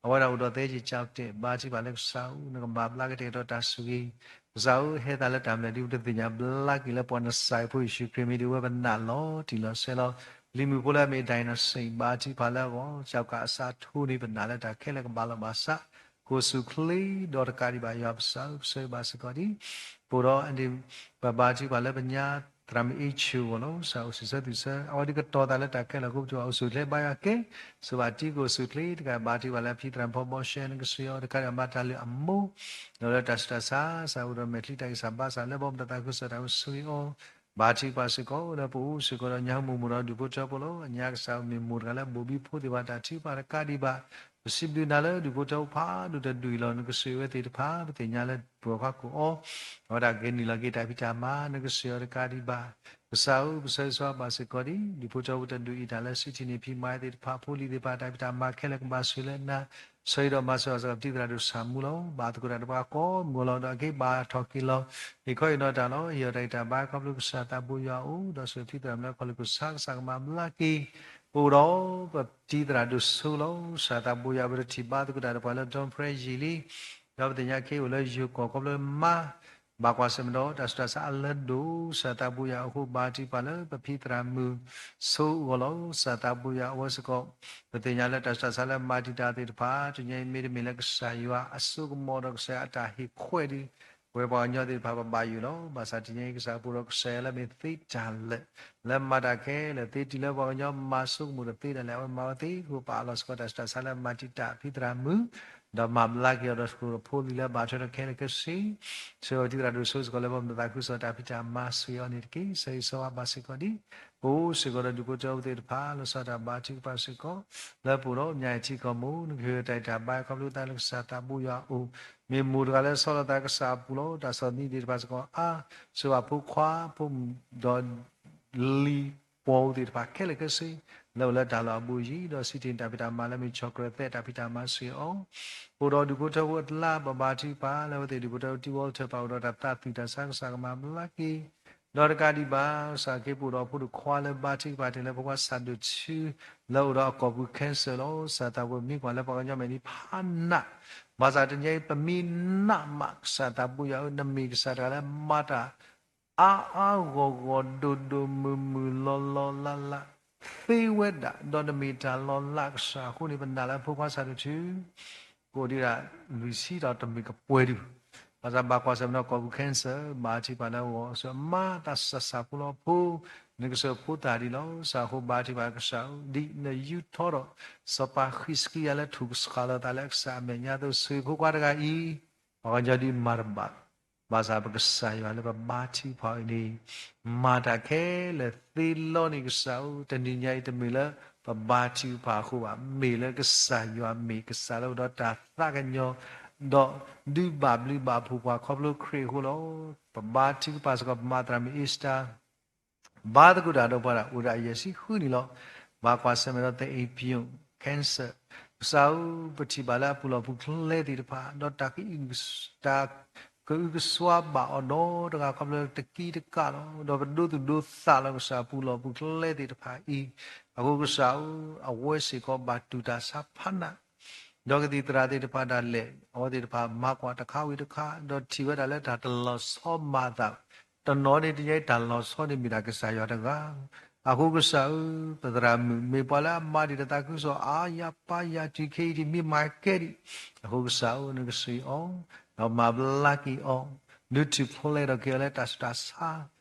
အဝဲဒၣ်အိၣ်ဒီးသဲက့ၤကၠီတဲာ် ဘါထုကဖၣ်လၢကစၢ်ဧၢ နကမၤဘျါက့ၤတၢ်ကတီၤတၢ်ဆိၣ်ဂ့ၤ ကစၢ်ဧၢ, ဟဲသးလၢတၢ်မနုၤလဲၣ်ဒ်ပတသ့ၣ်ညါဘျါက့ၤလၢပှၤနစၤအဖိယ့ၣ်ၡူးခရံာ်မ့ၢ်ဒ်ဝဲပနာ်လီၤတံၢ်လီၤဆဲးလီၤ. လံာ်မုၣ်ဖိလၢအမ့ၢ် ဒိုင်နီၣ်စံၣ် ဘါထုကဖၣ်လၢအဂီၢ် ကၠီကးအစးထီၣ်န့ၣ် ပနာ်လၢတၢ်ခဲလၢာ်ကဘၣ်လီၤဘၣ်စး ကိၣ်ဆူၣ်ချ့ဒီးတကးဒံးဘၣ် ယွၤပစၢ်ဧၢ ပဆၢဂ့ၤဘၣ်စ့ၢ်ကီးဒံး ပအိၣ်ဒီး ပဘါထုကဖၣ်လၢပညါ သရၣ်မုၣ်အ့ဆူၣ်အဂီၢ်လီၤ. ကစၢ်အိၣ်စံးဆၢသုဆၢ အဝဲဒၣ်ကတီၤသးလၢတၢ်ခဲလၢာ်အဃိ ပထံၣ်ဘၣ်အိၣ်ဆူၣ်ချ့ဘါယွၤကဲ ဆိၣ်ဘၣ်တံၤကိၣ်ဆူၣ်ချ့တကး ဘါထုကဖၣ်လၢဖံသရၣ်မုၣ်ဖိဘီရှဲ နကစၢ်ယွၤတကးဒံးဘၣ်မၤတၢ်လုၢ်အမိၢ် ဒီးလၢတၢ်ဆူးတၢ်ဆါ ကစၢ်အိၣ်ဒီးမဲာ်ချံတၢ်ဂံၢ်စၢ်ဘါစၢ်လၢပမၤတၢ်သးခုကစီၣ်တၢ်အိၣ်ဆူၣ်အီၤ ဘါထုကဖၣ်စ့ၢ်ကီး လၢပအိၣ်စ့ၢ်ကီးဒီးညၣ်ဟူမိၢ်မိၢ်ဒီးဒူၣ်ဖိထၢဖိလီၤ. အညါကစၢ်မ့ၢ်မိၢ်တဂၤလၢဘိၣ်ဘံဖိသ့ၣ်တဖၣ်တၢ်ထုကဖၣ်တကးဒံးဘၣ် ပစံးဘျုးနၤလၢဒူၣ်ဖိထၢဖိဖးဒိၣ်တဒူၣ်အံၤလီၤ. နကစၢ်အဝဲသ့ၣ်တဖၣ် ပသ့ၣ်ညါလၢပှၤခီၣ်ခိၣ်အီၤ အဝဲဒၣ်ကဲနုာ်လီၤက့ၤတၢ်ဖံးတၢ်မၤ နကစၢ်အီၤတကးဒံးဘၣ် ကစၢ်ဧၢ ပဆၢဂ့ၤဆၢဝါဘၣ်စ့ၢ်ကီးဒံး ဒူၣ်ဖိထၢဖိတဒူၣ်အံၤတၢ်လၢစံးထံၣ်န့ၢ်ဖံးမၤသ့ၣ်တဖၣ် ဖိလံၤသ့ၣ်တဖၣ်တၢ်ဖံးတၢ်မၤခဲလၢာ်ကဘၣ်ဆိၣ်လၢနၤ ဆၢအံၤဒီးမၤစၢၤအီၤစ့ၢ်ကီး ပတံၤသရၣ်ဒိၣ်ဆၣ်မူလီၤ. ဘၣ်သကိးတၢ်ဒီးပှၤကိးမုၢ်အလီၢ်ဒီး အက့ၤဘၣ်ထီၣ်က့ၤလီၤ ဟ့ၣ်ခီဟ့ၣ်နီၤတၢ်လီၤ. ဟ့ၣ်အီၤတၢ်ဂံၢ်တၢ်ဘါခီဖျိကစၢ်သးဘိယွၤအအိၣ် ဒီးဆိၣ်ဖံသရၣ်မုၣ်လၢခီၣ်လ့ၣ်ခိၣ်ဆါ ကစၢ်ကမၤဘျါက့ၤ ပအိၣ်ဒီးပတံၤသရၣ်ဒိၣ်ဆိလီၤ. ကစၢ်သးဘိယွၤ ပတထံၣ်ဘါသကိးတၢ်ဒီးပှၤလၢ ဒီပြၢယံာ်လံ ဒီးပသ့ၣ်ညါခဲအံၤအိၣ်လၢယိၤကီၢ်ခီဖျိမါ ဘၣ်ကွၢ်ဆၢၣ်မဲာ်ဒီးတၢ်ဆူးတၢ်ဆါအလၢဒိၣ် ကစၢ်သးဘိယွၤအဃိ ဘါထုကဖၣ်လၢပဖံသရၣ်မုၣ်ဆိအဂီၢ်လီၤ. ကစၢ်သးဘိယွၤအဝဲစ့ၢ်ကီး ပသ့ၣ်ညါလၢတၢ်ဆူးတၢ်ဆါလၢမၤတံာ်တာ်သ့ၣ်တဖၣ် တနံၤအံၤမ့တမ့ၢ်လၢကစၢ်ယွၤအစိကမီၤဒီးကစၢ်ယွၤအတၢ်ဟ့ၣ်ခွဲးဒံး ပဝဲပှၤကညီသ့ၣ်တဖၣ်ပဘၣ်ယိၣ်လီၤ. ဘၣ်ဆၣ်တနံၤအံၤကစၢ်ပအိၣ်ဒီးကစၢ်ယွၤလၢမ့ၢ်သ့တၢ်လၢာ် လၢမၤတၢ်ခဲလၢာ်သ့ တုၤလၢပှၤကညီမၤစိကမီၤတသ့ဒၣ်လဲာ် အဝဲမၤဝဲသ့အဃိ ပအးလီၤစ့ၢ်ကီးတၢ်ဆူးတၢ်ဆါလၢမၤတံာ်တာ်ဖံသရၣ်မုၣ် ဒီးမၤဘျါက့ၤအီၤဒီးသကိးဖိလံၤလၢဘၣ်ထွဲဒီးခဲလၢာ်ခဲဆ့ ဆၢဂ့ၤတံၤသရၣ်ဒိၣ်ဆိစ့ၢ်ကီးလၢပမၤသးခုကစီၣ်တၢ်ဖံးတၢ်မၤဆိၣ်ဂ့ၤအီၤန့ၣ်တက့ၢ်. ဆၢဂ့ၤဆၢဝါဘၣ်စ့ၢ်ကီးဒံး ပအိၣ်စ့ၢ်ကီးဒီးဒူၣ်ဖိထၢဖိသ့ၣ်တဖၣ် လီၤဆီဒၣ်တၢ်ဘါထုကဖၣ်စ့ၢ်ကီး လၢပအိၣ်ဒီးပညါအံၤထံကီၢ်မူ နကဟ့ၣ်တၢ်ဂံၢ်တၢ်ဘါခီဖျိသးလၢကစၢ်သးဘိယွၤအအိၣ် မ့ၢ်မိၢ်တဂၤလၢဆီလီၤသးကစၢ်အပူၤလီၤ. တၢ်ဆီၣ်သနံးသ့ၣ်တဖၣ်စ့ၢ်ကီးအါ ဆိၣ်ဘၣ်ဖိခွါဖိဒီး လံၤပှီၤသ့ၣ်တဖၣ်ခဲလၢာ်ခဲဆ့ လၢအိၣ်လၢတၢ်လီၢ်အဘူးအယံၤ ဒီးစံးထံၣ်န့ၢ်တၢ်ဖံးတၢ်မၤလၢမ့ၢ် chocolate သဲးတၢ်ဖံးတၢ်မၤဆိၣ်ဂ့ၤအီၤ ပအိၣ်ဒီးဒူၣ်ဖိထၢဖိအကျါ ပဘါထုကဖၣ်လၢအဝဲသ့ၣ်ဒူၣ်ဖိထၢဖိ တံၤဝီထၢၣ်ပာ်အိၣ်ဒီးတၢ်သးသူၣ်တၢ်ဆါ ကစၢ်ကမၤဘျါက့ၤ ဒီးတကးဒံးဘၣ် ကစၢ်ခ့ပအိၣ်ဒီးဖိဒိၣ်ခွါလၢဘါထုကဖၣ်တ့ၢ်လၢဖိခွါဆၣ်ဒိၣ်ထူ လၢအိၣ်ဒီးအကိာ်ပူၤ cancer လီၤ. ကစၢ်သးဘိမံကွၢ်လၢပှၤကညီမဲာ်ညါဖးနး ဘၣ်ဆၣ်တနံၤအံၤပမံနးမး ကစၢ်သးဘိယွၤဧၢ နမ့ၢ်ကစၢ်တဂၤလၢမၤတၢ် အါအါဂီၢ်ဂီၢ် ဒိၣ်ဒိၣ်မုၢ်မုၢ် လီၤလီၤလးလး သ့ဝဲဒၣ် ဒီးနမ့ၢ်တၢ်လီၤလးကစၢ်အဃိန့ၣ် ပနာ်လၢဖိခွါဆၣ်ဒိၣ်ထူ ကအိၣ်ဒံးဒၣ်လွံၢ်ဆံဒီးတမ့ၢ်ကပှဲၤဒံး ဘၣ်ဆၣ်ဘၣ်ကွၢ်ဆၢၣ်မဲာ်ဒီးကိာ်ပူၤ cancer ဘါထုကဖၣ်လၢအဂီၢ် စၢၤမၤတၢ်ဆၢဆၢဖိလီၤဖိ နကစၢ်ဖိသၣ်ဒံးလီၤ. ကစၢ်အဃိဘါထုကဖၣ်ကစၢ်ဧၢ ဒ်နယူးထီၣ်ဒီး စီၤပၤဃံးစကံယၤလၢထူၣ်ကဆှီလီၤသးလၢကစၢ်အမဲာ်ညါအသိး ဆိၣ်ဂ့ၤဖိခွါတဂၤအံၤ ပှၤကညီဒုးမၤတဘၣ် ဘၣ်ဆၣ်ပကစၢ်ယွၤလၢပဘါထုကဖၣ်အံၤန့ၣ် မၤတၢ်ခဲလၢာ်သ့လီၤန့ၣ် ကစၢ်ဧၢ တနံၤညါအံၤတမ့ၢ်လၢပဘါထုကဖၣ်အဃိဘၣ် မ့ၢ်လၢကစၢ်ယွၤမ့ၢ်ကစၢ်လၢအိၣ်ဒီးတၢ်သးကညီၤ ဒီးဒုးဘၣ်ဘျုးဘၣ်ဖှိၣ်ပှၤခီဖျိခရံာ်အဃိလီၤ. ပဘါထုကဖၣ်စ့ၢ်ကီး ပမၤသရၣ်မုၣ်အ့စတၢ ဘါသကိးတၢ်ဒီးပှၤဒၣ်အိၣ်ဒၣ်ယဲၢ်ဆံဃုနံၣ်လီၤ. ဘၣ်ကွၢ်ဆၢၣ်မဲာ်ဒီး သအ့ၣ်ပၠိၣ် cancer ကစၢ်ဧၢ ပထံၣ်ဘၣ်လၢအပူၤလီၢ်ပူၤချဲသ့ၣ်တဖၣ် ဒီးတၢ် တၢ်ကအုကစွါဘၣ်အီၤဒီတဂၤခီဖျိတကံတကးလီၤ. ဒီးပဒိသူၣ်ဒိသးလီၤ ကစၢ်ပူၤလီၢ်ပူၤချဲသ့ၣ်တဖၣ်အံၤ အဃိကစၢ်ဧၢ အဝဲစ့ၢ်ကီးဘၣ်တူၢ်တၢ်ဆါဖးနး ဒီးကသံၣ်သရၣ်သ့ၣ်တဖၣ်ဒၣ်လဲာ် အဝဲသ့ၣ်တဖၣ်မၤကွၢ်တခါဝံၤတခါ ဒီးထံၣ်ဝဲဒၣ်လၢတၢ်တလီၤဆီမၤအသး တနီၤန့ၣ်တနံၤအံၤတၢ်လီၤဆီန့ၣ်မ့ၢ်ဒၣ်ကစၢ်ယွၤတဂၤ အဃိကစၢ်ဧၢ ပသရၣ်မုၣ် မ့ၢ်ပှၤလၢအမၤဒံးတၢ်သးခုကစီၣ် အါယၤပၢ်ယၤတုၤခဲအံၤဒံး မ့ၢ်မၤကဲဒံး အဃိကစၢ်ဧၢ နကစၢ်အီၤ ဒီးမၤဘျါက့ၤအီၤ ဒုးထူၣ်ဖျဲးထီၣ်က့ၤအီၤလၢတၢ်ဆူးတၢ်ဆါ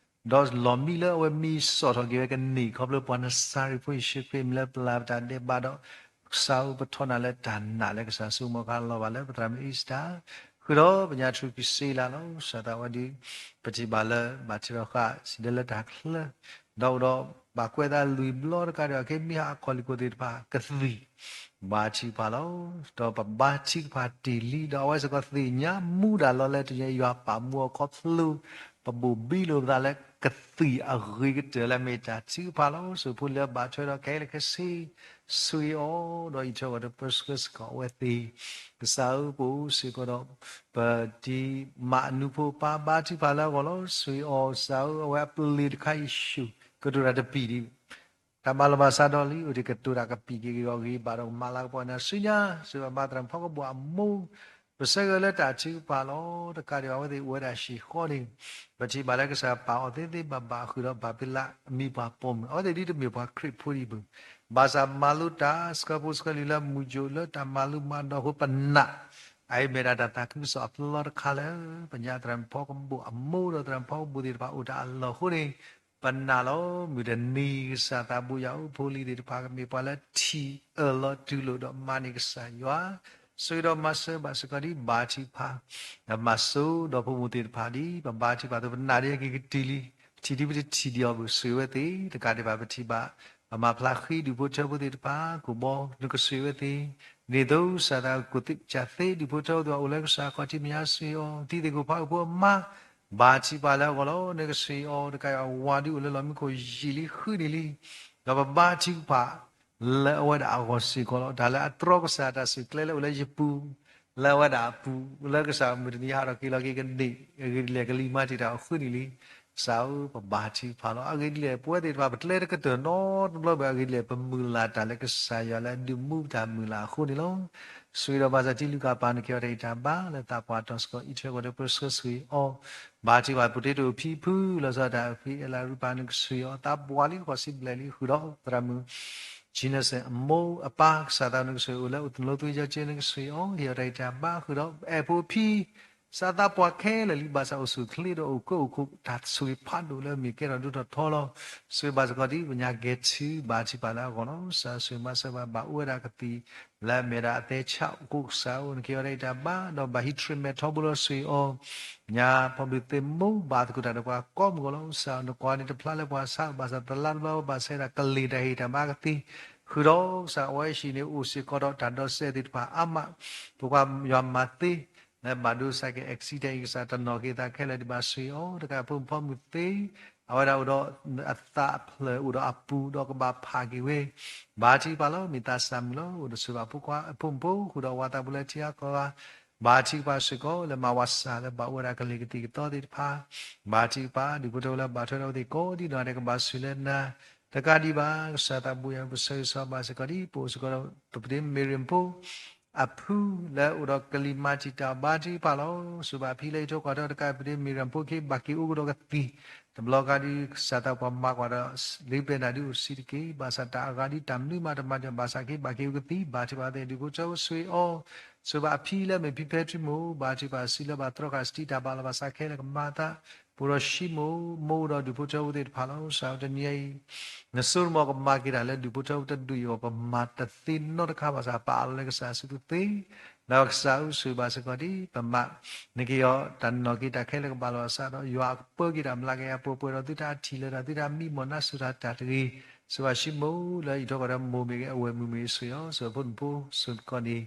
ဒီးလီၢ်မံလၢအဝဲမံစီၣ်ထီၣ်က့ၤဝဲကန့ၢ် ခီဖျိပှၤနစၤရ့းဖိယ့ၣ်ၡူးခရံာ်မံၤလၢပျၢ်ပတၢ်ဒဲးဘးဒီး ကစၢ်ဧၢ ပထီၣ်နၤလၢတၢ်နာ်လၢကစၢ်ဆိကမိၣ်ခါလီၤဘၣ်လၢပသရၣ်မုၣ်အ့စတၢ ဃုာ်ဒီးပညါထူၣ်ကံစ့လးလီၤ. ကစၢ်သးဝဲဒုး ပထံၣ်ဘၣ်လၢ ဘၣ်ထံးထီၣ်ဃာ် စံးဒဲလၢတၢ်ချၢ ဒီးအိၣ်ဒီးဘၣ်ကွဲးသးလွံၢ်ဘျီတကးဒီး အခ့မံဟးအခီၣ်လံၢ်ခိၣ်သ့ၣ်တဖၣ် ကသံၣ် ဘါထုကဖၣ်လီၤ. ဒီးပဘါထုကဖၣ်တ့ၢ်လံ ဒီးအဝဲစ့ၢ်ကီးသ့ၣ်ညါမူဒၣ်လီၤလၢတနံၤအံၤ ယွၤပာ်မူအီၤခီဖျိ ပဘိၣ်ဘံလိာ်ပသးလၢကသံၣ်အဂ့ၤကတၢၢ်လၢအမ့ၢ်တၢ်ထုကဖၣ်လီၤ. ဆိၣ်ဖိလၢအဘၣ်ထွဲဒီးခဲလၢာ်ခဲဆ့ ဆိၣ်ဂ့ၤအီၤ ဒီးအံးထွဲကွၢ်ဒီးပၢဆှၢစ့ၢ်ကီးအဝဲသ့ၣ် ကစၢ်ဧၢ ပအိၣ်စ့ၢ်ကီးဒီး ပတံၤမးအနူဖိပၢ်ဘါထုကဖၣ်လၢအဂီၢ်လီၤ. ဆိၣ်ဂ့ၤအီၤ ကစၢ်ဧၢ အဝဲအပျ့ၤတခါအံၤဆူၣ် ကတိၤတၢ်တပံၤဒံး တၢ်ဘၣ်လီၤဘၣ်စးဒီးလံ အိၣ်ဒံးကတိၤတၢ်ကပံာ်က့ၤက့ၤအီၤဂ့ၤဘၣ်ဒီးကမၤလၤကပီၤနၤဆူညါ စံးဘၣ်မၤသရၣ်ဖီကဘီၣ်အမိၢ် ပဆၢဂ့ၤလၢတၢ်ထုကဖၣ်လီၤ. တကးဒံးဘၣ် အဝဲသ့ၣ်အိၣ်ဝဲဒၣ်ဟံၣ်ဃီန့ၣ် ပထံၣ်ဘၣ်လၢကစၢ်ပာ်အီၤသ့သ့ဘၣ်ဘၣ် ဃုာ်ဒီးပၢ်ဖံလး မ့ၢ်ပှၤပိာ်မုၣ် အဝဲသ့ၣ်ဒ်တမ့ၢ်ပှၤခရံာ်ဖိဒံးဘၣ်. ဘၣ်ဆၣ်မၤလိတၢ် ဆှၢဖိဆှၢလံာ်လၢမုၢ်ယိာ်လၢတၢ်မၤလိမၤဒိးအဃိ ပနာ် အအံၤမ့ၢ်ဒၣ်တၢ်သးခုကစီၣ်အဖျီတခါလၢ ပညါသရၣ်မုၣ်ဖီကဘိၣ်အမိၢ် ဒီးသရၣ်မုၣ်ဖီကဘိၣ်သ့ၣ်တဖၣ်အိၣ်တၢ်အလီၢ်အဃိန့ၣ် ပနာ်လီၤ. မုၢ်တနံၤကစၢ်သးဘိယွၤအိၣ်ဖိလံၤသ့ၣ်တဖၣ် ကမ့ၢ်ပှၤလၢထံၣ်အၢၣ်လီၤတူၢ်လိာ်ဒီးမၤန့ၢ်ကစၢ်ယွၤ ဆိၣ်ဂ့ၤဒီးမၤစၢၤဘၣ်စ့ၢ်ကီးဒ် ဘါထုကဖၣ် ဒီးမၤစိဒီးဖိမုၣ်သ့ၣ်တဖၣ်ဒ် ပဘါထုကဖၣ်အသိး ပနာ်ဒ်အက့ၤကတုၤလံ ပထံၣ်ဒ်ပတထံၣ်ဒံးအီၤဘၣ် ဆိၣ်ဂ့ၤဝဲသ့ၣ် တကးဒံးဘၣ် ပထံၣ်ဘၣ် ပမၤဖျါဃံဒူၣ်ဖိထၢဖိသ့ၣ်တဖၣ် ကိၢ်ဘီ နကဆိၣ်ဂ့ၤဝဲသ့ၣ် ဒ်သိးကစၢ်သးကကိၣ်သ့ၣ်ကစၢ်သ့ ဒူၣ်ဖိထၢဖိသ့ၣ်တဖၣ်အိၣ်လၢကစၢ်ခီၣ်ထံးမဲာ်ညါ ဆိၣ်ဂ့ၤအီၤ တံၤသကိးဖးအုၣ်ဖိအမါ ဘါထုကဖၣ်လၢအဂီၢ်လီၤ. နကဆိၣ်ဂ့ၤအီၤ တကးဒံးဘၣ် ဝၤဒုးအိၣ်လၢလီၢ်မံခိၣ်ယံာ်လံ ဃုနံၣ်လံ ဒီးပဘါထုကဖၣ် လၢအဝဲဒၣ်အဂီၢ်စ့ၢ်ကီးလီၤ. တၢ်လၢအတြီကစၢ်တၢ်စူၢ်ကျဲလၢအိၣ်လၢယပူၤ လၢအဝဲဒၣ်အပူၤ လၢကစၢ်မုၢ်တနံၤဟးထီၣ်က့ၤလီၤက့ၤကန့ၢ် အဂ့ၢ်ဒ်လဲၣ် ကလံၤမၤတံာ်တာ်အီၤဃုနံၣ်လံ. ကစၢ်ဧၢ ပဘါထုကဖၣ်လီၤ. အဂ့ၢ်ဒ်လဲၣ် ပဝဲသ့ၣ်တဖၣ် ပကျဲတကတၢၢ်နီတဘျီဘၣ် အဂ့ၢ်ဒ်လဲၣ် ပမုၢ်လၢ်တၢ်လၢကစၢ်ယွၤလၢအဒုးမူပတၢ်မုၢ်လၢ်အဃိန့ၣ်လီၤ. ဆိၣ်ဂ့ၤဒီးမၤစၢၤထံလုၢ်ကၣ်ပၢ် နကဲအီၤတၢ်အံၤတၢ်ဘါ လၢသးပှၢ်တီၤစ့ၢ်ကီး အံးထွဲကွၢ်ထွဲပၢဆှၢဆိၣ်ဂ့ၤအီၤ ဘါထုကဖၣ်ပူၤတ့တိာ်ဖံဖု လီၤဆီဒၣ်တၢ်ဖံအဲၣ်လးရူပၢ် နကဆိၣ်ဂ့ၤအီၤ သးပှၢ်လံဃိးဆံဘျဲၣ်လံ ဃုာ်ဒီးသရၣ်မုၣ် ဆံနစဲၣ်အမိၢ်အပၢ် ကစၢ်သးနကဆိၣ်ဂ့ၤအိၣ်လၢအိၣ်သနူသွံကၠီက့ နကဆိၣ်ဂ့ၤအီၤ ဟ့ၣ်အီၤတၢ်အံးတၢ်ဘါဃုာ်ဒီး အဲၣ်ဖိဖံ ကစၢ်သးပှၢ်ခဲလၢာ်လံ ဘၣ်ဆၣ်အိၣ်ဆူၣ်အိၣ်ချ့ဒီးအိၣ်ကၢအိၣ်ခိး တၢ်ဆိၣ်ဂ့ၤဖးဒိၣ်လၢမ့ၢ်ကဲထီၣ်ဒိၣ်ထီၣ်ထီလီၤ. ဆိၣ်ဂ့ၤဘၣ်စ့ၢ်ကီးဒ်ပညါကဲထီၣ် ဘါထုကဖၣ်လၢအဂီၢ်လီၤ. ကစၢ်ဆိၣ်ဂ့ၤမၤစၢၤဘၣ် ဘၣ်အိၣ်ဝဲဒၣ်ကသံၣ် လၢအမ့ၢ်ဒၣ်အသဲဆးအိၣ်ဃိ ကစၢ်ဧၢ နကဲအီၤတၢ်အံးတၢ်ဘါ ဒီးဘၣ်ဟံး treatment ထီဘိလီၤ ဆိၣ်ဂ့ၤအီၤ ညါဖီဘျုးသ့ၣ်မိၢ် ဘၣ်သကိးတၢ်ဒီးပှၤကိးမုၢ်ဂီၤလီၤ. ကစၢ်နကွၢ်န့ၣ်တဖျါလၢပှၤဆါ ဘၣ်ဆၣ်တလါတဘျီ ဘၣ်ဆၣ်ဒၣ်ကလ့ၢ်တၢ်ဟ့ၣ်တၢ်ဘါကသ့ ဃုာ်ဒီးကစၢ်အဝဲဟံၣ်န့ၣ် အိၣ်စ့ၢ်ကီးဒီးတၢ်ဒီးစဲးသ့ၣ်တဖၣ်အါမး ပကွၢ်ယွၤမၤသ့ လၢဘၣ်ဒိစးက့ၤ accident အံၤ ကစၢ်တနီၤက့ၤသးခဲလၢာ်ဒံးဘၣ် ဆိၣ်ဂ့ၤအီၤ တကးဖိမုၣ်ဖိမုၣ်သ့ အဝဲဒၣ်အိၣ်ဒီးအသးအဖျၢၣ် အိၣ်ဒီးအပူၤဒီးကဘၣ်ဖးက့ၤဝဲ ဘါထုကဖၣ်လီၤ. မ့ၢ်သးစၢ်မုၣ်လီၤ အိၣ်ဒီးဆိၣ်ဘၣ်ဖိခွါအဖိမုၣ်ဖိ ဃုာ်ဒီးဝၤသးပူၤလၢထံဂၤကီၢ်ဂၤ ဘါထုကဖၣ်စ့ၢ်ကီး လၢမၤဝၤစၢ်လၢဘၣ်အိၣ်ဝဲဒၣ်ကလ့ၢ်ကသံၣ်ကသီသ့ၣ်တဖၣ် ဘါထုကဖၣ် ဒူၣ်ဖိထၢဖိလၢဘၣ်ထွဲဒီးအဝဲသ့ၣ်ကိးဒ်နီၢ်ဂၤဒဲး ကဘၣ်ဆူၣ်လၢနၤ တကးဒံးဘၣ် ကစၢ်သးဘိယွၤ ပဆၢဂ့ၤဆၢဝါဘၣ်စ့ၢ်ကီးဒ် ပအိၣ်စ့ၢ်ကီးဒီး ပပဒ့မ့ၢ်ရ့ၣ်ဖိ အဖုလၢအိၣ်ဒီးကလံၤမၤတံာ်တာ် ဘါထုကဖၣ်လီၤ. ဆိၣ်ဘၣ်ဖံလၢယထိၣ်ကွၢ်ထွဲတကး ပဒ့မ့ၢ်ရ့ၣ်ဖိခံ ဘၣ်က့ၤအိၣ်ကဒီးကသံၣ် တဘျီကါဒ် ကစၢ်သးပှၢ်မၤကွၢ်ဒီး လၢပျဲၢ်နၤဒ်အိၣ်တဆံးတက့ၢ်. ဘၣ်ဆၣ်တၢ်အဂၤဒ်တၢ်မနုၤမးတမၤဒီး ဘၣ်ဆၣ်က့ၤ ဘၣ်က့ၤအိၣ်ကသံၣ် ဘါထုကဖၣ်သ့ၣ် ဒူၣ်ဖိထၢဖိ ဆိၣ်ဂ့ၤအီၤ ဆိၣ်ဘၣ်အဖံလၢမ့ၢ်ဖံဖဲထံမိၢ် ဘါထုကဖၣ်စုလၢဘၣ်တြီဃာ်စတံတၢ်ဘၣ်လီၤဘၣ်စးခဲလၢာ်ကမၤအသး ပအိၣ်ဒီးၡံမိၢ် မိၢ်ဒီးဒူၣ်ဖိထၢဖိသ့ၣ်တဖၣ်လီၤ. ကစၢ်ဧၢ တနံၤအံၤ နစိတမီၤကမၤက့ၤတၢ်လၢဒူၣ်ဖိထၢဖိတဒူၣ်အံၤအဂီၢ် ပမၤတသ့နီတခါဘၣ်ဆၣ် ပအးလီၤလၢကစၢ်အစုပူၤသ့ လၢကစၢ်အံၤ ဆိၣ်ဂ့ၤဘၣ်စ့ၢ်ကီးဒ် ပမၤ နက့ၤအီၤ တၢ်နီၣ်က့ၤတၢ်ခဲလၢာ်ကဘၣ်လီၤဘၣ်စးဒီး ယွၤကပၢက့ၤတၢ်မျးကယၤပှဲၤပှဲၤဒီးသုတၢ်ထံၣ်လၢတၢ် သုတၢ်မံမီၢ်နါစူၤတၢ်တၢ်တဂ့ၤ ဆိၣ်ဘၣ်ၡံမိၢ် လၢအံးထွဲကွၢ်ထွဲမိၢ်မ့ၢ်ဂ့ၤ အဝဲၢ်မုၣ်မ့ၢ်ဂ့ၤ ဆိၣ်ဂ့ၤအီၤ ဆိၣ်ဂ့ၤဖိဒူၣ်ဖိ ဆိၣ်ဂ့ၤကိးန့ၣ်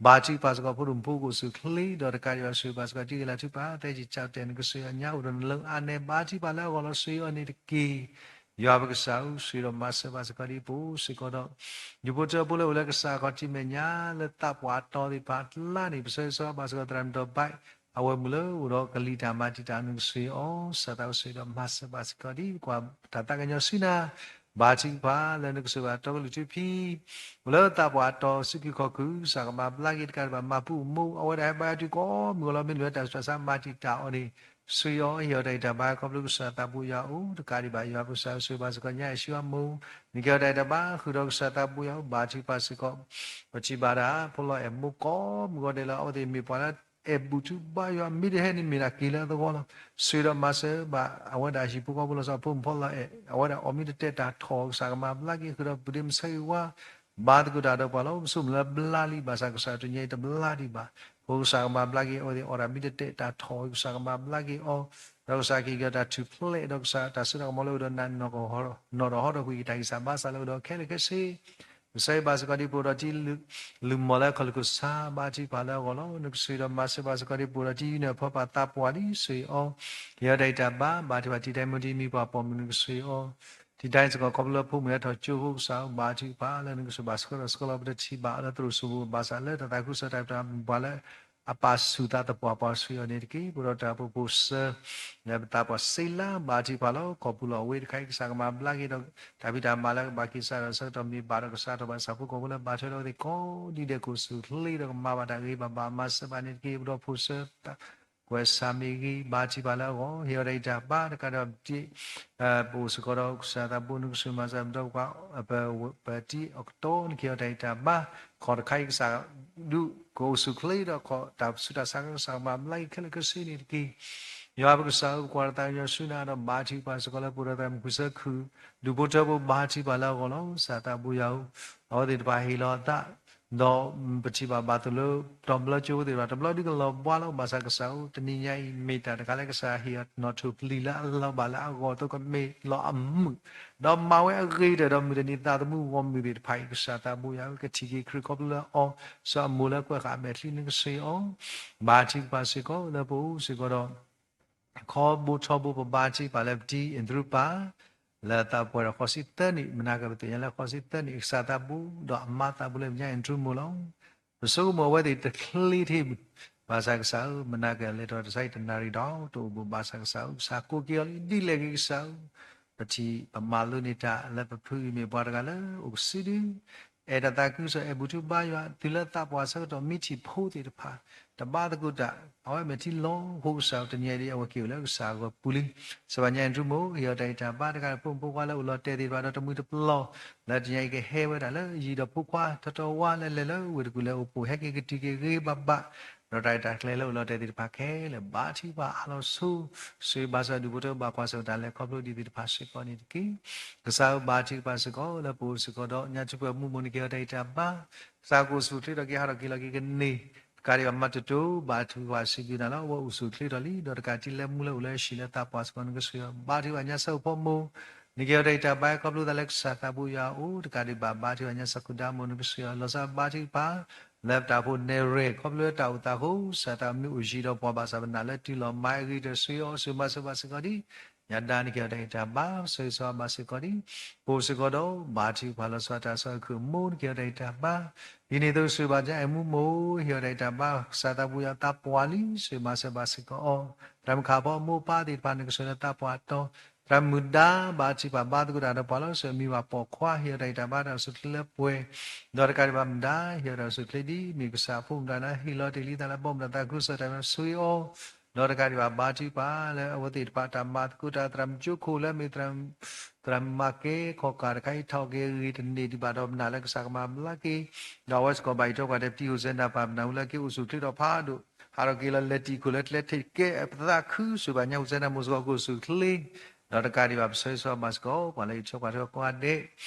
ဘါထုကဖၣ်စ့ၢ်ကီးဖိဒူၣ်ဖိကအိၣ်ဆူၣ်အိၣ်ချ့ ဒီးတကးဒံးဘၣ် ဆိၣ်ဂ့ၤဘၣ်စ့ၢ်ကီးတံၤဂ့ၤလၤထူပာ် သဲကံၢ်ကၠီၣ်တဲၣ် နကဆိၣ်ဂ့ၤအညါအိၣ်ဒီးနလၢအါနဲ ဘါထုကဖၣ်လၢအဂီၢ်လီၤ ဆိၣ်ဂ့ၤအီၤန့ၣ်တက့ၢ်. ယွၤပကစၢ်ဧၢ ဆိၣ်ဂ့ၤဒီးမၤစၢၤဘၣ်စ့ၢ်ကီးဒ်ပအိၣ်စ့ၢ်ကီးဒီး ဒူၣ်ဖိထၢဖိလၢအိၣ်လၢကစၢ်ခီၣ်ထံးမဲာ်ညါ လၢသးပှၢ်တီၤသ့ၣ်တဖၣ်ကျါန့ၣ် ပဆၢဂ့ၤဆၢဝါဘၣ်စ့ၢ်ကီးသရၣ်မုၣ်ဒီးဘၣ် အဝဲၢ်မုၣ်လၢအိၣ်ဒီးကလံၤတၢ်မၤတံာ်တာ် နကဆိၣ်ဂ့ၤအီၤ ကစၢ်သးကဆိၣ်ဂ့ၤဒီးမၤစၢၤဘၣ်စ့ၢ်ကီးဒ် ပကွၢ်တၢ်သးကညီၤဆူနၤ ဘါထုကဖၣ်လၢနကဆိၣ်ဂ့ၤဘၣ်တီကလုာ်ထူဖံ အိၣ်လၢသးပှၢ်တီၤ စုကဝဲၤခီၣ်ကဝီၤ ကစၢ်ကမၤဘျါက့ၤတကးဒံးဘၣ် မၤပူၤမူ အဝဲဒၣ်ဟဲဘါထုကဖၣ်ကိးမုၢ်ဂီၤလီၤ မ့ၢ်နုာ်လၢတၢ်ဆူးတၢ်ဆါမၤတံာ်တာ်အီၤန့ၣ် ဆိၣ်ဂ့ၤအီၤ ဟ့ၣ်အီၤတၢ်ဂံၢ်တၢ်ဘါ ခီဖျိကစၢ်သးဘိယွၤအိၣ် တကးဒံးဘၣ် ယွၤပကစၢ်ဆိၣ်ဂ့ၤဘၣ်စ့ၢ်ကီးညါ အဲၣ်ဆူအမိၢ် နကဲအီၤတၢ်ဂံၢ်တၢ်ဘါ ဃုာ်ဒီးကစၢ်သးဘိယွၤအိၣ် ဘါထုကဖၣ်စ့ၢ်ကီး ပထံၣ်ဘၣ်ဒၣ် ဖိလီၤအဲၣ်မိၢ်ကိးမုၢ်ဂီၤဒဲးလၢ အဝဲသ့ၣ်မ့ၢ်ပှၤလၢ အဲၣ်ဘူၣ်ထူဘါယွၤ မ့ၢ်တဟဲန့ၣ်မ့ၢ်ဒၣ်က့ၤလၢအသဝီလီၤ. ဆိၣ်ဂ့ၤဒီးမၤစၢၤဘၣ် အဝဲဒၣ်ဟံၣ်ဖိဃီဖိလီၤဆီ ဖိမုၣ်ဖိလီၤအဲၣ် အဝဲဒၣ်အီၣ်မ့ၢ်တတဲာ်တၢ်ထီၣ် ကစၢ်ကမၤဘျါက့ၤ ဃုာ်ဒီးပဒ့မုၣ်ဆၢဂ့ၤဝါ ဘါသကိးတၢ်ဒီးပှၤလီၤ. ပဆိကမိၣ်လၢဘျါလံ ဘၣ်ဆၣ်ကစၢ်တနံၤအံၤတဘျါဒံးဘၣ်. ဖိကစၢ်ကမၤဘျါက့ၤအဝဲသ့ၣ် အီၣ်တၢ်မ့ၢ်တတဲာ်တၢ်ထီၣ် ကစၢ်ကမၤဘျါက့ၤအီၤ ဒီးကစၢ်က့ၤက့ၤအီၤတၢ်ထူၣ်ဖျဲး ဒီးကစၢ်တၢ်စိတၢ်ကမီၤလၢအိၣ်ဒီးနးနီၢ်ကီၢ် နီၢ်ဒီးဟီဒီးကွံာ်က့ၤတၢ်ဂံၢ်စၢ်ဘါစၢ်လၢအိၣ်ဒီးခဲလၢာ်ခဲဆ့ ကစၢ်ယွၤဘၣ်စ့ၢ်ကီးဒ်ပအိၣ်ဒီးတံၤ လုၢ်မီၢ်လၢခီၣ်လုၢ်ခိၣ်ဆါ ဘါထုကဖၣ်လၢအဂီၢ်လီၤ. နကဆိၣ်ဂ့ၤဒီးမၤစၢၤဘၣ်စ့ၢ်ကီးဒ်ပအိၣ်ဒီးတံၤ ယူနၢ်ဖီပာ်သးပှၢ်လံ ဆိၣ်ဂ့ၤအီၤ ကဲအီၤတၢ်ဂံၢ်တၢ်ဘါ ဘါထုကဖၣ်တံၤတၢ်မုၢ်တံၤမံၤပှၤပိာ်မုၣ် နကဆိၣ်ဂ့ၤအီၤ တံၤတၢ်စ့ၢ်ကီး ခီဖျိလၢဖိမုၣ်ဟဲထီၣ်ကၠိအဃိ ကစၢ်ဧၢ ဘါထုကဖၣ်လၢနကဆိၣ်ဘၣ်ဆှၢဒီးဆှၢလီၤ ပတထံၣ်ဘၣ်အီၤလၢသရိာ်စိၤပူၤ ဘၣ်ဆၣ်လၢတၢ်သးခုကစီၣ်တၢ်မ့ၢ်ပှၤလၢ အပာ်ဆူၣ်သးသပှၢ်ပှၤဆှံအီၤန့ၣ်တက့ၢ်. ပဒိၣ်တၢ်ဖိဖိစၢၤ လၢပသးပှၢ်စ့လါ ဘါထုကဖၣ်လီၤ. ခီပူၤလီၤအဝ့ၢ်တခါအံၤ ကစၢ်ကမၤဘျါက့ၤဒီး တၢ်ဖံးတၢ်မၤလၢကဘၣ်က့ၤစးထီၣ်ဆၢကတီၢ်မ့ၢ်ဘၣ်ဒီး ကစၢ်ထီၣ်ဘၣ်ဆၣ်ဖိကီၢ်ဖိလၢဘၣ်ထွဲဒီးအဝဲသ့ၣ်ကိးဒံးဒဲး ကအိၣ်ဆူၣ်အိၣ်ချ့ဒီးကမၤဘၣ်တၢ်ဂ့ၤဘၣ်ဘၣ် မၤစၢၤဘၣ်န့ၣ်တက့ၢ်. ပဒိၣ်ဖိစၢၤ ကွဲးစၢ်မ့ၢ်ဂ့ၤ ဘါထုကဖၣ်လၢအဂီၢ် ဟ့ၣ်အီၤတၢ်ဂံၢ်တၢ်ဘါ တကးဒီး ပအိၣ်စ့ၢ်ကီးဒီးကစၢ်သးဘိ နကစၢ်မၤစၢၤပဒီပှၤ ပတံၤအကတီၢ် နကဟ့ၣ်အီၤတၢ်ဂံၢ်တၢ်ဘါ ခီၣ်တခါအံၤ ကစၢ်ဒုး ကအိၣ်ဆူၣ်အိၣ်ချ့ဒီး တၢ်ပစုၢ်တၢ်ဆါ ကစၢ်ကမၤဘျါက့ၤခဲလၢာ်ခဲဆ့န့ၣ်တက့ၢ်. ယွၤပကစၢ်ဧၢ ပကွၢ်တၢ်သးကညီၤဆူနၤဒီး ဘါထုကဖၣ်စ့ၢ်ကီးလၢပဒိၣ်တၢ်မုၢ်ခုၣ်ဆၢခုၣ် ဒူၣ်ဖိထၢဖိ ဘါထုကဖၣ်လၢအဂီၢ်လီၤ. ကစၢ်သးဘိယွၤဧၢ, အဝဲသ့ၣ်တဖၣ်ဟ့ၣ်လီၤအသး ဒီးပထံၣ်ဘၣ်ဘၣ်သိၣ်လၢ တီၤဘျၢကၠိဖိသ့ၣ်တဖၣ် တဘျီဒုးကလီၤဘှါလီၤ. ဘၣ်ဆၣ်ကစၢ်ဧၢ တနံၤညါအံၤ မ့ၢ်တၢ်တခါလၢကစၢ်ဟ့ၣ်အီၤနီၣ်ထိၣ်ပျံၤလၢအလီၤဘၣ်လၢအဂီၢ်အသိး ကမ့ၢ်လီၤအမုာ် ဒီးမၤဝဲအဂ့ၤကတၢၢ်ဒီး မုၢ်တနံၤသးသမူဂီၢ်မုၢ်သ့ၣ်တဖၣ်အံၤ ကစၢ်သးဘိယွၤဧၢ ကထံၣ်က့ၤခရံာ်ခီဖျိလၢအီၤ စီၤအမိၢ်လၢကွဲးဃာ်အမဲာ်ချံ နကစၢ်အီၤ ဘါထုကဖၣ်စ့ၢ်ကီးလၢပအိၣ်စ့ၢ်ကီးဒီး ခီဘိထီဘိ ပဘါထုကဖၣ်လၢပတံၤ Andrew ပၢ် လၢသးပှၢ်ဒီးဃိးဆံသၢနံၣ် မနၤကပသ့ၣ်ညါလၢဃိးဆံသၢနံၣ် ကစၢ်သးဘိ ဒီးအမါသးဘိလၢပညါ Andrew မိၢ်လီၤ. ပဆိကမိၣ်အဝဲသ့ၣ်တချ့ထံၣ်မုၢ် ဘၣ်ဆၣ်ကစၢ်ဧၢ မနၤကလဲၤထီၣ်တၢ်ဆါအံၤတနၣ်ရံၣ်ဒီးတအိၣ်ဘူး ဘၣ်ဆၣ်ကစၢ်ဧၢ ကစၢ်ကိးက့ၤအီၤလံ ဒ်လဲၣ်ဂ့ၤကစၢ်ဧၢ ပထံၣ်ပမၤလိန့ၢ်တၢ်လၢပဖုအံၤမ့ၢ်ပှၤတဂၤလၢအိၣ်ကစုဒု အဲၣ်တၢ်သးခုကစီၣ် အဲၣ်ဘူၣ်ထုဘါယွၤ တုၤလၢသးပှၢ်ဆၢကတီၢ် မ့ၢ်ထံၣ်ဖိသ့ၣ်တဖၣ် တဘါသကိးတၢ် အဝဲမဲာ်ထံလီၤ ဃိကစၢ်တနံၤအံၤဒ်အဝဲက့ၤအိၣ်လၢကစၢ်အဂီၢ်ပူၤလံ. စၢၤဘၣ်ညါ Andrew မိၢ် ဟ့ၣ်အီၤတၢ်ဂံၢ်တၢ်ဘါတကး ဖိမုၣ်ဖိခွါလၢအိၣ်လီၤတဲာ်သ့ၣ်တဖၣ်ဒီးတမှံၤတပလီၢ် လၢတနံၤအံၤကဟဲဝဲဒၣ်လၢယံၤဒီးဖိခွါ ထီထီဝါလၢလဲၤလၢဝ့ၢ်တကူၣ်လဲၤအိၣ်ဖှိၣ် ဟဲက့ၤကတုၤက့ၤဂ့ၤဂ့ၤဘၣ်ဘၣ် ဒီးတၢ်ရဲၣ်တၢ်ကျဲၤလၢအိၣ်လီၤတဲာ်သ့ၣ်တဖၣ်ခဲလၢာ် ဘါထုကဖၣ်အါလီၤဆိ ဆိၣ်ဂ့ၤဘါစၢၤဒူၣ်ဖိထၢဖိဘၣ်ကွၢ်ဆၢၣ်တၢ်လဲၤခီဖျိဒ်သ့ၣ်တဖၣ်စ့ၢ်ကီးန့ၣ်တက့ၢ်. ကစၢ်ဧၢ ဘါထုကဖၣ်စ့ၢ်ကီးလၢပအိၣ်စ့ၢ်ကီးဒီး ညါထူၣ်ပှဲၤမူမိၢ် နကဟ့ၣ်အီၤတၢ်ဂံၢ်တၢ်ဘါ ကစၢ်ကအိၣ်ဆူၣ်အိၣ်ချ့ဒီးကဟးထီၣ်က့ၤလီၤက့ၤကန့ၢ် တကးဒံးဘၣ်မၤတတိၤ ဘါထုကဖၣ်စံးဘျုးနၤလီၤ အဝဲအိၣ်ဆူၣ်အိၣ်ချ့ထီၣ်လံ ဒီးတကးတံၢ်လၢမူလၢအိၣ်လၢဟံၣ်လၢသးပှၢ်စ့ၢ်ကီး နကစၢ်အီၤ ဘါထုကဖၣ်ညါဆၢဖိမိၢ် နကဟ့ၣ်အီၤတၢ်ဂံၢ်တၢ်ဘါ ခီဖျိသးလၢကစၢ်သးဘိယွၤအအိၣ် တကးဒံးဘၣ် ဘါထုကဖၣ်ညါဆၢခိၣ်ဒါမိၢ် နကစၢ်အီၤ လီၤဆီဘါထုကဖၣ် လၢပတၢ်အိၣ်ဖှိၣ်နဲၣ်ရွဲၣ် ခီဖျိလၢတၢ်အိၣ်သးအဃိ ကစၢ်သးမ့ၢ်အိၣ်ယံၤဒီးပှၤဘၣ်ဆၣ် ပနာ်လၢတုၤလီၤမၤအဂ့ၤကတၢၢ် ဆိၣ်ဂ့ၤအီၤ ဆိၣ်ဂ့ၤမၤစၢၤဘၣ်စ့ၢ်ကီးဒ် ညါဒါ နကဟ့ၣ်အီၤတၢ်ဂံၢ်တၢ်ဘါ ဆိၣ်ဂ့ၤဆိၣ်ဂ့ၤဘၣ်စ့ၢ်ကီးဒ် ပအိၣ်စ့ၢ်ကီးဒီး ဘါထုကဖၣ်လီၤဆီတၢ်ဆီၣ်ခုၣ်မိၢ် နကဟ့ၣ်အီၤတၢ်ဂံၢ်တၢ်ဘါ ဒ်န့ၣ်အသိး ဆိၣ်ဂ့ၤဘၣ်ညါအဲၣ်မူမိၢ် ဟ့ၣ်အီၤတၢ်ဂံၢ်တၢ်ဘါ ကစၢ်သးဘိယွၤသးပှၢ်လံ ဆိၣ်ဂ့ၤမၤစၢၤဘၣ်စ့ၢ်ကီးအီၤ သရၣ်မုၣ်ခးဖီအမိၢ်အပၢ်သ့ၣ်တဖၣ် နကစၢ်လၢသးပှၢ်တီၤ သရၣ်မုၣ်ဒါ ဘါထုကဖၣ်ဘါသကိးတၢ်ဒီးပှၤလီၤ စၢၤမံၤဘၣ်ပိာ်ခွါ ဟ့ၣ်အီၤတၢ်ဂံၢ်တၢ်ဘါ တၢ်အိၣ်ဆူၣ်အိၣ်ချ့လၢပှဲၤ ဒီးတကးဒံးဘၣ်မုၢ်ဒါ ဟ့ၣ်အီၤတၢ်အိၣ်ဆူၣ်အိၣ်ချ့ဒ် မ့ၢ်ကစၢ်အဖိမုၣ်ဒါလၢဟ့ၣ်လီၤတ့ၢ်လံသးလၢဘီမုၢ်ဒါသးခုကစီၣ်တၢ်မၤဆိၣ်ဂ့ၤအီၤ ဒီးတကးဒံးဘၣ်ဘါထုကဖၣ်လၢအဝဲသ့ၣ်တဖၣ် တၢ်မၤသကိးတၢ်သရၣ်မုၣ်ကၠိခိၣ်လၢမ့ၢ် သရၣ်မုၣ်မၤကဲခီၣ်ကၢ်တခါအံၤ ထီၣ်က့ၤအဂ့ၤတန့ၢ်ဒံးဘၣ်ဒီး ပနာ်လၢကစၢ်ကမၤဘျါက့ၤ ဒီးအဝဲစ့ၢ်ကီးဘၣ်အံးထွဲကွၢ်တဲာ် ပတံၤဟူးစဲနၤပၢ် ပနာ်ဟူလၢက့ၤအိၣ်ဆူၣ်အိၣ်ချ့ဒီးဖးဒိၣ် ဟးထီၣ်က့ၤလီၤလဲၤတံာ်ခိၣ်လၢကျဲထီၣ်ကဲ ပသးခု ဆိၣ်ဂ့ၤဘၣ်ညါဟူးစဲနၤမိၢ်စ့ၢ်ကီး ကအိၣ်ဆူၣ်အိၣ်ချ့ ဒီးတကးဒံးဘၣ် ပဆိၣ်ဂ့ၤဆိၣ်ဂ့ၤဘၣ်စ့ၢ်ကီး ပှၤလၢအံးထွဲကွၢ်ထွဲကိးဂၤဒဲး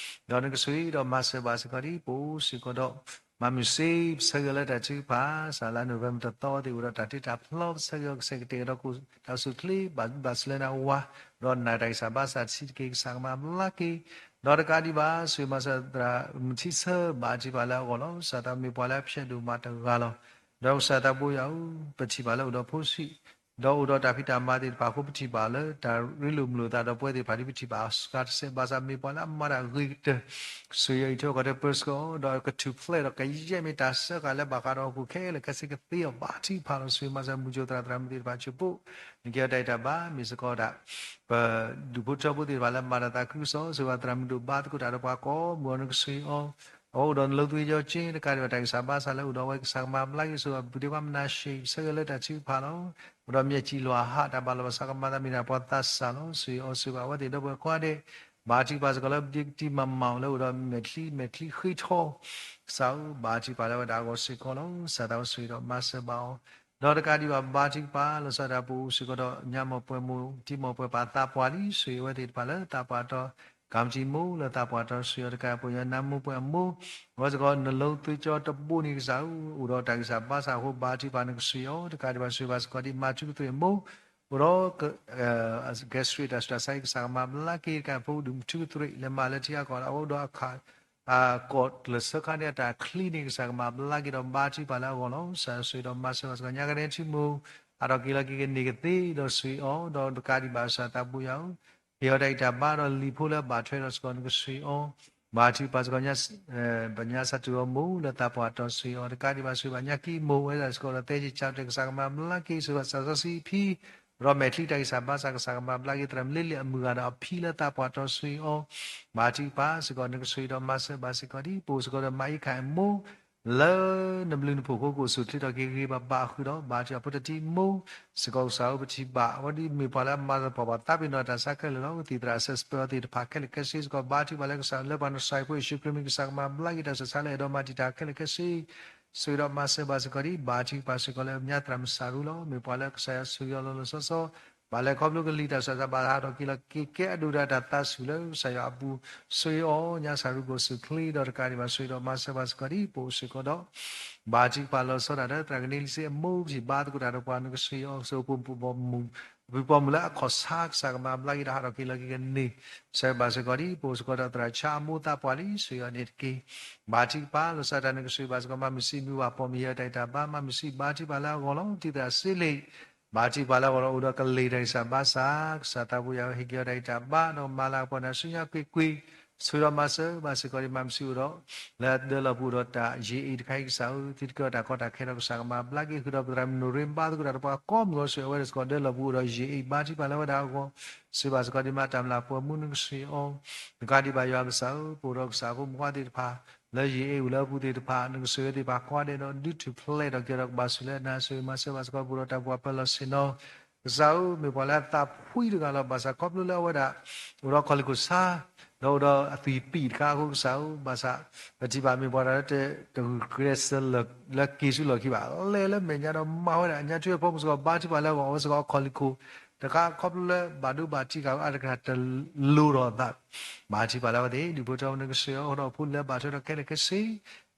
ဒီးနကဆိၣ်ဂ့ၤဒီးမၤစၢၤဘၣ်စ့ၢ်ကီးဒ် ပအိၣ်စ့ၢ်ကီးဒီး မၤမုၢ်စ့ ပဆၢဂ့ၤလၢတၢ်ထုကဖၣ် စးလၢ November တသီသ့ၣ်အိၣ်ဒီးတၢ်တ့တၢ်ဖျီ ပဆၢဂ့ၤအီၤကစဲးကတဲာ်ကတီၤ တၢ်အိၣ်ဆူၣ်အိၣ်ချ့ ဘၣ်ဘၣ်စၢၤလၢနဝၤ ဒီးနာ်တၢ်ဂံၢ်စၢ်ဘါစၢ်တဆံးတက့ၢ် ကစၢ်ကမၤဘျါက့ၤ ဒီးတကးဒံးဘၣ် ဆိၣ်ဂ့ၤမၤစၢၤသရၣ်မုၣ်ထံဆၢ ဘါထုကဖၣ်လၢအဂီၢ်လီၤ. ကစၢ်သးမ့ၢ်ပှၤလၢအဖျဲးဒိၣ်မးတဂၤလီၤ. ဒီးကစၢ်သးဘိယွၤဧၢ, ပထံၣ်ဘၣ်လၢအိၣ်ဒီးဖိဆံး ဒီးအိၣ်ဒီးတၢ်ဖံးတၢ်မၤသ့ၣ်တဖၣ်အဃိ ပထံၣ်ဘၣ်လၢတၢ်ရ့လိာ်မုာ်လိာ်သးဒီးပဝဲသ့ၣ်တဖၣ်ဒ်ပထံၣ်ဘၣ်အီၤစှၤတစဲး ဘၣ်ဆၣ်မ့ၢ်ပှၤလၢအမၤတၢ်ဂ့ၤကတၢၢ် ဆိၣ်ဂ့ၤအံးထွဲကွၢ်ထွဲပၢဆှၢအီၤ ဒီးကထူၣ်ဖျဲးဒီးကယဲၢ်မ့ၢ်တၢ်စၢဃာ်လၢဘၣ်ဃးဒီးဟီၣ်ခိၣ်ခဲလၢာ်ခဲဆ့ကသ့အီၤ ဘါထုကဖၣ်လီၤ. ဆိၣ်ဂ့ၤမၤစၢၤမုၢ်ကၠိသရၣ်သရၣ်မုၣ်သ့ၣ်တဖၣ်ဆိၣ်ပိ နကဟ့ၣ်အီၤတၢ်ဂံၢ်တၢ်ဘါ မ့ၢ်စ့ၢ်ကီးဒၣ် ပဒူၣ်ဖိထၢဖိသ့ၣ်တဖၣ်လၢမၤတၢ်သးခုကစီၣ် ဆိၣ်ဂ့ၤဘၣ်သရၣ်မုၣ်ဒိၣ်ဘါသကိးတၢ်ဒီးပှၤကိးမုၢ်အီၤ နကဆိၣ်ဂ့ၤအီၤ အဝဲအိၣ်ဒီးနလိသုယီက့ တကးဒံးဘၣ်တၢ်ဂံၢ်စၢ်ဘါစၢ်လၢအိၣ်ဒီးအဝဲကစၢ်ကမၤဘျါက့ၤ ဆိၣ်ဂ့ၤဘၣ် ပဒ့ကွၢ်မနၤရှ့ ပဆၢဂ့ၤလၢတၢ်ထုကဖၣ်လီၤ. အိၣ်ဒီးမၠဲၣ်ကၠံၣ်လီၤဟး တၢ်ဘၣ်လီၤဘၣ်စးကမၤသးမ့ၢ်ဒၣ်ပှၤသးစၢ်လီၤ. ဆိၣ်ဂ့ၤအီၤဆိၣ်ဂ့ၤဘၣ်အဝဲသ့ၣ်ဒီပုၢ်ဝဲၢ်ကိးဂၤဒဲး ဘါထုကဖၣ်စ့ၢ်ကီးလၢပဒ့ကတံၢ်မၤမၤအီၤလၢအိၣ်ဒီးမဲာ်ချံ မဲာ်ချံဃ့ထီ ကစၢ်ဧၢ ဘါထုကဖၣ်လၢအဝဲဒၣ်အဂီၢ်စ့ၢ်ကီးလီၤ. ကစၢ်သးဧၢ ဆိၣ်ဂ့ၤဒီးမၤစၢၤဘၣ်အီၤ ဒီးတကးဒံးဘၣ်ဘါထုကဖၣ် လီၤဆီဒၣ်တၢ်ပအိၣ်စ့ၢ်ကီးဒီး ညါမီၢ်ပှဲၤမိၢ် တံၤမီၢ်ပှဲၤပၢ်သးပှၢ်လံ ဆိၣ်ဂ့ၤအဝဲသ့ၣ်တဖၣ်လၢသးပှၢ်တီၤ ကၤမတံမိၢ်လၢသးပှၢ်တီၤ ဆိၣ်ဂ့ၤအီၤတကးဒံးဘၣ် ပှၤကညီနါမိၢ်ပှဲၤအမိၢ် အဝဲစ့ၢ်ကီး နလိသုကၠီတဘိန့ၣ်ကစၢ်ဧၢ အိၣ်ဒီးတၢ်ဂံၢ်စၢ်ဘါစၢ်အဃိ ဘါထုကဖၣ်နကဆိၣ်ဂ့ၤအီၤ တကးဒံးဘၣ်ဆိၣ်ဂ့ၤဘၣ်စ့ၢ်ကီးဒ်မၤထူကသွဲၣ်မိၢ် အိၣ်ဒီး ကဲစရ့းတၢ်ဆူးတၢ်ဆါအံၤ ကစၢ်ကမၤဘျါက့ၤ တကးဖိဒုၣ်မၤထူကသွဲၣ် လဲၤမၤလၢထံအကီၢ်ဒီး အဝဲအိၣ်ဒီးအခါ ကီၢ်ကျၢၢ်ဆၢခါန့ၣ် အတၢ်ချံန့ၣ် ကစၢ်ကမၤဘျါက့ၤဒီးဘါထုကဖၣ်လၢအဂီၢ်လီၤ. ကစၢ်ဆိၣ်ဂ့ၤဒီးမၤစၢၤဘၣ်စ့ၢ်ကီး ညါကဒဲထံမိၢ် ဟးထီၣ်က့ၤလီၤက့ၤကန့ၢ်ကသ့ဒီးဆိၣ်ဂ့ၤအီၤ ဒီးတကးဒံးဘၣ်ကစၢ်သးဘိယွၤဧၢ, ဟ့ၣ်အီၤတၢ်ဂံၢ်တၢ်ဘါဒီးလံာ်ဖိလၢအဘၣ်ထွဲဒီးစ့ၢ်ကီး နကဆိၣ်ဂ့ၤအီၤ ဘါထုကဖၣ်စ့ၢ်ကီး ပညါစၢ်တူၢ်အီၤမိၢ်လၢသးပှၢ်တီဆှံအီၤ တကးဒံးဘၣ်ဆှံဘၣ်ညါကံမိၢ်ဝဲဒၣ်စ့ၢ်ကီးဒီးသဲက့ၤကၠီတဲာ် ကစၢ်ကမၤဘျါက့ၤ ဆိၣ်ဂ့ၤဘၣ်စီဆှံဖံ ဒီးမဲာ်ချံတၢ်ဂံၢ်စၢ်ဘါစၢ် ကစၢ်ကမၤဘျါက့ၤ သရၣ်မုၣ်လ့လ့ၣ်အမုၢ်ဂၤဒီးအဖံလၢသးပှၢ်တီဆှံအီၤ ဘါထုကဖၣ်စ့ၢ်ကီး နကဆိၣ်ဂ့ၤဒီးမၤစၢၤဘၣ်စ့ၢ်ကီးဒ် ပအိၣ်စ့ၢ်ကီးဒီးမၤအံးခၣ်အမိၢ် လၢနဘျုးနဖှိၣ်အဃိ ကအိၣ်ဆူၣ်ချ့ထီၣ်က့ၤဂ့ၤဂ့ၤဘၣ်ဘၣ်အဃိဒီး ဘါထုကဖၣ်ဖိတထံၣ်မိၢ်စ့ၢ်ကီး ကစၢ်ဧၢ ပထံၣ်ဘၣ်အဝဲဒ်မ့ၢ်ပှၤလၢအမၤလၤကပီၤဘၣ်သးပ့ၤနီၣ်တၢ်ဆါခဲလၢာ်လီၤ. ကသံၣ်သရၣ်အဆၢစပၢၤအီၤသ့ၣ်တဖၣ်ခဲလၢာ်ခဲဆ့စ့ၢ်ကီး ဘါထုကဖၣ်လၢကစၢ်လၢပှၤနီၢ်ကစၢ်အဖိယ့ၣ်ၡူးခရံာ်မံၤ ကစၢ်ကမၤဘျါက့ၤတၢ်ဆၢဆါလၢအဲၣ်ဒိးမၤတံာ်တာ်ခဲလၢာ်ခဲဆ့ ဆိၣ်ဂ့ၤဒီးမၤစၢၤဘၣ်စ့ၢ်ကီးဒ် ဘါထုကဖၣ်စ့ၢ်ကီးလၢညါသရၣ်မုၣ်စၢ်ရူလီၤ. မ့ၢ်ပှၤလၢကစၢ်ယွၤဆိၣ်ဂ့ၤအီၤလီၤလီၤဆီဆီ ဘၣ်လဲၤခီဖျိကလံၤတၢ်ဆူးတၢ်ဆါ ဘၣ်ဟးထီၣ်က့ၤလီၤက့ၤကဲအဒိၣ်ဒီးတၢ်သးဆူၣ်လၢကစၢ်ယွၤအပူၤ ဆိၣ်ဂ့ၤအီၤ ညါစၢ်ရူကအိၣ်ဆူၣ်ချ့ဒီးတကးဒံးဘၣ်ဆိၣ်ဂ့ၤဒီးမၤစၢၤဘၣ်စ့ၢ်ကီးဒ် ပအိၣ်စ့ၢ်ကီးဒီး ဘါထုကဖၣ်လီၤဆီဒၣ်တၢ်လၢသရၣ်ကန့လံစ့အမိၢ် ပထံၣ်ဘါသကိးတၢ်ဒီးပှၤ နကဆိၣ်ဂ့ၤအီၤ ကစၢ်အိၣ်ဖှိၣ်ပိာ်မုၣ် အဖုဖီမုၣ်လၢအခီၣ်ဆါ ကစၢ်ကမၤဘျါက့ၤဒီးဟးထီၣ်က့ၤလီၤက့ၤကန့ၢ် ဆၢဘၣ်စ့ၢ်ကီးဒ် ပအိၣ်စ့ၢ်ကီးဒီးသရၣ်ဆါအမိၢ်သးပှၢ်လံ ဆိၣ်ဂ့ၤအီၤန့ၣ်တက့ၢ်. ဘါထုကဖၣ်လီၤဆီဒၣ်တၢ် နကဆိၣ်ဂ့ၤဘၣ်စ့ၢ်ကီး မၤမုၢ်ဆံးမုၢ်ဝးပိာ်မုၣ် ဟ့ၣ်အီၤတၢ်ဂံၢ်တၢ်ဘါ မၤမုၢ်ဆံး ဘါထုကဖၣ်လၢအဂီၢ်လီၤ. တံၢ်သရၣ်စ့လ့ၣ် ဘါထုကဖၣ်လၢအဂီၢ်လီၤ အိၣ်ဒီးကလ့ၢ်တၢ်ဂံၢ်စၢ်ဘါစၢ် ကစၢ်သးပူၤယွၤဟ့ၣ်က့ၤအီၤတၢ်ဂံၢ်တၢ်ဘါ ဒီးမၤလၤကပီၤနၤဆူညါကွ့ၢ်ကွ့ၢ် ဆိၣ်ဂ့ၤဒီးမၤစၢၤဘၣ်စ့ၢ်ကီးဒ် မၤမုၢ်ဆံးအိၣ်ဒီး လၢဒၢလီၢ်ပူၤအိၣ်ဒီးတၢ်ယံာ်အ့ၣ်တခါအံၤ ကစၢ်ဧၢ သုတကဲထီၣ်တၢ်ကီတၢ်ခဲဒီး ကစၢ်ကမၤဘျါက့ၤဃုာ်ဒီး ပသရၣ်မုၣ်နိၣ်ရ့ဘါသကိးတၢ်ဒီးပှၤကိးမုၢ်ဂီၤ ဆိၣ်ဂ့ၤအဝဲဒၣ်စ့ၢ်ကီး ဒၢလီၢ်ပူၤအိၣ်ဒီးယံာ်အ့ၣ် ဘါထုကဖၣ်လၢအဝဲဒၣ်အဂီၢ် ဆိၣ်ဂ့ၤဘၣ်စ့ၢ်ကီးဒ်မၤတၢ်မျၢ်ပှဲၤမူ နကဆိၣ်ဂ့ၤအီၤ တကးဒံးဘၣ်ယွၤကစၢ်ဧၢ ပအိၣ်ဒီးကစၢ်ဖိမုၣ်ဖိခွါသ့ၣ်တဖၣ် လၢယံာ်အ့ၣ်အိၣ်လၢအပူၤသ့ၣ်တဖၣ် နကဆိၣ်ဂ့ၤသ့ၣ်တဖၣ်ကိးဂၤဒဲးဒီး ဒုးထူၣ်ဖျဲးထီၣ်က့ၤဒီးကဘၣ်ဆိၣ်လၢနၤ ဆိၣ်ဂ့ၤမၤစၢၤဘၣ်စ့ၢ်ကီး ပအိၣ်ဒီးတၢ်ဘှီပၢၤလီၢ်ဆ့ၣ်နီၤ ကစၢ်ဧၢ မ့ၢ်ပှၤလၢအသးဖှံတဂၤလီၤ ဘၣ်ဆၣ်ခီဖျိလၢအဝဲဒၣ် အိၣ်ဒီးခီၣ်လ့ၢ်ခိၣ်ဆါ ဒီးအိၣ်ဒီးအသွံၣ်ပံာ်တခါအဃိ ကစၢ်ဧၢ ဘၣ်ဆၣ် ပထံၣ်ဘၣ်မ့ၢ်ပှၤတဂၤလၢတဂုာ်ကျဲးစၢး လၢက့ၤဆူလီၢ်ခံဘၣ် လဲၤလၢမဲာ်ညါဒီးမၤဝဲဒၣ် ညါထူဖိမုၣ်စ့ၢ်ကီး ဘါထုကဖၣ်လၢအဂီၢ် အဝဲစ့ၢ်ကီးအခီၣ်လ့ၢ်ခိၣ် တခါခီဖျိလၢဘၣ်ဒိဘၣ်ထံးဃာ်ဝဲအါတက့ၢ်တလိၤထီၣ်အသး ဘါထုကဖၣ်လၢအဝဲသ့ၣ် ဒူၣ်ဖိထၢဖိနကဆိၣ်ဂ့ၤအီၤဒီးဖိလၢဘၣ်ထွဲဒီးခဲလၢာ်ခဲဆ့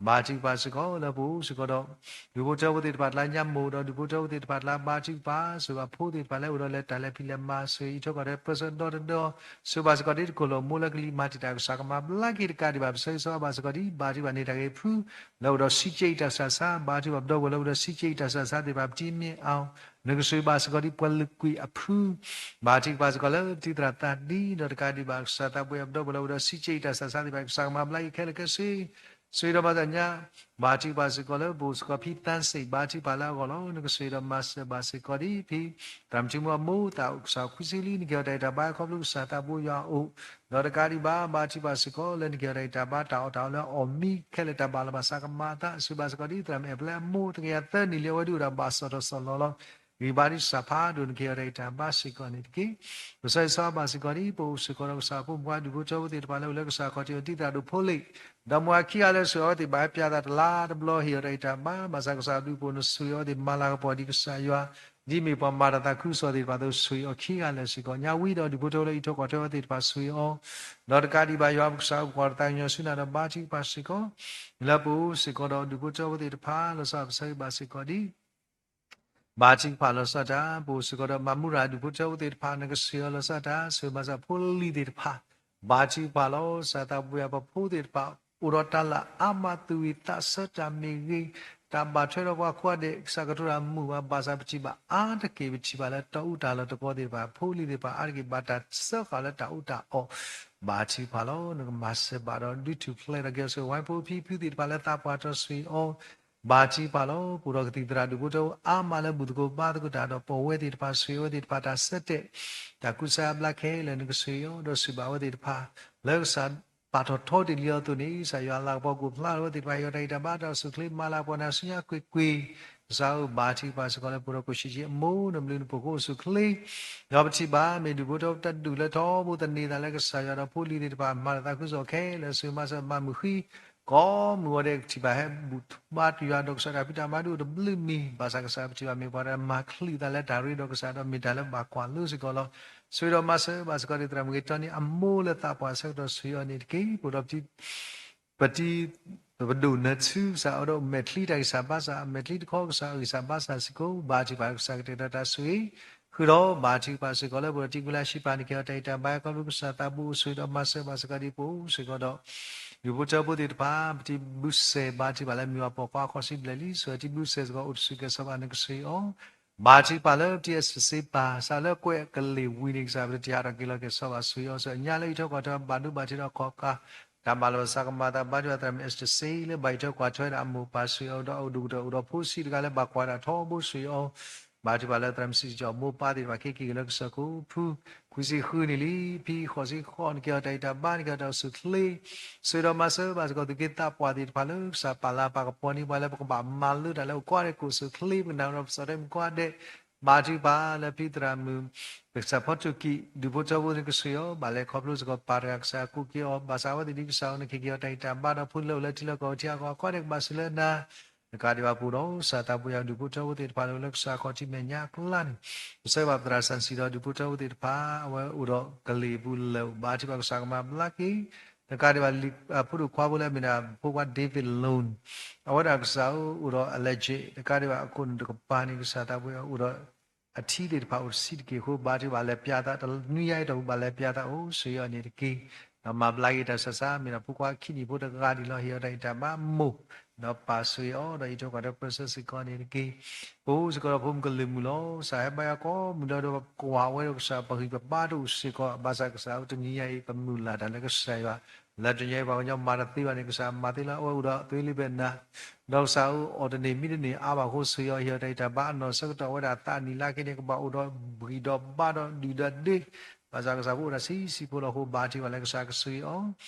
ဘါထုကဖၣ်စ့ၢ်ကီးလၢပအိၣ်စ့ၢ်ကီးဒီး ဒူၣ်ဖိထၢဖိသ့ၣ်တဖၣ်တလါညါမိၢ်ဒီး ဒူၣ်ဖိထၢဖိသ့ၣ်တဖၣ်တလါ ဘါထုကဖၣ် ဆိၣ်ဂ့ၤဘၣ်ဖိသ့ၣ်တဖၣ်လၢအိၣ်ဒီးလဲၤတၢ်လဲၤဖံးလဲၤမၤ ဆိၣ်ဂ့ၤအံးထွဲကွၢ်ထွဲ ပၢဆှၢဒီတဒၢ ဆိၣ်ဂ့ၤဘၣ်စ့ၢ်ကီးဒ်တကိၢ်လိာ်မိၢ်လၢကလံၤမၤတံာ်တာ် ကစၢ်ကမၤဘျါက့ၤတကးဒံးဘၣ် ပဆၢဂ့ၤဆၢဝါဘၣ်စ့ၢ်ကီးဒ် ဘါထုကဖၣ်န့ၢ်တၢ်ဂ့ၤဖု လၢအိၣ်ဒီးဆံးကဲအံၤတၢ်ဆူးတၢ်ဆါ ဘါထုကဖၣ်ပဒီပုၢ်ဝဲၢ်လၢအိၣ်ဒီးဆံးကဲအံၤတၢ်ဆူးတၢ်ဆါသ့ၣ်တဖၣ် ပတံမ့ၢ်အီၤ နကဆိၣ်ဂ့ၤဘၣ်စ့ၢ်ကီးဒ်ပှၤလုးကွံာ်အဖု ဘါထုကဖၣ်စ့ၢ်ကီးလၢပတံၤသရၣ်သးဒ် ဒီးတကးဒံးဘၣ် ကစၢ်သးပှၢ်ယွၤပဒီပုၢ်ဝဲၢ်လၢအိၣ်ဒီးဆံးကဲအံၤတၢ်ဆူးတၢ်ဆါသ့ၣ်တဖၣ် ကစၢ်ကမၤဘျါက့ၤခဲလၢာ်ခဲဆ့ ဆိၣ်ဂ့ၤဒီးမၤစၢၤညါ ဘါထုကဖၣ်စ့ၢ်ကီးလၢပအိၣ်စ့ၢ်ကီးဖံသၣ်စ့ၣ် ဘါထုကဖၣ်လၢအဂီၢ်လီၤ နကဆိၣ်ဂ့ၤဒီးမၤစၢၤဘၣ်စ့ၢ်ကီးဒ်ဖံ သရၣ်မုၢ်ထံမူအမိၢ်သးအိၣ် ကစၢ်ခွံဆံလံ နကဟ့ၣ်အီၤတၢ်ဂံၢ်တၢ်ဘါခီဖျိကစၢ်သးပှၢ်ယွၤအအိၣ် ဒီးတကးဒံးဘၣ် ဘါထုကဖၣ်စ့ၢ်ကီးလၢနကဟ့ၣ်အီၤတၢ်ဂံၢ်တၢ်ဘါ တၢ်အီၣ်တၢ်အီလၢအီၣ်မံခဲလၢာ် တၢ်ဘၣ်လီၤဘၣ်စးကမၤအသး ဆိၣ်ဂ့ၤဘၣ်စ့ၢ်ကီးဒ် သရၣ်မုၣ်အဲၣ်ဖျဲၣ်အမိၢ် တကယၤသၢနံၣ်လံ အဝဲဒၣ်အိၣ်ဒီးဘၣ်စီၣ်ထီၣ်စီၣ်လီၤလီၤ ဂံၢ်ဘါဒ်စၢ်ဖးဒိၣ် နကဟ့ၣ်အီၤတၢ်ဂံၢ်တၢ်ဘါစ့ၢ်ကီးန့ၣ်တက့ၢ်. ပဆၢဂ့ၤဆၢဝါဘၣ်စ့ၢ်ကီးဒ် ပအိၣ်စ့ၢ်ကီးဒီးကစၢ်အဖိမုၣ်ဖိခွါ ဒူၣ်ဖိထၢဖိသ့ၣ်တဖၣ်လၢအိၣ်လၢကစၢ်ခီၣ်ထံး အတံၢ်သရၣ်ဒိၣ်ဖိလ့ၣ် ဒီးမိၢ်အခံဂၤလၢ ဆိၣ်ဂ့ၤအဝဲသ့ၣ် ဘၣ်ဟဲပၠးသးတလါတဘျီ ဟ့ၣ်အီၤတၢ်ဂံၢ်တၢ်ဘါ ဘၣ်ဆၣ်ကစၢ်အဘျုးအဖှိၣ် နဆိၣ်ဂ့ၤအဝဲသ့ၣ် မၤလၤကပီၤဒ်ကစၢ်ယွၤ ဒ်မ့ၢ်ပှၤမၤတၢ်သးခုကစီၣ်သ့ၣ်တဖၣ်အသိး ဆိၣ်ဂ့ၤအီၤခံဂၤလၢာ်စ့ၢ်ကီး ညါဝံၤဒီး ဒူၣ်ဖိထၢဖိလၢအံးထွဲကွၢ်ထွဲအဝဲသ့ၣ်တဖၣ် ဆိၣ်ဂ့ၤအီၤ ဒီးတကးဒံးဘၣ် ယွၤပကစၢ် ပကွၢ်တသးကညီၤဆူနၤဒီး ဘါထုကဖၣ်စ့ၢ်ကီး လၢပအိၣ်စ့ၢ်ကီးဒီး ဒူၣ်ဖိထၢဖိသ့ၣ်တဖၣ် လီၤဆီပဆၢဂ့ၤဘၣ်စ့ၢ်ကီးဒ် ဘါထုကဖၣ်လီၤဆီတၢ် ပအိၣ်စ့ၢ်ကီးဒီး မၤမူရၤဒူၣ်ဖိထၢဖိသ့ၣ်တဖၣ် နကဆိၣ်ဂ့ၤအီၤလီၤဆီတၢ် ဆိၣ်ဂ့ၤဘၣ်စ့ၢ်ဖိလံၤသ့ၣ်တဖၣ် ဘါထုကဖၣ်လီၤ ကစၢ်သးပှၢ်ယွၤ ပဖိသ့ၣ်တဖၣ် အိၣ်ဒီးတၢ်လၢအါမး သူၣ်ဝံၣ်သးဆၢတၢ်မ့ၢ်ဂ့ၤ တၢ်ဘၣ်ထွဲဒီးပှၤကိးဂၤဒဲး ကစၢ်ကတိၤတၢ်မုာ်ဘၣ် ဘၣ်ဆၣ်ပထံၣ်ဘၣ်အါတက့ၢ် ပထံၣ်ဘၣ်လၢတၢ်အူတၢ်လီၢ်တကီသ့ၣ်တဖၣ် ဖိလံၤသ့ၣ်တဖၣ်အါတက့ၢ် ဘၣ်တၢ်စၢဃာ်လၢတၢ်အူတၢ်အီၣ် ဘါထုကဖၣ်လီၤ နကမၤစၢၤဘၣ်ဒီး ဒုးထူၣ်ဖျဲးထီၣ်က့ၤအီၤ ဆိၣ်ဂ့ၤဝဲဖိဖံဖုသ့ၣ်တဖၣ်လၢသးပှၢ်တီဆှံအီၤ ဘါထုကဖၣ်လီၤ ပအိၣ်ဒီးကသံၣ်သရၣ်ဒူၣ်ဖိထၢဖိအါမးလၢဘူၣ်သကိးဘါသကိးတၢ်ဒီး ပိာ်ဝဲသ့ၣ်တဖၣ် ဆိၣ်ဂ့ၤဝဲသ့ၣ်တဖၣ်တၢ်ဆၢတဲာ် တၢ်ကူစါအဘျါခဲလၢာ် နကဆိၣ်ဂ့ၤအီၤ ဒီးစံးဘၣ်ဝဲသ့ၣ်တဖၣ် လၢကစၢ်ပာ်ထီၣ်ထီတ့ၢ်လံအီၤအသိးန့ၣ် ကစၢ်ယွၤလၤကပီၤကအိၣ်ဖျါထီၣ်ဝဲသ့ၣ်တဖၣ် ဟ့ၣ်အီၤတၢ်ဂံၢ်တၢ်ဘါတၢ်အိၣ်ဆူၣ်အိၣ်ချ့ မၤလၤကပီၤနၤဆူညါကွ့ၢ်ကွ့ၢ် ကစၢ်ဧၢ ဘါထုကဖၣ်စ့ၢ်ကီးလၢပအိၣ်ဒီးကိၣ်ဆံးဆံးအမိၢ် နဘျုးနဖှိၣ်ကအိၣ်ဆူၣ်အိၣ်ချ့ ဒီးပထံၣ်ဘၣ် မ့ၢ်ဒူၣ်ဖိထၢဖိတဒူၣ်လၢထီဘိသန့ၤသးလၢကစၢ်ယွၤဒီးဖိလံၤသ့ၣ်တဖၣ် မၤတၢ်သးခုကစီၣ်ခဲလၢာ် ဆိၣ်ဂ့ၤမၤစၢၤမၤမုာ်ဃံ ကိးမုၢ်ဂီၤဒဲး ကထံၣ်ဘၣ်ဟဲဘူၣ်ထီၣ်ဘါထုကဖၣ်ယွၤ ဒီးကစၢ်တၢ်ဖံးတၢ်မၤဒုးအိၣ်တဘျုးမံၤ ဘၣ်ဆၣ်ကစၢ်ပထံၣ်ဘၣ်မ့ၢ်ပှၤတဂၤမၤချုးသးလၢတၢ်ရ့ဒီးကစၢ်ဒီးမ့ၢ်တၢ်လၢဘၣ်ကွၢ်လိစ့ၢ်ကီးလီၤ. ဆိၣ်ဂ့ၤဒီးမၤစၢၤဘၣ်စ့ၢ်ကီးဒ်သရၣ်မုၣ်ဂ့ၤတီနံၤအမိၢ်လၢသးပှၢ်ဆၢကတီၢ်ဆိၣ်ဂ့ၤအီၤန့ၣ်တက့ၢ်. ပအိၣ်ဒီး ပတံၤ ပဒိၣ်နၢဆူကစၢ် အိၣ်ဒီးမဲာ်ချံတၢ်ဂံၢ်စၢ်ဘါစၢ် မဲာ်ချံတခီကစၢ်ဂံၢ်စၢ်ဘါစၢ်စ့ၢ်ကီး ဘါထုကဖၣ်ကစၢ်ကတဲာ်ကတီၤတၢ်ဆိၣ်ဂ့ၤ ဃုာ်ဒီး ဘါထုကဖၣ်စ့ၢ်ကီးလၢပအိၣ်ဒီးတံၤမုၢ်လၢ်ဆံးပာ်န့ၢ်က့ၤအီၤတၢ်ဂံၢ်တၢ်ဘါ ခီဖျိကစၢ်သးဘိအိၣ်ဆိၣ်ဂ့ၤဒီးမၤစၢၤဘၣ်စ့ၢ်ကီးဒ်ပအိၣ်စ့ၢ်ကီးဒီး ဒူၣ်ဖိထၢဖိသ့ၣ်တဖၣ် ပတံၤဘုစဲၣ် ဘါထုကဖၣ်လၢမုၢ်အပီၢ်ကွၢ်ခီၣ်ဆံဘျဲၣ်လံ ဆိၣ်ဂ့ၤတံၤဘုစဲၣ်စ့ၢ်ကီး အိၣ်တဆူၣ်ကဲၤစီၤပၤ နကဆိၣ်ဂ့ၤအီၤ ဘါထုကဖၣ်လၢပတံၤအစံးစ့ပာ် စးလၢကွဲးကလ့ၢ်ဝံၤန့ၣ် ကစၢ်ပတတံၤဟးထီၣ်က့ၤလီၤက့ၤစီၤပၤဆိၣ်ဂ့ၤအီၤ ဆူညါလၢအံးထွဲကွၢ်ထွဲဘၣ်ဒိဘၣ်ထံးဒီးခီၣ်ကး တၢ်မၤလီၤကစၢ်ကမၤအသး ဘါထုကဖၣ်သရၣ်မုၣ် Esther Says လၢဘၣ်အံးထွဲကွၢ်ထွဲဒၣ်အမိၢ်ပၢ်ဆှၢအီၤ ဒီးအဒိၣ်ကတၢၢ်အိၣ်ဒီးဖိဆံးတဂၤလၢဘၣ်ကွၢ်ဒၣ်ထီဘိဆှၢအီၤ, ဘါထုကဖၣ်လၢသရၣ်မုၣ် စံၣ်ကၠီၣ် မိၢ်ပၢ်သ့ၣ်တဖၣ်ခဲက့ၤက့ၤလၢကစၢၢ်ခိၣ်ဖု ခွံဆံဃုနံၣ်လံ, ဖံဃိးဆံဃိး နကဲထီၣ်တၢ်ဂံၢ်တၢ်ဘါ နကဲထီၣ်တၢ်အိၣ်ဆူၣ်အိၣ်ချ့ ဆှၢဒီးမၤစၢၤဘၣ်စ့ၢ်ကီး သုးက့သးပှၢ်သ့ၣ်တဖၣ်လၢကဘၣ်မၤလၢတၢ်လၢအိၣ်ကိးဂၤဒဲးကိးဆူၣ်အိၣ်ချ့ ပကနၣ်ဒီးပစီၣ်တဲမုၢ်ကိးဂၤဒဲး, ဘါထုကဖၣ်လၢဖံသရၣ်မုၣ် ကစၢ်ဖီထိၣ်ကံး ဒူၣ်ဖိထၢဖိန့ၣ်ကဆှၢအီၤ ဘၣ်လဲၤခီဖျိစ့ၢ်ကီးပၢ်တဂၤ ကစၢ်ကိးက့ၤအီၤ ဘၣ်ဆၣ်အဝဲသ့ၣ်ဒ်ကစၢ်အအိၣ်န့ၣ် က့ၤက့ၤအီၤတၢ်ဂံၢ်တၢ်ဘါ ဒီးဖိလၢအိၣ်လၢထံလၢကီၢ်ထံအဂီၢ် ကိးဂၤဒဲးကဘၣ်ဆှၢလၢနၤ နကးဒံးဘၣ်ပအိၣ်ဒီး ကစၢ်သးပှၢ်ယွၤ ဒူၣ်ဖိထၢဖိသ့ၣ်တဖၣ်လၢအိၣ်လၢကစၢ်ခီၣ်ထံးမဲာ်ညါအကျါန့ၣ်, ပဆၢဘၣ်ပသရၣ်စၣ်စံၣ်ဒီး ဒူၣ်ဖိထၢဖိသ့ၣ်တဖၣ် အဝဲအိၣ်ဒီးကလ့ၢ်ပူၤလၢာ် ဘါထုကဖၣ်ကစၢ်ကမၤဘျါက့ၤ, နကးဒံးဘၣ် ဖိဒိၣ်ခွါဖိလၢအမ့ၢ်ဒၣ်ဖိခွါ David Lone အဝဲဒၣ်ကစၢ်အိၣ်ဒီး allergy နကးဒံးဘၣ်အခိၣ်နူာ်တကပၤန့ၣ် ကစၢ်သးပှၢ်ယွၤအိၣ်ဒီး အထံသ့ၣ်တဖၣ်အိၣ်တဆံးတက့ၢ်အဃိ ဘါထုကဖၣ်လဲၤပျးသး တနွံညါအံၤတီၢ်ပူၤဘၣ်လဲၤပျးသးအိၣ်ဆှၢအီၤန့ၣ်တက့ၢ်, ဒီးမၤဘျါက့ၤတၢ်ဆးဆး မ့ၢ်ဒၣ်ဖိခွါခံနံၣ်ဖိတဂၤဒံးလီၤ ဟ့ၣ်အီၤတၢ်ဂံၢ်တၢ်ဘါအမိၢ်, ဒီးပၢ်ဆှၢအီၤ ဒီးအံးထွဲကွၢ်ထွဲပၢဆှၢစ့ၢ်ကီးန့ၣ်တက့ၢ်, ပအိၣ်စ့ၢ်ကီးဒီးဖိမုၣ်ကလုာ်မုၣ်လီၤ. ကစၢ်ဟဲဘါယွၤကိးမုၢ်လီၤဒီးပကွၢ်ဝဲဒီးကစၢ်ပဂံၢ်ပဘါတအိၣ်စ့ၢ်ကီး ဘၣ်ဆၣ်ကစၢ်အိၣ်တနံၤညါအံၤ ပမုၢ်လၢ်တၢ်လၢကစၢ်ယွၤ, လၢတနံၤညါအံၤပှၤကညီမၤတသ့ဘၣ်န့ၣ် ကစၢ်မၤသ့လၢအဝဲအိၣ်ဒီးသွ့လံဘဲနၤ ဒီးကစၢ်အိၣ်အီၤတန့ၢ်မံတန့ၢ်အါဘၣ်အဃိ ဆှၢအီၤဟ့ၣ်အီၤတၢ်ဂံၢ်တၢ်ဘါအနီၢ်ဆၢကတီၢ်ဝဲဒၣ်သးနံၣ်လါခ့န့ၣ် ကဘၣ်အိၣ်ဒီးဘှံးဒီးဘါဒီးဒုၣ်ဒီးဒ့, ဘၣ်ဆၣ်ကစၢ်ဖိအိၣ်ဒီးဆံးဆံးဖိလီၤအဃိ ဘါထုကဖၣ်လၢကစၢ်ကဆှၢအီၤ,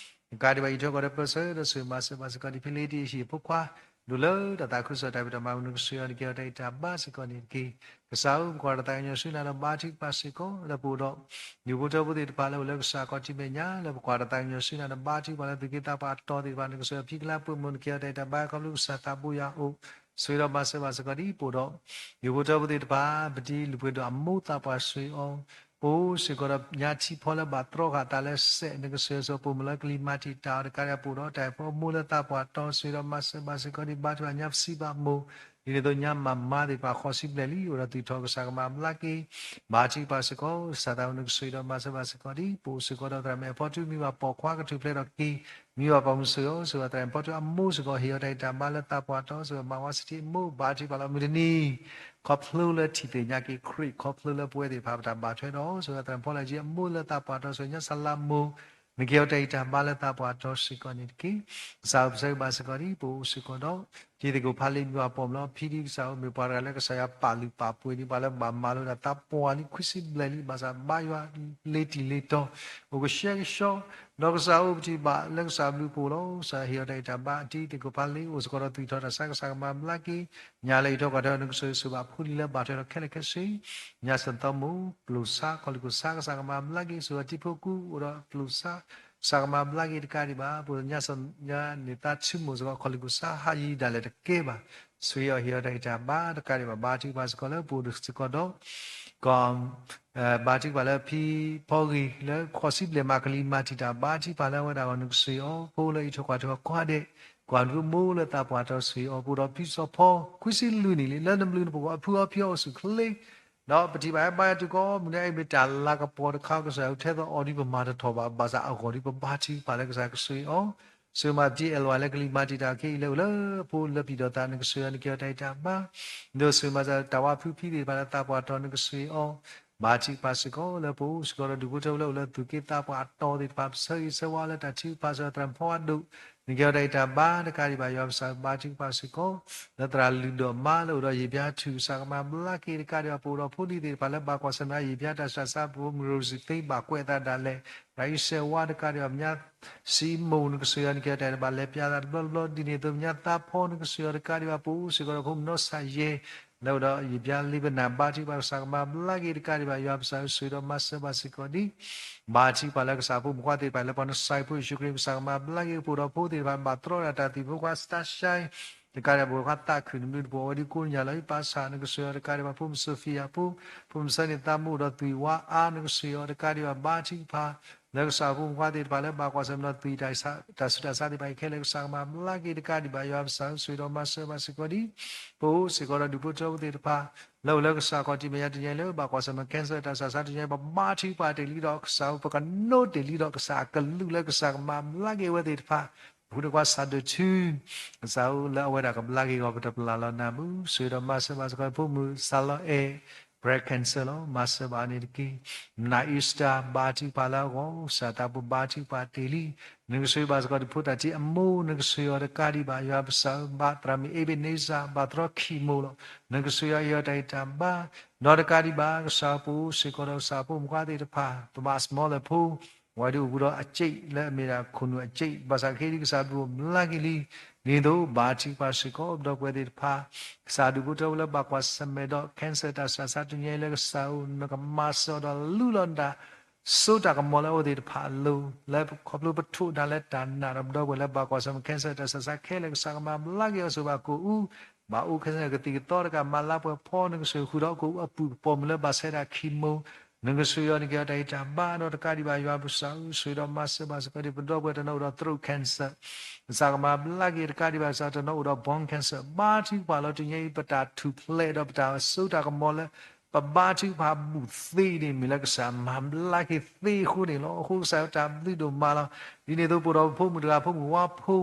နကးဒံးဘၣ်အံးထွဲကွၢ်ထွဲပၢဆှၢဒီးဆှၢမၤစၢၤဘၣ်စ့ၢ်ကီး ဒ်ဖဲလၢတဟ့ၣ်ဖိခွါ ဒိၣ်လၢတၢ်သးခုကစီၣ်တၢ်ဖံးတၢ်မၤအပူၤ နကဆှၢအီၤ နက့ၤအီၤတၢ်ဂံၢ်တၢ်ဘါစ့ၢ်ကီးန့ၣ်တက့ၢ်. ကစၢ်ဧၢ ပကွၢ်တၢ်သးကညီၤဆူနၤဒီးဘါထုကဖၣ်စ့ၢ်ကီး လၢပအိၣ်ဒီး ဒူၣ်ဖိထၢဖိသ့ၣ်တဖၣ်လၢအိၣ်လၢကစၢ်ခီၣ်ထံးမဲာ်ညါ လၢပကွၢ်တၢ်သးကညီၤဆူနၤဒီးဘါထုကဖၣ်လၢသုးက့သးပှၢ်အတီၤသ့ၣ်တဖၣ် နကဆှၢအီၤဖံကလါပှဲၤမိၢ် နက့ၤအီၤတၢ်ဂံၢ်တၢ်ဘါခီဖျိကစၢ်သးဘိယွၤအအိၣ်, ဆှၢဒီးမၤစၢၤဘၣ်စ့ၢ်ကီးဒ်ပအိၣ်ဒီး ဒူၣ်ဖိထၢဖိသ့ၣ်တဖၣ် ပတံၤလုၢ်ပှ့ၤဒိၣ်အမိၢ်သးပှၢ်ဆှၢအီၤ, ပအိၣ်စ့ၢ်ကီးဒီးညါထံဖီလၢဘၣ်တြီဃာ်သးလၢစဲး နကဆှၢအီၤစ့ၢ်ကီးပိာ်မုၣ်လၢကလံၤမၤတံာ်တာ်အီၤတကးဒံး ပအိၣ်ဒီးတၢ်အဲၣ်ဖိအမိၢ်လၢသးပှၢ်အတီၤ ဆှၢဒီးမၤစၢၤဘၣ်စ့ၢ်ကီးဒ်ဘါထုကဖၣ်ညါပစံးဘၣ်မိၢ်, ဒ်န့ၣ်အသိးညါမၤမါသ့ၣ်တဖၣ်ဃိးဆံဘျဲၣ်လံ အိၣ်ဒီးသူၣ်ထီၣ်ကစၢ်ကမၤဘျါက့ၤ, ဘါထုကဖၣ်စ့ၢ်ကီး ကစၢ်သးဧၢ နကဆှၢဒီးမၤစၢၤဘၣ်စ့ၢ်ကီးဒ် ပအိၣ်စ့ၢ်ကီးဒီးသရၣ်မုၣ်အဖီထု မံဘၣ်ပိာ်ခွါကထူၣ်ဖျဲးဒီးက့ၤ, မံဘၣ်ပိာ်မုၣ်ဆှၢအီၤ စ့ၢ်ကီးသရၣ်မုၣ်အဖီထုအမိၢ်စ့ၢ်ကီး ဟ့ၣ်အီၤတၢ်ဂံၢ်တၢ်ဘါလၢသးပှၢ်အတီၤ စ့ၢ်ကီးမၤဝါစထံအမိၢ် ဘါထုကဖၣ်လီၤမုၢ်တနံၤ ခီဖျိလၢထံၣ်သ့ၣ်ညါက့ၤခရံာ် ခီဖျိလၢပဝဲသ့ၣ်တဖၣ်ပတၢ်ဘၣ်ထွဲဒီး စ့ၢ်ကီးသရၣ်မုၣ်ဖီလၢကံအမိၢ်လၢသးပှၢ်အတီၤ စ့ၢ်ကီးညါစလးမိၢ် နက့ၤအီၤတၢ်ဂံၢ်တၢ်ဘါလၢသးပှၢ်အတီၤစ့ၢ်ကီးန့ၣ်တက့ၢ်. ကစၢ်ဧၢ ပဆၢဂ့ၤဘၣ်စ့ၢ်ကီးဒ် ပအိၣ်စ့ၢ်ကီးဒီး တံၤသကိးဖးလံ မံဘၣ်ပိာ်မုၣ်လီၤ ဖံဒ်ကစၢ်ဧၢ မ့ၢ်ပှၤတဂၤလၢကစၢ်ယွၤပာ်လုၢ်ပာ်ပှ့ၤန့ၢ် ပှၤလၢဘၣ်မၤလိတၢ်သးပှၢ်လံခွံဆံဘျဲၣ်လံ ဘၣ်ဆၣ်ဘါယွၤလ့ၤတံၢ်လ့ၤတီၤ အိၣ်ကဆှဲကဆှီ ဒီးကစၢ်အိၣ်ပထံၣ်ဘၣ်လၢကစၢ်ဘျုးပူၤလီၤ. ကစၢ်ဟ့ၣ်အီၤတၢ်ဂံၢ်တၢ်ဘါ တံၤသကိးဖးလံ အိၣ်စ့ၢ်ကီးဒီးသူၣ်ထီၣ်တၢ်ဆါ ကစၢ်ကမၤဘျါက့ၤ ညါလၢအံးထွဲကွၢ်ထွဲ နကဆှၢဆှၢဘၣ်ဖိလံၤလၢဘၣ်ထွဲဒီးခဲလၢာ်ခဲဆ့ ညါစၢၤသီမိၢ် ကျိၣ်စါ ခီၣ်လ့ၣ်ကျိၣ်စါ ကစၢ်ကမၤဘျါက့ၤ စ့ၢ်ကီးတံၤဖိကူ အိၣ်ဒီးကျိၣ်စါ ကစၢ်ကမၤဘျါက့ၤတကးဒံးဘၣ် ပညါစၢၤညါန့ၢ်သးဆူမိၢ်စ့ၢ်ကီး ခီၣ်လ့ၣ်ကျိၣ်စါ ဟးယံၤဒၣ်လဲာ်တကဲဘၣ် ဆှၢအီၤဟ့ၣ်အီၤတၢ်ဂံၢ်တၢ်ဘါတကးဒံးဘၣ် ဘါထုကဖၣ်စ့ၢ်ကီးလၢပအိၣ်စ့ၢ်ကီးဒီး ကီၢ် ဘါထုကဖၣ်လၢဖံဖီဂ့ၤ လၢဃိးဆံဘျဲၣ်မးကလံၤမၤတံာ်တာ် ဘါထုကဖၣ်လၢအဝဲဒၣ်ဂီၢ် နကဆှၢအီၤ ဖိလၢအံးထွဲကွၢ်ထွဲအီၤကိးဂၤဒဲး ကွၢ်မုၢ်မိၢ်လၢသးပှၢ်တီၤ ဆှၢအီၤ ပအိၣ်ဒီးဖံစီၤဖီ ခွံဆံလွံၢ်နံၣ်လံ လၢနဘျုးနဖှိၣ်အဖုအဖံအအိၣ်ဆူၣ်ချ့ ဒီးပထံၣ်ဘၣ်ဟဲဘါယွၤတုၤကီၢ်မုၢ်နံၤအံၤ မ့ၢ်တၢ်လၤကပီၤတခါ ကစၢ်ယွၤထဲသိးအီၤဒ်ပမၤတထီၣ်ဘၣ် ဘၣ်ဆၣ်အဂီၢ်ဒ် ပဘါထုကဖၣ်လၢကစၢ်ကဆှၢအီၤ စၢၤမၤပတံၤအဲၣ်လဝါလၢကလံၤမၤတံာ်တာ်ခဲအံၤလၢအိၣ်လၢဖိလၢပျံၤဒီးသး နကဆှၢအီၤ နက့ၤအီၤတၢ်ဂံၢ်တၢ်ဘါ ဒီးစၢၤမၤစၢၤတၢ်ဝါဖုဖံသ့ၣ်တဖၣ်လၢသးပှၢ်တီၤ နကဆှၢအီၤ ဘါထုကဖၣ်စ့ၢ်ကီး လၢပအိၣ်စ့ၢ်ကီးဒီးဒူၣ်ဖိထၢဖိလၢအိၣ်လၢသူၣ်က့သးပှၢ်အတီၤသ့ၣ်တဖၣ် ပဆၢဂ့ၤဆၢဝါလၢတၢ်ထုကဖၣ်စ့ၢ်ကီး သရၣ်မုၣ်ဖီဝါဒိၣ် နက့ၤအီၤတၢ်ဂံၢ်တၢ်ဘါတကးဒံးဘၣ် ယွၤပစၢ်ဘါထုကဖၣ်စ့ၢ်ကီး လၢသရၣ်လုၢ်ဒိၣ်မါလၢအိၣ်ဒီးယံာ်ပျါထူၣ် ကစၢ်ကမၤဘျါက့ၤတကးဒံးဘၣ် ပအိၣ်ဒီးဖိလံၤသ့ၣ်တဖၣ်လၢဘၣ်ကွၢ်ဆၢၣ်မဲာ်ယံာ်ပျါတၢ်ဆူးတၢ်ဆါ ပဖိမုၣ်ရိစံသ့ဘၣ်ကွဲးအသးဒၣ်လဲာ် သရၣ်အံၤစဲးဝါတကးဒံးဘၣ် ပညါစံမိၣ် နကဆှၢအီၤ နက့ၤအီၤတၢ်ဂံၢ်တၢ်ဘါလဲၤပျါသးတဘျီတဘျီ ဒ်န့ၣ်အသိး ပညါသးဖီ နကဆှၢအီၤတကးဒံးဘၣ် ပအိၣ်စ့ၢ်ကီးဒီးဖိမုၣ်နီၢ်ဆၣ်ယဲ လၢအိၣ်ဒီးယံာ်ပျါလ့ပနၢ် ဘါထုကဖၣ် ကစၢ်ကမၤဘျါက့ၤတကးဒံးဘၣ် ယွၤပစၢ်ဧၢ ဆှၢဒီးမၤစၢၤဘၣ်စ့ၢ်ကီးဒ် ဘါထုကဖၣ်လၢကစၢ်ဖိမုၣ်ခွါသ့ၣ်တဖၣ်လၢပှၤနစၢ်ဖိယ့ၣ်ၡူးခရံာ် ကစၢ်ကမၤဘျါက့ၤ ပအိၣ်ဒီးဖိသ့ၣ်တဖၣ် ဘၣ်တြီဒၣ်တၢ်သံၣ်ဖိခွါ စတၢ်ရှါ တကးဒံးဘၣ် ပဝဲခွါသးခုၣ်နဘျုးတပှီၢ်ဝဲဒ်ကိးညါလီၤ ယပၢ်ဆၣ် နကဆှၢအီၤတကးဒံးဘၣ် ဖိမုၣ်စီၤဖံယၤဖိ ဖိမုၣ်ဆၢန့ၢ်သးမူဒီးသွံၣ်ဝါအါ နကဆှၢအီၤတကးဒံးဘၣ် ဘါထုကဖၣ် လၢကစၢ်ဖိမုၣ်ခွါသ့ၣ်တဖၣ်လၢဘၣ်ကွၢ်ဆၢၣ်မဲာ်ဒီးသွံၣ် တၢ်ဆူးတၢ်ဆါသ့ၣ်တဖၣ်အံၤခဲလၢာ် ကစၢ်ကမၤဘျါက့ၤတကးဒံးဘၣ် ယွၤပစၢ်ဧၢ ဆှၢဒီးမၤစၢၤဘၣ်စ့ၢ်ကီးဒ် ပအိၣ်စ့ၢ်ကီးဒီးဒူၣ်ဖိထၢဖိသ့ၣ်တဖၣ် လၢအိၣ်လၢကစၢ်ခီၣ်ထံးမဲာ်ညါတနံၤအံၤလၢ ဘၣ်ကွၢ်ဆၢၣ်မဲာ် cancer တၢ်ဆူးတၢ်ဆါတနံၤအံၤ ပဘါထုကဖၣ်တ့ၢ်လံဒီးကစၢ်ဧၢ ပကနိးတ့ၢ်လံဒီးကစၢ်အကလူးလၢကစၢ်ကမၤဘျါက့ၤအဝဲသ့ၣ်တဖၣ် ပဃုတကွၢ်ဆၣ်ဒိၣ်ထူ ကစၢ်ဧၢ လၢအဝဲဒၣ်ကဘျါက့ၤအဂီၢ် ပတပျၢ်လီၤနၤဘၣ် ဆှၢဒီးမၤစၢၤဘၣ်စ့ၢ်ကီး ဖိမုၣ်စၢ်လီၤအဲၣ် breast cancer လီၤ. မၤစၢၤဘၣ်န့ၣ်တက့ၢ်. မနၤ Easter ဘါထုကဖၣ်လၢအဂီၢ် ကစၢ်သးပှၢ်ဘါထုကဖၣ်တ့ၢ်လံ. နကဆိၣ်ဂ့ၤဘၣ်စ့ၢ်ကီးဒုးဖိသၣ်ထံအမိၢ် နကဆိၣ်ဂ့ၤအီၤတကးဒံးဘၣ် ယွၤပကစၢ်ဧၢ, ဘၣ်သရၣ်မုၣ် Ebenezer ဘၣ်သရီ chemo လီၤ. နကဆိၣ်ဂ့ၤအီၤ ဟ့ၣ်အီၤတၢ်ဂံၢ်တၢ်ဘါ ဒီးတကးဒံးဘၣ် ကစၢ်ပအိၣ်စ့ၢ်ကီးဒီးကစၢ်ဖိမုၣ်ခွါသ့ၣ်တဖၣ် ပမၤ smaller ဖိ ဝဲဒၣ်အိၣ်ဘူးဒီးအစ့းလၢအမ့ၢ်ဒၣ်ခိၣ်နူာ်အစ့း ဘၣ်ဆၣ်ခဲအံၤဒ်ကစၢ်ဘျုးဘၣ်ဘျါက့ၤလံ. ဒ်န့ၣ်အသိး ဘါထုကဖၣ်စ့ၢ်ကီး ပဒီပုၢ်ဝဲၢ်သ့ၣ်တဖၣ် ကစၢ်ဒုးဖိထၢဖိလၢဘၣ်ကွၢ်ဆၢၣ်မဲာ်ဒီး cancer တၢ်ဆူးတၢ်ဆါ တနံၤအံၤလၢကစၢ်ဧၢ နကမၤစၢၤအီၤဒီးလူလီၤနတၢ် စိတၢ်ကမီၤလၢအဝဲသ့ၣ်တဖၣ်အလိၤ လၢခီဖျိပထိးနၤလၢတၢ်နာ်ဒီး ပဒီပုၢ်ဝဲၢ်လၢဘၣ်ကွၢ်ဆၢၣ်မဲာ် cancer တၢ်ဆူးတၢ်ဆါခဲလၢာ် ကစၢ်ကမၤဘျါက့ၤအီၤ ဆိၣ်ဂ့ၤဘၣ်ကအိၣ်အူ ဘၣ်အိၣ်ခဲဆ့ကသံၣ်ကသီတကး မၤလါပှဲၤဖီ နကဆိၣ်ဂ့ၤဃုာ်ဒီးကအိၣ်အပုၢ်ပိာ်မုၣ်လၢဘၣ်ဆဲးတၢ် chemo နကဆိၣ်ဂ့ၤအီၤ နကဟ့ၣ်အီၤတၢ်ဂံၢ်တၢ်ဘါ ဒီးတကးဒံးဘၣ်ယွၤပကစၢ်ဧၢ ဆိၣ်ဂ့ၤဒီးမၤစၢၤဘၣ်စ့ၢ်ကီးဒံး ပဒီပုၢ်ဝဲၢ်တနီၤအိၣ်ဒီး throat cancer ကစၢ်ကမၤဘျါက့ၤ တကးဒံးဘၣ်ကစၢ်တနီၤအိၣ်ဒီး bone cancer ဘါထုကဖၣ်လီၤ တနံၤအံၤ ပတၢ်ထူၣ်ဖျဲးဒီးပတၢ်စိတၢ်ကမီၤလၢ ပဘါထုကဖၣ်ဘူးသ့န့ၣ် မ့ၢ်လၢကစၢ်မၤဘျါက့ၤသ့အဃိန့ၣ်လီၤ. အဃိကစၢ်တၢ်ဘျုးဒိၣ်မးလီၤ. ဒ်န့ၣ်အသိး ပအိၣ်ဒီးပဖိမုၣ်တဂၤ ဖိမုၣ်ဝါဖိ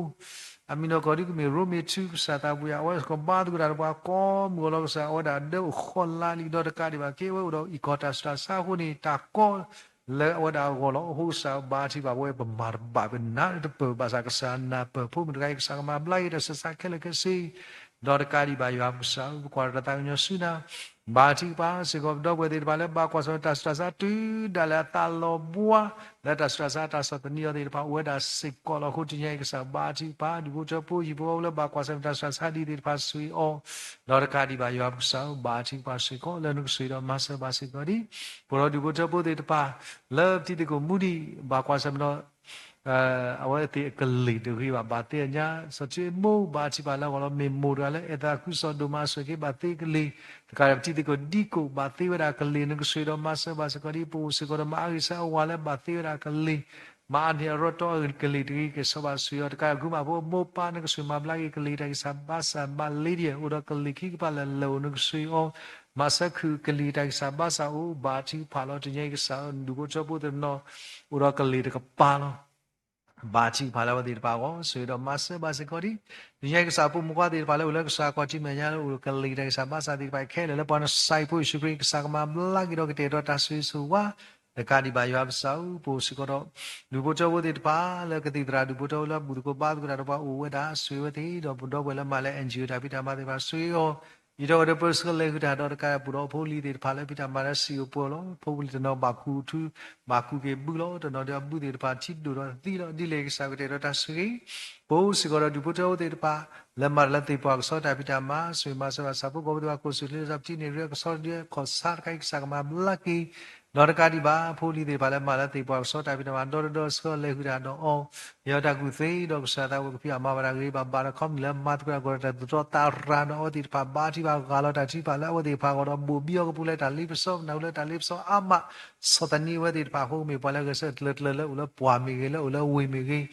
အမံၤနီၢ်ကီၢ်ဒ်ကမ့ၢ် ရိမ့ၤထူ ကစၢ်သးပှၢ်ယွၤ အဝဲကဘါသကိးတၢ်ဒီးပှၤကိးမုၢ်ဂီၤလီၤ ကစၢ်အဝဲဒၣ်ဒၢအိၣ်ဃီလါလံ ဒီးတကးဒံးဘၣ်က့ၤဝဲအိၣ်ဒီးအံၣ်ကီၢ်တၢ်ဆူးတၢ်ဆါအဃိန့ၣ် တၢ်ကီလၢအဝဲဒၣ်အဂီၢ်လီၤ. အဃိကစၢ်ဘါထုကဖၣ်ဝဲ ပမၤတဘၣ်ပနၢ်တပၢၢ် ဘၣ်ဆၣ်ကစၢ်နၢ်ပၢၢ်ဖိမုၣ်တဂၤအံၤ ကစၢ်ကမၤဘျါက့ၤတၢ်ဆူးတၢ်ဆါခဲလၢာ်ခဲဆ့ ဒီးတကးဒံးဘၣ်ယွၤပကစၢ်ဧၢ ပကွၢ်တၢ်သးကညီၤဆူနၤ ဘါထုကဖၣ်စ့ၢ်ကီးပဒီပုၢ်ဝဲၢ်သ့ၣ်တဖၣ်လၢဘၣ်ကွၢ်ဆၢၣ်မဲာ်တၢ်ဆူးတၢ်ဆါတုၤဒၣ်လဲာ်အသးလီၤဘှါ လၢတၢ်ဆူးတၢ်ဆါတၢ်ဆီၣ်သနံးအီၤသ့ၣ်တဖၣ်အိၣ်ဝဲဒၣ်စ့ၢ်ကီးလီၤ. အဃိတနံၤအံၤကစၢ်ဘါထုကဖၣ် ဒုးဖိထၢဖိဟံၣ်ဖိဃီဖိလၢဘၣ်ကွၢ်ဆၢၣ်မဲာ်တၢ်ဆူးတၢ်ဆါဒ်သ့ၣ်တဖၣ်ဆိၣ်ဂ့ၤအီၤ ဒီးတကးဒံးဘၣ်ယွၤပကစၢ်ဧၢ ဘါထုကဖၣ်စ့ၢ်ကီး လၢနကဆိၣ်ဂ့ၤဒီးမၤစၢၤဘၣ်စ့ၢ်ကီးဒံး ပအိၣ်ဒီးဒုးဖိထၢဖိသ့ၣ်တဖၣ် လၢပတံၤသကိးမူဒံး ဘၣ်ကွၢ်ဆၢၣ်မဲာ်ဒီး အဝဲသ့ၣ်အကလံၤတဂ့ၤဘၣ် ဘၣ်သ့ၣ်ညါ စီၤထံမိၢ်ဘါထုကဖၣ်လၢအဂီၢ်လီၤ. မ့ၢ်မိၢ်တဂၤလၢအဲၣ်သးခုစီၣ်ဒိၣ်မး ဆိၣ်ဂ့ၤက့ၤဘၣ်သ့အကလံၤ တကးဒီးပတံၤသကိးဒံကိးဘၣ်သ့ဝဲဒၣ်အကလံၤ နကဆိၣ်ဂ့ၤဒီးမၤစၢၤဘၣ်စ့ၢ်ကီးဒံး ပအိၣ်စ့ၢ်ကီးဒီးမၤအါဂ့ၤဆၢအဝၤလၢဘၣ်သ့ဝဲဒၣ်အကလံၤ မၤအါန့ၢ်အရီတီအကလံၤတဂ့ၤ ကဲၣ်ဆိးဘၣ်ဆိၣ်ဂ့ၤအီၤ တကးဒီးကုမၣ်ဖိအမိၢ်ပၢ် နကဆိၣ်ဂ့ၤမၤဘျါက့ၤကလံၤတၢ်ဂံၢ်စၢ်ဘါစၢ် ဘၣ်လ့ဒံး အိၣ်ဒီးကလံၤခံကပၤလၢာ်လၢာ်အိၣ် နကဆိၣ်ဂ့ၤအီၤ မၤစၢၤခုၣ်ကလံၤတၢ်ဂံၢ်စၢ်ဘါစၢ်အိၣ် ဘါထုကဖၣ်လီၤ. တနံၤအံၤကစၢ်ဧၢ ဒုးဖိထၢဖိသ့ၣ်တနီၤ အိၣ်ဒီးကလံၤတကပၤလီၤ. ဘါထုကဖၣ်လၢအဝဲသ့ၣ်တဖၣ်အဂီၢ် ဆိၣ်ဂ့ၤဒီးမၤစၢၤဘၣ်စ့ၢ်ကီးဒံး တနံၤအံၤကစၢ်ဖိမုၣ်ခွါသ့ၣ်တဖၣ်လၢအိၣ်လၢကစၢ်ခီၣ်ထံးမဲာ်ညါလၢအိၣ်ကလံၤတၢ်ဂံၢ်စၢ်ဘါစၢ်သ့ၣ်တဖၣ်ခဲလၢာ် လၢပှၤနစံးဖိယ့ၣ်ၡူးခရံာ် ကစၢ်ကမၤဘျါက့ၤဒီးကတဲာ်ကတီၤတၢ်ဆိၣ်ဂ့ၤဆိၣ်ဝါ တကးဒံးဘၣ်ယွၤပကစၢ်ဧၢ ပအိၣ်စ့ၢ်ကီးဒီး ဒုးဖိထၢဖိသ့ၣ်တဖၣ် လၢကသံၣ်သရၣ်ဒုးဖိထၢဖိလၢအဘူၣ်သကိးဘါသကိးတၢ်ဒီးပှၤအိၣ်ဝဲဒၣ် ဆိၣ်ဂ့ၤဝဲသ့ၣ် ဒီးပဒီပုၢ်ဝဲၢ်လၢမၤလၢ NGO တၢ်ဖံးတၢ်မၤသ့ၣ်တဖၣ် ဆိၣ်ဂ့ၤအီၤ ယံာ်ထီၣ်ကဒီးပၢဆှၢလဲၤဃုာ်တၢ်ဒီးတကးဒီးပူၤဒီးဖိလံၤသ့ၣ်တဖၣ်လၢဖံးတၢ်မၤလၢစံာ်အိၣ်ပှဲၤလီၤ. ဖိလံၤတနီၤဘၣ်ခူၣ်ထူ ဘၣ်ခူၣ်က့ၤဘုလီၤ. တနီၤဒုးအဘုသ့ၣ်တဖၣ်ထံဒိၣ်ဒီးသံလီၤ. ဒ်လဲၣ်ကစၢ်ကတဲာ်ကတီၤတၢ်ဆိၣ်ဂ့ၤ ပအိၣ်စ့ၢ်ကီးဒီးဒုးဖိထၢဖိသ့ၣ်တဖၣ် လၢမၤတၢ်လၢသ့ၣ်ပှၢ်ကဆီတၢ်ဖံးတၢ်မၤ ဆိၣ်ဂ့ၤမၤစၢၤဘၣ်ဆၣ်ဖိကီၢ်ဖိသ့ၣ်တဖၣ် ကိးဆူၣ်လၢတၢ်ပထံၣ်န့ၣ် ရ့အခီၣ်ဆါတခါအံၤ ကစၢ်ကမၤဘျါက့ၤ ဒီးတကးဒံးဘၣ် ဖိလံၤသ့ၣ်တဖၣ်လၢမၤလၢသ့ၣ်ပှၢ်ကဆီတၢ်ဖံးတၢ်မၤ ဒီတဒီဆှၢလဲၤဃုာ်တၢ်ဒီးအီၤ ယွၤတၢ်ကူၣ်သ့ ဒီးကစၢ်သးဝဲကဖံးအီၣ်မၤဘၣ်တၢ်ဂ့ၤဘၣ်ဘၣ်ဒီး ခီမုၢ်လၢမၤသကိးတၢ်ကီတၢ်သူၣ်တီသးရၤဒီးအဝဲသ့ၣ်တဖၣ် ဘါထုကဖၣ်ဂၢ်လီၤတၢ်ထုကဖၣ်လၢအဝဲသ့ၣ်တဖၣ်အဂီၢ်ဒီး ဘိၣ်ဘံအီၤကပူၤလၢတၢ်လ့ပစီ နၢ်ဟူလၢတၢ်လ့ပစီအါမး ဆီၣ်သနံးအဝဲသ့ၣ်တဖၣ်အဃိ မ့ၢ်ပှၤလၢဂဲၤဆၢထၢၣ်လၢကျၢၤကျၢၤလၢအိၣ်လၢပှၢ်မ့ၢ်ဂ့ၤ လၢအိၣ်လၢဝ့ၢ်မ့ၢ်ဂ့ၤ ဒီး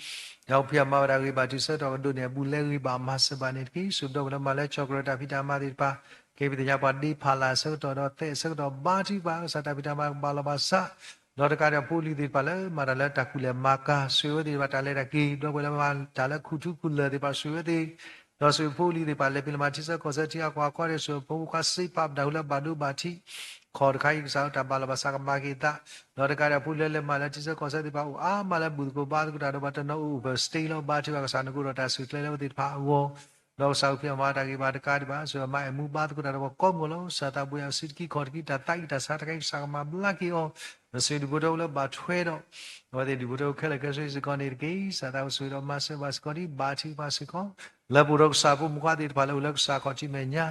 ကဖံးအီၣ်မၤဘၣ်တၢ်ဂ့ၤဘၣ်တုၤဆၢကတီၢ်ကဒိးန့ၢ်အဘူးလဲဂ့ၤဘၣ်မၤစၢၤဘၣ်န့ၣ်တက့ၢ်. ဆိၣ်ဒီးပလၢမၤလၢကၠီၣ်ကရၢတၢ်ဖံးတၢ်မၤသ့ၣ်တဖၣ် ကဲပသ့ၣ်ညါပှၤဒ့ဖးလၢ်ဆၢကတီၢ်ဒီး သဲးဆၢကတီၢ်ဘါထုကဖၣ် ကစၢ်တၢ်ဖံးတၢ်မၤကဘၣ်လီၤဘၣ်စး ဒီးတကးဒီးဖိလံၤသ့ၣ်တဖၣ်လၢမၤတၢ်လၢတၢ်ကူၣ်လဲၤမၤကၤ ဆိၣ်ဂ့ၤဝဲသ့ၣ်တဖၣ်တၢ်လဲၤတၢ်က့ၤ ဒီးပှၤလၢမၤတၢ်လၢခူၣ်ထူခူၣ်လၢာ်သ့ၣ်တဖၣ် ဆိၣ်ဂ့ၤဝဲသ့ၣ် ဒီးဆိၣ်ဂ့ၤဖိလံၤသ့ၣ်တဖၣ် လဲၤဖံးလဲၤမၤထံဆၢကီၢ်ဆၢ ထံဂၤကီၢ်ဂၤ ကီၢ်ဒဲး ဆိၣ်ဂ့ၤဖိမုၣ်ခွါစ့ပာ်ပတၢ်ဟူလၢဘၣ်ဒိဘၣ်ထံး ခီၣ်တခါအံၤ ကစၢ်တၢ်ဘၣ်လီၤဘၣ်စးကမၤက့ၤအသး ဒီးတကးဒီးဖိလံၤလၢလဲၤမၤလၢထံဆၢကီၢ်ဆၢသ့ၣ်တဖၣ် အိၣ်အါမးလၢဘူၣ်သကိးဘါသကိးတၢ်ဒီးပှၤတနီၤအိၣ် over stay လီၤ ဘါထုကဖၣ် ကစၢ်နကအိၣ်ဒီးတၢ်ဆူၣ်ကျဲလၢအဝဲသ့ၣ်တဖၣ်အဂီၢ် ဒီးကစၢ်ကဖံးအီၣ်မၤတၢ်ဂ့ၤဘၣ်တကးဒံးဘၣ် ဆိၣ်ဂ့ၤမၤအဲၣ်မူဘါသကိးတၢ်ဒီးပှၤကိးမုၢ်ဂီၤလီၤ ကစၢ်သးဘိယွၤ စုတကံခီၣ်တကံ တၢ်သးအံၤတၢ်ဆါတခါအံၤ ကစၢ်ကမၤဘျါက့ၤအီၤ ဒီးဆိၣ်ဂ့ၤဒုးဖိထၢဖိလၢဘၣ်ထွဲဒီး အဝဲသ့ၣ်ဒုးဖိထၢဖိခဲလၢာ်ခဲဆ့စ့ၢ်ကီးန့ၣ်တက့ၢ်. ကစၢ်သးဘိဆိၣ်ဂ့ၤဒီးမၤစၢၤဘၣ်စ့ၢ်ကီးဒံး ဘါထုကဖၣ်စ့ၢ်ကီး လၢပအိၣ်ဒီးကစၢ်ဖိမုၣ်ခွါသ့ၣ်တဖၣ်လၢအိၣ်လၢကစၢ်ခီၣ်ထံးမဲာ်ညါ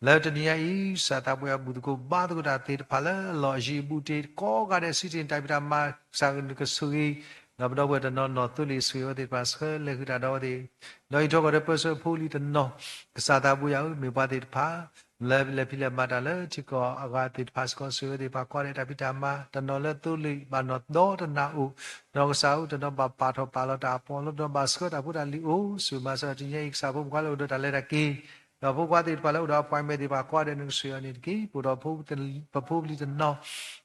လၢတနံၤညါအံၤ ကစၢ်သးဘိယွၤဘူၣ်သကိးဘါသကိးတၢ်သ့ၣ်တဖၣ်လၢအလီၢ်အယံၤအဘူးတ့ၢ် ကိးဂၤဒဲး စံးတ့ၢ်တၢ်ဖံးတၢ်မၤ ကစၢ်နကဆိၣ်ဂ့ၤ ဒီးပဒီပုၢ်ဝဲၢ်တနီၤနီၢ်သိလ့ၣ်ဆိၣ်ဂ့ၤအဝဲသ့ၣ်တဖၣ် ဆှၢလဲၤဃုာ်တၢ်ဒီးအဝဲသ့ၣ် ဒီးအံးထွဲကွၢ်ထွဲပၢဆှၢဖိလံၤတနီၤ ကစၢ်သးဘိယွၤဧၢ မ့ၢ်ပှၤသ့ၣ်တဖၣ် လၢလဲၤဖံးလဲၤမၤတၢ်လၢထံကီၢ်အဂၤသ့ၣ်တဖၣ်စ့ၢ်ကီး ဆိၣ်ဂ့ၤဝဲသ့ၣ်တဖၣ် ကိးဂၤဒဲးတၢ်ဖံးတၢ်မၤ တနီၤလၢသိလ့ၣ်ဘၣ်နီၢ်ဒီတနၤအိၣ် ဒီးကစၢ်ဧၢ တနီၤဘၣ်ပာ်ထီၣ်ပာ်လီၤတၢ်အပီးလီၤ တနီၤဘၣ်ဆှၢတၢ်ဖိတၢ်လံၤအိၣ် ဆိၣ်ဂ့ၤမၤစၢၤတနံၤညါအံၤ ကစၢ်ဖိမုၣ်ခွါလၢအိၣ်ဒီးတၢ်လဲၤတၢ်က့ၤ ဒီးဖိခွါသ့ၣ်တဖၣ်လၢအိၣ်ဒီး appointment သ့ၣ်တဖၣ် ကိးဂၤဒဲးနကဆိၣ်ဂ့ၤအီၤန့ၣ်တက့ၢ်. ပအိၣ်ဒီးပဖိပလံၤတနီၤ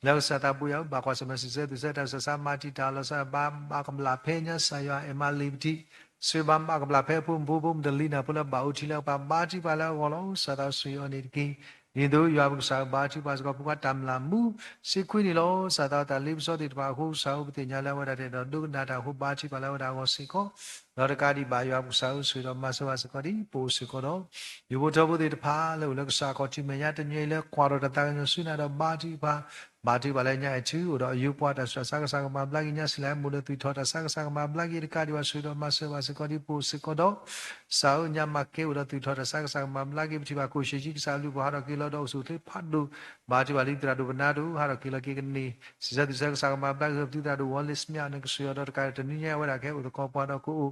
လၢကစၢ်သးဘိယွၤဧၢ ဘၣ်ကွၢ်ဆၢၣ်မဲာ်စံးဆၢသူၣ်ဆၢတၢ်ဆူးတၢ်ဆါ မၤတံာ်တာ်လီၤစၢၤ ဘၣ်ဘၣ်ကဘျၣ်ဖဲညါ ကစၢ်ယွၤအဲၣ်မၤလံာ်ပထံး ဆိၣ်ဂ့ၤဘၣ်ဘၣ်ကဘျၣ်ဖဲအဖိမုၣ်ဖိဖိမုၣ်တလံၤနၢ်ဖိလၢဘၣ်အိၣ်ထံလၢကပၤ ဘါထုကဖၣ်လၢအဂီၢ်လီၤ. ကစၢ်သးဆိၣ်ဂ့ၤအီၤန့ၣ်တက့ၢ်. ဒ်သိးယွၤပကစၢ်ဧၢ ဘါထုကဖၣ်စ့ၢ်ကီး ဖိခွါတၢ်မျၢ်မူ ဆံခွံနံၣ်လီၤ. စးထီၣ်တၢ်လ့ပစီသ့ၣ်တဖၣ်အဃိ ကစၢ်ဧၢ ပသ့ၣ်ညါလၢအဝဲဒၣ်တအဲၣ်ဒိးဒိကနၣ်တၢ်အဃိ ဘါထုကဖၣ်လၢအဝဲဒၣ်အဂီၢ်စ့ၢ်ကီး, ဒီးတကးဒံးဘၣ် ယွၤပကစၢ်ဧၢ ဆိၣ်ဂ့ၤဒီးမၤစၢၤဘၣ်စ့ၢ်ကီးဒ်ပအိၣ်စ့ၢ်ကီးဒီး ယိၤဖိထၢဖိသ့ၣ်တဖၣ် လၢအိၣ်လၢကစၢ်အခီၣ်ထံးမဲာ်ညါ တနံၤအံၤလၢကွၢ်ထီၣ်တၢ်သးကညီၤဆူနၤဒီးဘါထုကဖၣ်, ဘါထုကဖၣ်လၢညါအံၤထူ အိၣ်ဒီးအယိၤပှၤတၢ်ဆူးတၢ်ဆါ ကစၢ်ကမၤဘျါက့ၤညါ ဆံးလၢဟဲမိၣ်ဒီးသူၣ်ထီၣ်တၢ်ဆါ ကစၢ်ကမၤဘျါက့ၤ တကးဒံးဘၣ် ဆိၣ်ဂ့ၤဒီးမၤစၢၤဘၣ်စ့ၢ်ကီးဒ်ပအိၣ်စ့ၢ်ကီးဒီး ကစၢ်ဧၢ ညါမၤကဲအိၣ်ဒီးသူၣ်ထီၣ်တၢ်ဆါ ကစၢ်ကမၤဘျါက့ၤ ပထံၣ်ဘၣ် ကိၣ်ရှ့ၣ်ကံကစၢ်အဘျုးအဖှိၣ်ဟးထီၣ်က့ၤလီၤဒီးအိၣ်ဆူၣ်အိၣ်ချ့ဖးဒိၣ်, ဘါထုကဖၣ်လၢသုသရၣ်ဒိၣ်ပနါဒိၣ် ဟးထီၣ်က့ၤလီၤက့ၤကန့ၢ် စံးဆၢသုဆၢ ကစၢ်ကမၤဘျါက့ၤ ပသုသရၣ်ဒိၣ် ဝီလ့စမံ နကဆိၣ်ဂ့ၤအီၤဒီးတကးဒံး တနံၤညါအဝဲဒၣ်ကဟဲအိၣ်သကိးပှၤဒီးကအိၣ်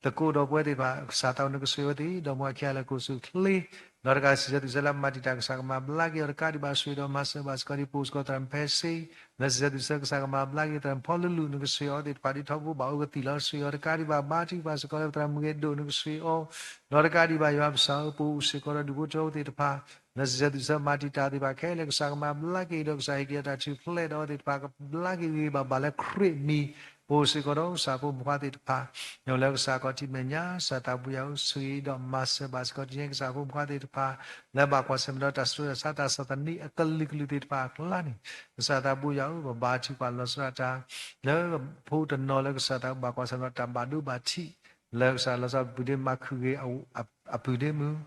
သကိးဒီးပဝဲသ့ၣ်တဖၣ် ကစၢ်သးအိၣ် နကဆိၣ်ဂ့ၤအဝဲသ့ၣ် ဒီးမ့ၢ်ခံဂၤလၢကိၣ်ဆူၣ်ချ့ ဒီးတကးဒံး စံးဆၢသုဆၢလၢအမၤတံာ်တာ် ကစၢ်ကမၤဘျါက့ၤအီၤ တကးဒံးဘၣ် ဆိၣ်ဂ့ၤဒီးမၤစၢၤဘၣ်စ့ၢ်ကီးဒ်ပအိၣ်စ့ၢ်ကီး သရၣ်မုၣ်ဖဲစ့ လၢစံးဆၢသုဆၢ ကစၢ်ကမၤဘျါက့ၤ သရၣ်မုၣ်ဖီလၢလူၢ် နကဆိၣ်ဂ့ၤအီၤသ့ၣ်တဖၣ် ဒ်ထီဘိဘၣ်အိၣ်ကသံၣ်လီၤ ဆိၣ်ဂ့ၤအီၤ တကးဒံးဘၣ် ဘါထုကဖၣ်စ့ၢ်ကီးလၢသရၣ်မုၣ်ဂ့ၤဒိၣ် နကဆိၣ်ဂ့ၤအီၤ ဒီးတကးဒံးဘၣ် ယွၤပကစၢ်ဧၢ ပအိၣ်စ့ၢ်ကီးဒီးဒူၣ်ဖိထၢဖိသ့ၣ်တဖၣ် လၢစံးဆၢသုဆၢမၤတံာ်တာ်သ့ၣ်တဖၣ်ခဲလၢာ် ကစၢ်ကမၤဘျါက့ၤဒီး ကစၢ်ဟ့ၣ်က့ၤအတၢ်ထူၣ်ဖျဲးဒီးအဝဲသ့ၣ်တဖၣ် ကဘျါက့ၤဂ့ၤဂ့ၤဘၣ်ဘၣ်လၢခရံာ်အမံၤ ပအိၣ်စ့ၢ်ကီးဒီး ကစၢ်ဖိမုၣ်ဖိသ့ၣ်တဖၣ် လၢအိၣ်လၢကစၢ်ခီၣ်ထံးမဲာ်ညါ ကစၢ်သးဘိယွၤဧၢ ဆိၣ်ဂ့ၤဒီးမၤစၢၤဘၣ်စ့ၢ်ကီး တနံၤညါအံၤ ကစၢ်ဖိမုၣ်ဖိသ့ၣ်တဖၣ် လၢဘၣ်ကွၢ်ဆၢၣ်မဲာ်ဒီးတၢ်ဆူးတၢ်ဆါ တၢ်ဆီၣ်သနံးအကလုာ်ကလုာ်သ့ၣ်တဖၣ်အကျါန့ၣ် ကစၢ်သးဘိယွၤဧၢ ပဘါထုကဖၣ်လီၤဆီဒၣ်တၢ် လၢဖိတနီၤလၢကစၢ်သးဘိဘၣ်ကွၢ်ဆၢၣ်မဲာ်ဒီးတၢ်ဘၣ်ဒိဘၣ်ထံး လၢကစၢ်လီၤဆီ ပုၢ်ဒ့မၤခုၣ်ဂ့ၤ အပုၢ်ဒ့မုၣ်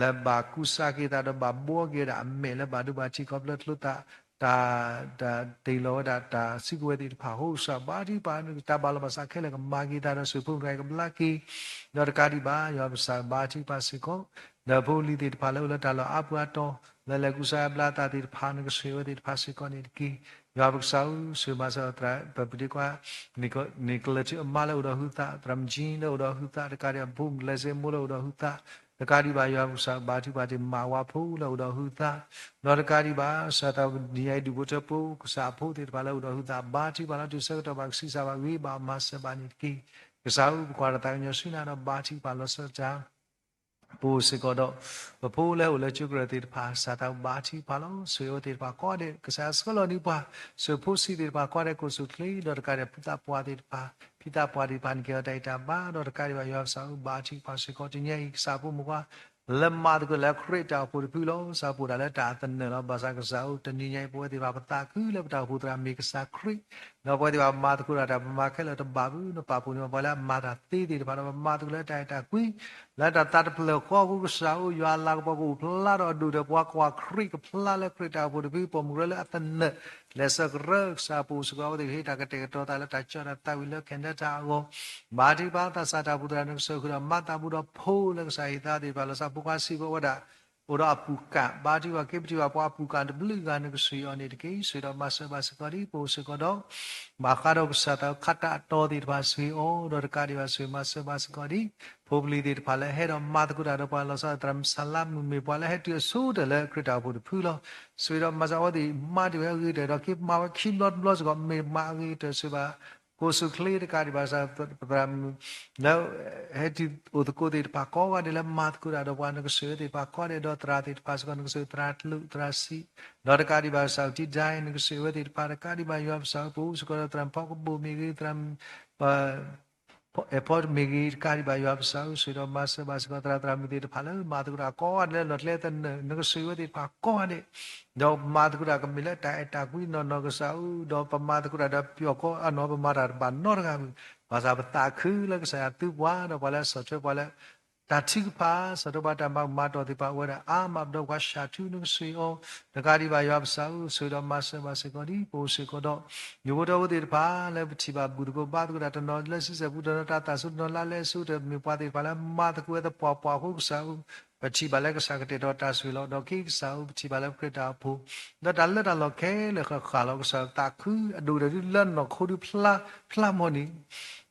လၢဘၣ်ကူစါက့ၤသးဒီးဘၣ်ဘှီက့ၤဝဲဒၣ်အမဲာ်လၢဘၣ်ဒိဘၣ်ထံး ခီဖျိကျိသး တၢ် တၢ်တ့ၢ်လီၤဝဲဒၣ်တၢ်စုကဝဲၤသ့ၣ်တဖၣ်အဃိ ကစၢ်ဘါထုကဖၣ် တၢ်ဘၣ်လီၤဘၣ်စးခဲလၢာ်ကမၤက့ၤသးဒီး ဆိၣ်ဖိမုၣ်တဂၤအံၤကဘျါက့ၤ ဒီးတကးဒံးဘၣ် ယွၤပကစၢ်ဘါထုကဖၣ်စ့ၢ်ကီး ဒီးဖိလံၤသ့ၣ်တဖၣ်လၢအိၣ်လၢတၢ်လီၢ်အါပူၤအါတီၤ လၢလဲၤကူစါဘျါသးသ့ၣ်တဖၣ် နကဆိၣ်ဂ့ၤဝဲသ့ၣ်တဖၣ်စ့ၢ်ကီးန့ၣ်တက့ၢ်. ယွၤပကစၢ်ဧၢ ဆိၣ်ဂ့ၤမၤစၢၤသရၣ် ပပုၢ်ဒ့ခွါ န့ၢ်ကလၢၤထူအမါလၢအိၣ်ဒီးဟုသး သရၣ်မုၣ်ကၠံလၢအိၣ်ဒီးဟုသး တကးဒံးဘၣ် ဖိမုၣ်ကလဲၤစ့မိၢ်လၢအိၣ်ဒီးဟုသး တကးဒံးဘၣ် ယွၤပကစၢ်ဘါထုကဖၣ်တ့ၢ် မါဝၤဖိလၢအိၣ်ဒီးဟုသး ဒီးတကးဒံးဘၣ် ကစၢ်သးဘိ တနံၤညါအံၤ ဒူၣ်ဖိထၢဖိ ကစၢ်အဖိသ့ၣ်တဖၣ်လၢအိၣ်ဒီးဟုသး ဘါထုကဖၣ်လီၤ တုၤဆၢကတီၢ်ဘၣ်ကဆံးစၢ်ဘၣ်ဂ့ၤဘၣ်မၤစၢၤဘၣ်န့ၣ်တက့ၢ်. ကစၢ်ဧၢ ပကွၢ်တၢ်သးကညီၤဆူနၤဒီးဘါထုကဖၣ်လီၤဆီဒၣ်တၢ် ပအိၣ်စ့ၢ်ကီးဒီး ပဖိလၢအိၣ်လၢကၠိကရၢၢ်သ့ၣ်တဖၣ် ကစၢ်သးဘိဘါထုကဖၣ်လီၤ ဆိၣ်ဂ့ၤအဝဲသ့ၣ်တဖၣ်ကိးဂၤဒဲး ကစၢ်ဆှၢလီၤန့ၢ်ပှၤ ဆိၣ်ဂ့ၤဖိဆံးသ့ၣ်တဖၣ်ကိးဂၤဒဲး ကိၣ်ဆူၣ်ချ့ ဒီးတကးဒံး ဖုသးပှၢ်သ့ၣ်တဖၣ် ဖံသးပှၢ်သ့ၣ်တဖၣ်န့ၣ် ကဲထီၣ်တၢ်အံးတၢ်ဘါ ဒီးတကးဒံးဘၣ် ယွၤပကစၢ်ဧၢ ဘါထုကဖၣ်စ့ၢ်ကီး တနံၤညါအံၤ ကစၢ်ဖိမုၣ်ခွါ လၢမၤသကိးလၢခရံာ်တၢ်အိၣ်ဖှိၣ်တဖုလီၤ. ကစၢ်ပအိၣ်ဒၣ်လၢတၢ်အသနၢၣ်လီၤ. ဘၣ်ဆၣ်ကစၢ်ဧၢ တနံၤညါအံၤ ပဝဲသ့ၣ်တဖၣ်ပသးခုလၢပတၢ်အိၣ်ဖှိၣ်သရၣ်မ့ၢ်ကစၢ်ခရံာ် ဒီးပဝဲသ့ၣ်တဖၣ်မၤသကိးတၢ် ပမၤခဲလၢာ်တဘၣ်ဘၣ် နပာ်ဖှိၣ်န့ၢ်ပှၤလၢအမၤတၢ်သ့သ့ၣ်တဖၣ်ဒီး ပမၤသကိးလၢတၢ်အဲၣ်တၢ်ကွံ လၢတၢ်သးတဖျၢၣ်ဃီအဃိ ကစၢ်ဧၢ ယွၤအလၤကပီၤကအိၣ်ဖျါထီၣ်အဒိၣ်ဒီး ပှၤကွၢ်ခရံာ်ကဖျါလၢခရံာ်တၢ်အိၣ်ဖှိၣ်တဖု ပိာ်မုၣ်ကရၢလၢအသနၢၣ် လဲၤဆၢကရၢ ကစၢ်ပအိၣ်စ့ၢ်ကီးအဝဲသ့ၣ် ဟ့ၣ်တၢ်ကတဲာ်ကတီၤသးလၢတၢ်ကၠီတၢ်သးဝံၣ်လၢ Canada အဂီၢ် ဘါထုကဖၣ်သးစၢ်တၢ်အိၣ်ဖှိၣ်သရၣ် နကစၢ်ဃုာ်ဒီးမၤသးဘူးဒီးဖိလၢကစၢ်ဟ့ၣ်သးသ့ၣ်တဖၣ် လီၤဆီဖိခွါစံးဘၣ်ဝဲဒၣ် အိၣ်ဒီးအပူၤကၣ် ဘါထုကဖၣ်က့ၤ ပထံၣ်ဘၣ်ပှၤအပူၤကၣ်တဘျုးဂၤ နကဆိၣ်ဂ့ၤအီၤန့ၣ်တက့ၢ်. ဆိၣ်ဂ့ၤဒီးမၤစၢၤဘၣ်စ့ၢ်ကီးဒ် ပအိၣ်စ့ၢ်ကီးဒီး ဘၣ်ဃးဒီးကစၢ်သးခးတၢ်အတီၤသ့ၣ်တဖၣ် ဆိၣ်ဂ့ၤအီၤ ဒီးတကးဒံးဘၣ် ဆိၣ်ဂ့ၤမၤစၢၤဘၣ်စ့ၢ်ကီးဒ် ဖိပလံၤသ့ၣ်တဖၣ်လၢဟဲဒီးမၤသကိးတၢ်ဒီးပှၤ လီၤဆီသရၣ်မုၣ်ဆၣ်လါမုၣ် မ့ၢ်ပှၤလၢဟဲတုၤအဆိကတၢၢ်လၢခရံာ်တၢ်အိၣ်ဖှိၣ်တဖုလီၤ. ဆိၣ်ဂ့ၤဒီးမၤစၢၤအဝဲသ့ၣ် မၤတ့ၢ်ဝဲအဂ့ၤကတၢၢ်ဒီး က့ၤမၤဝဲခံဘျီတဘျီစ့ၢ်ကီး မ့ၢ်မၤအဂ့ၤကတၢၢ်စ့ၢ်ကီး ကိၣ်ဆူၣ်ချ့ တကးဒံးဘၣ် ကစၢ်သရၣ်မုၣ် လၢဟဲတုၤအိၣ်သကိးသ့ၣ်တဖၣ်ကိးဂၤဒဲးလၢမၤသကိးတၢ်ဒီးပှၤ နကဆိၣ်ဂ့ၤသ့ၣ်တဖၣ်ကိးဂၤဒဲး ဒီးသရၣ်သ့ၣ်တဖၣ်စ့ၢ်ကီး နကဆိၣ်ဂ့ၤသရၣ်ကျိၣ်သရၣ်စံး ဒီးတကးဒံးဘၣ် ကစၢ်အူတံဒဲ နကဆိၣ်ဂ့ၤဝဲသ့ၣ်တဖၣ် တကးဒံးဘၣ် ယွၤပကစၢ်ဧၢ ပအိၣ်စ့ၢ်ကီးဒီးသရၣ်ဖီကဘိၣ်မ့ၢ်ဂ့ၤ သရၣ် အဲၣ်ဖီမ့ၢ်ဂ့ၤ တကးဒံးဘၣ် ယွၤပကစၢ်ဧၢ ဆိၣ်ဂ့ၤဒီးမၤစၢၤဘၣ်စ့ၢ်ကီး သရၣ်သရၣ်မုၣ်သ့ၣ်တဖၣ်လၢမၤသကိးတၢ်ကိးဂၤဒဲးလၢလီၢ်ကျဲသနၢၣ် နကဆိၣ်ဂ့ၤဝဲသ့ၣ်တဖၣ်ကိးဂၤဒဲး ဒီးမၤသကိးတၢ်ကမ့ၢ်လၢတၢ်အဲၣ်တၢ်ကွံနီၢ်နီၢ် ကစၢ်ဧၢ ဒီးပမၤသကိးတၢ်ဒီးပယီၤကိးအနီၢ် ပမၤတၢ်တဘၣ်နီတဂၤဘၣ်. ဘၣ်ဆၣ်ပသးခုလၢကစၢ်ယွၤသုပှၤ ဒီးပှၤလၢဆီၣ်ထွဲပှၤလၢ တၢ်ထုကဖၣ် ဆီၣ်ထွဲပှၤတၢ်မၤကမၤတီၢ်သ့ၣ်တဖၣ် အိၣ်ဝဲဒၣ်အါမး ပဒီပုၢ်ဝဲၢ်ဆှၢထူ နကဆိၣ်ဂ့ၤအီၤ တကးဒံးဘၣ် ယွၤပကစၢ်ဧၢ ဆိၣ်ဂ့ၤဒီးမၤစၢၤဘၣ်စ့ၢ်ကီးဒ် ပအိၣ်စ့ၢ်ကီးဒီး ယိၤဖိထၢဖိသ့ၣ်တဖၣ် လၢပထံၣ်ဘၣ်ဘူၣ်သကိးဘါသကိးတၢ်တနီၤလၢဆံဆဲၣ်ပူၤ တနီၤတၢ်သးစူၤ တနီၤလၢလဲၤဆူ တမ့ၢ်ပှၤသ့ၣ်တဖၣ်လၢမၤသကိးဝဲသပှၢ်ပှၢ်အဃိ ကစၢ်ဧၢ ပထံၣ်ဘၣ်လၢကစၢ်ကတဲာ်ကတီၤတၢ်ဆိၣ်ဂ့ၤလီၤ. ဒီးက့ၤကစၢ်ဧၢ ပထံၣ်ဘၣ်လၢပခရံာ်တၢ်အိၣ်ဖှိၣ် ဒီးတၢ်လၢတၢ်လီၢ်ခဲလၢာ်ဃၣ်ဃၣ်လီၤ. ကစၢ်သးခု အဒိၣ်ကတၢၢ်ဒ်လၢနီၢ်ခိဒုဖျါ ဖျါမီၢ်န့ၣ်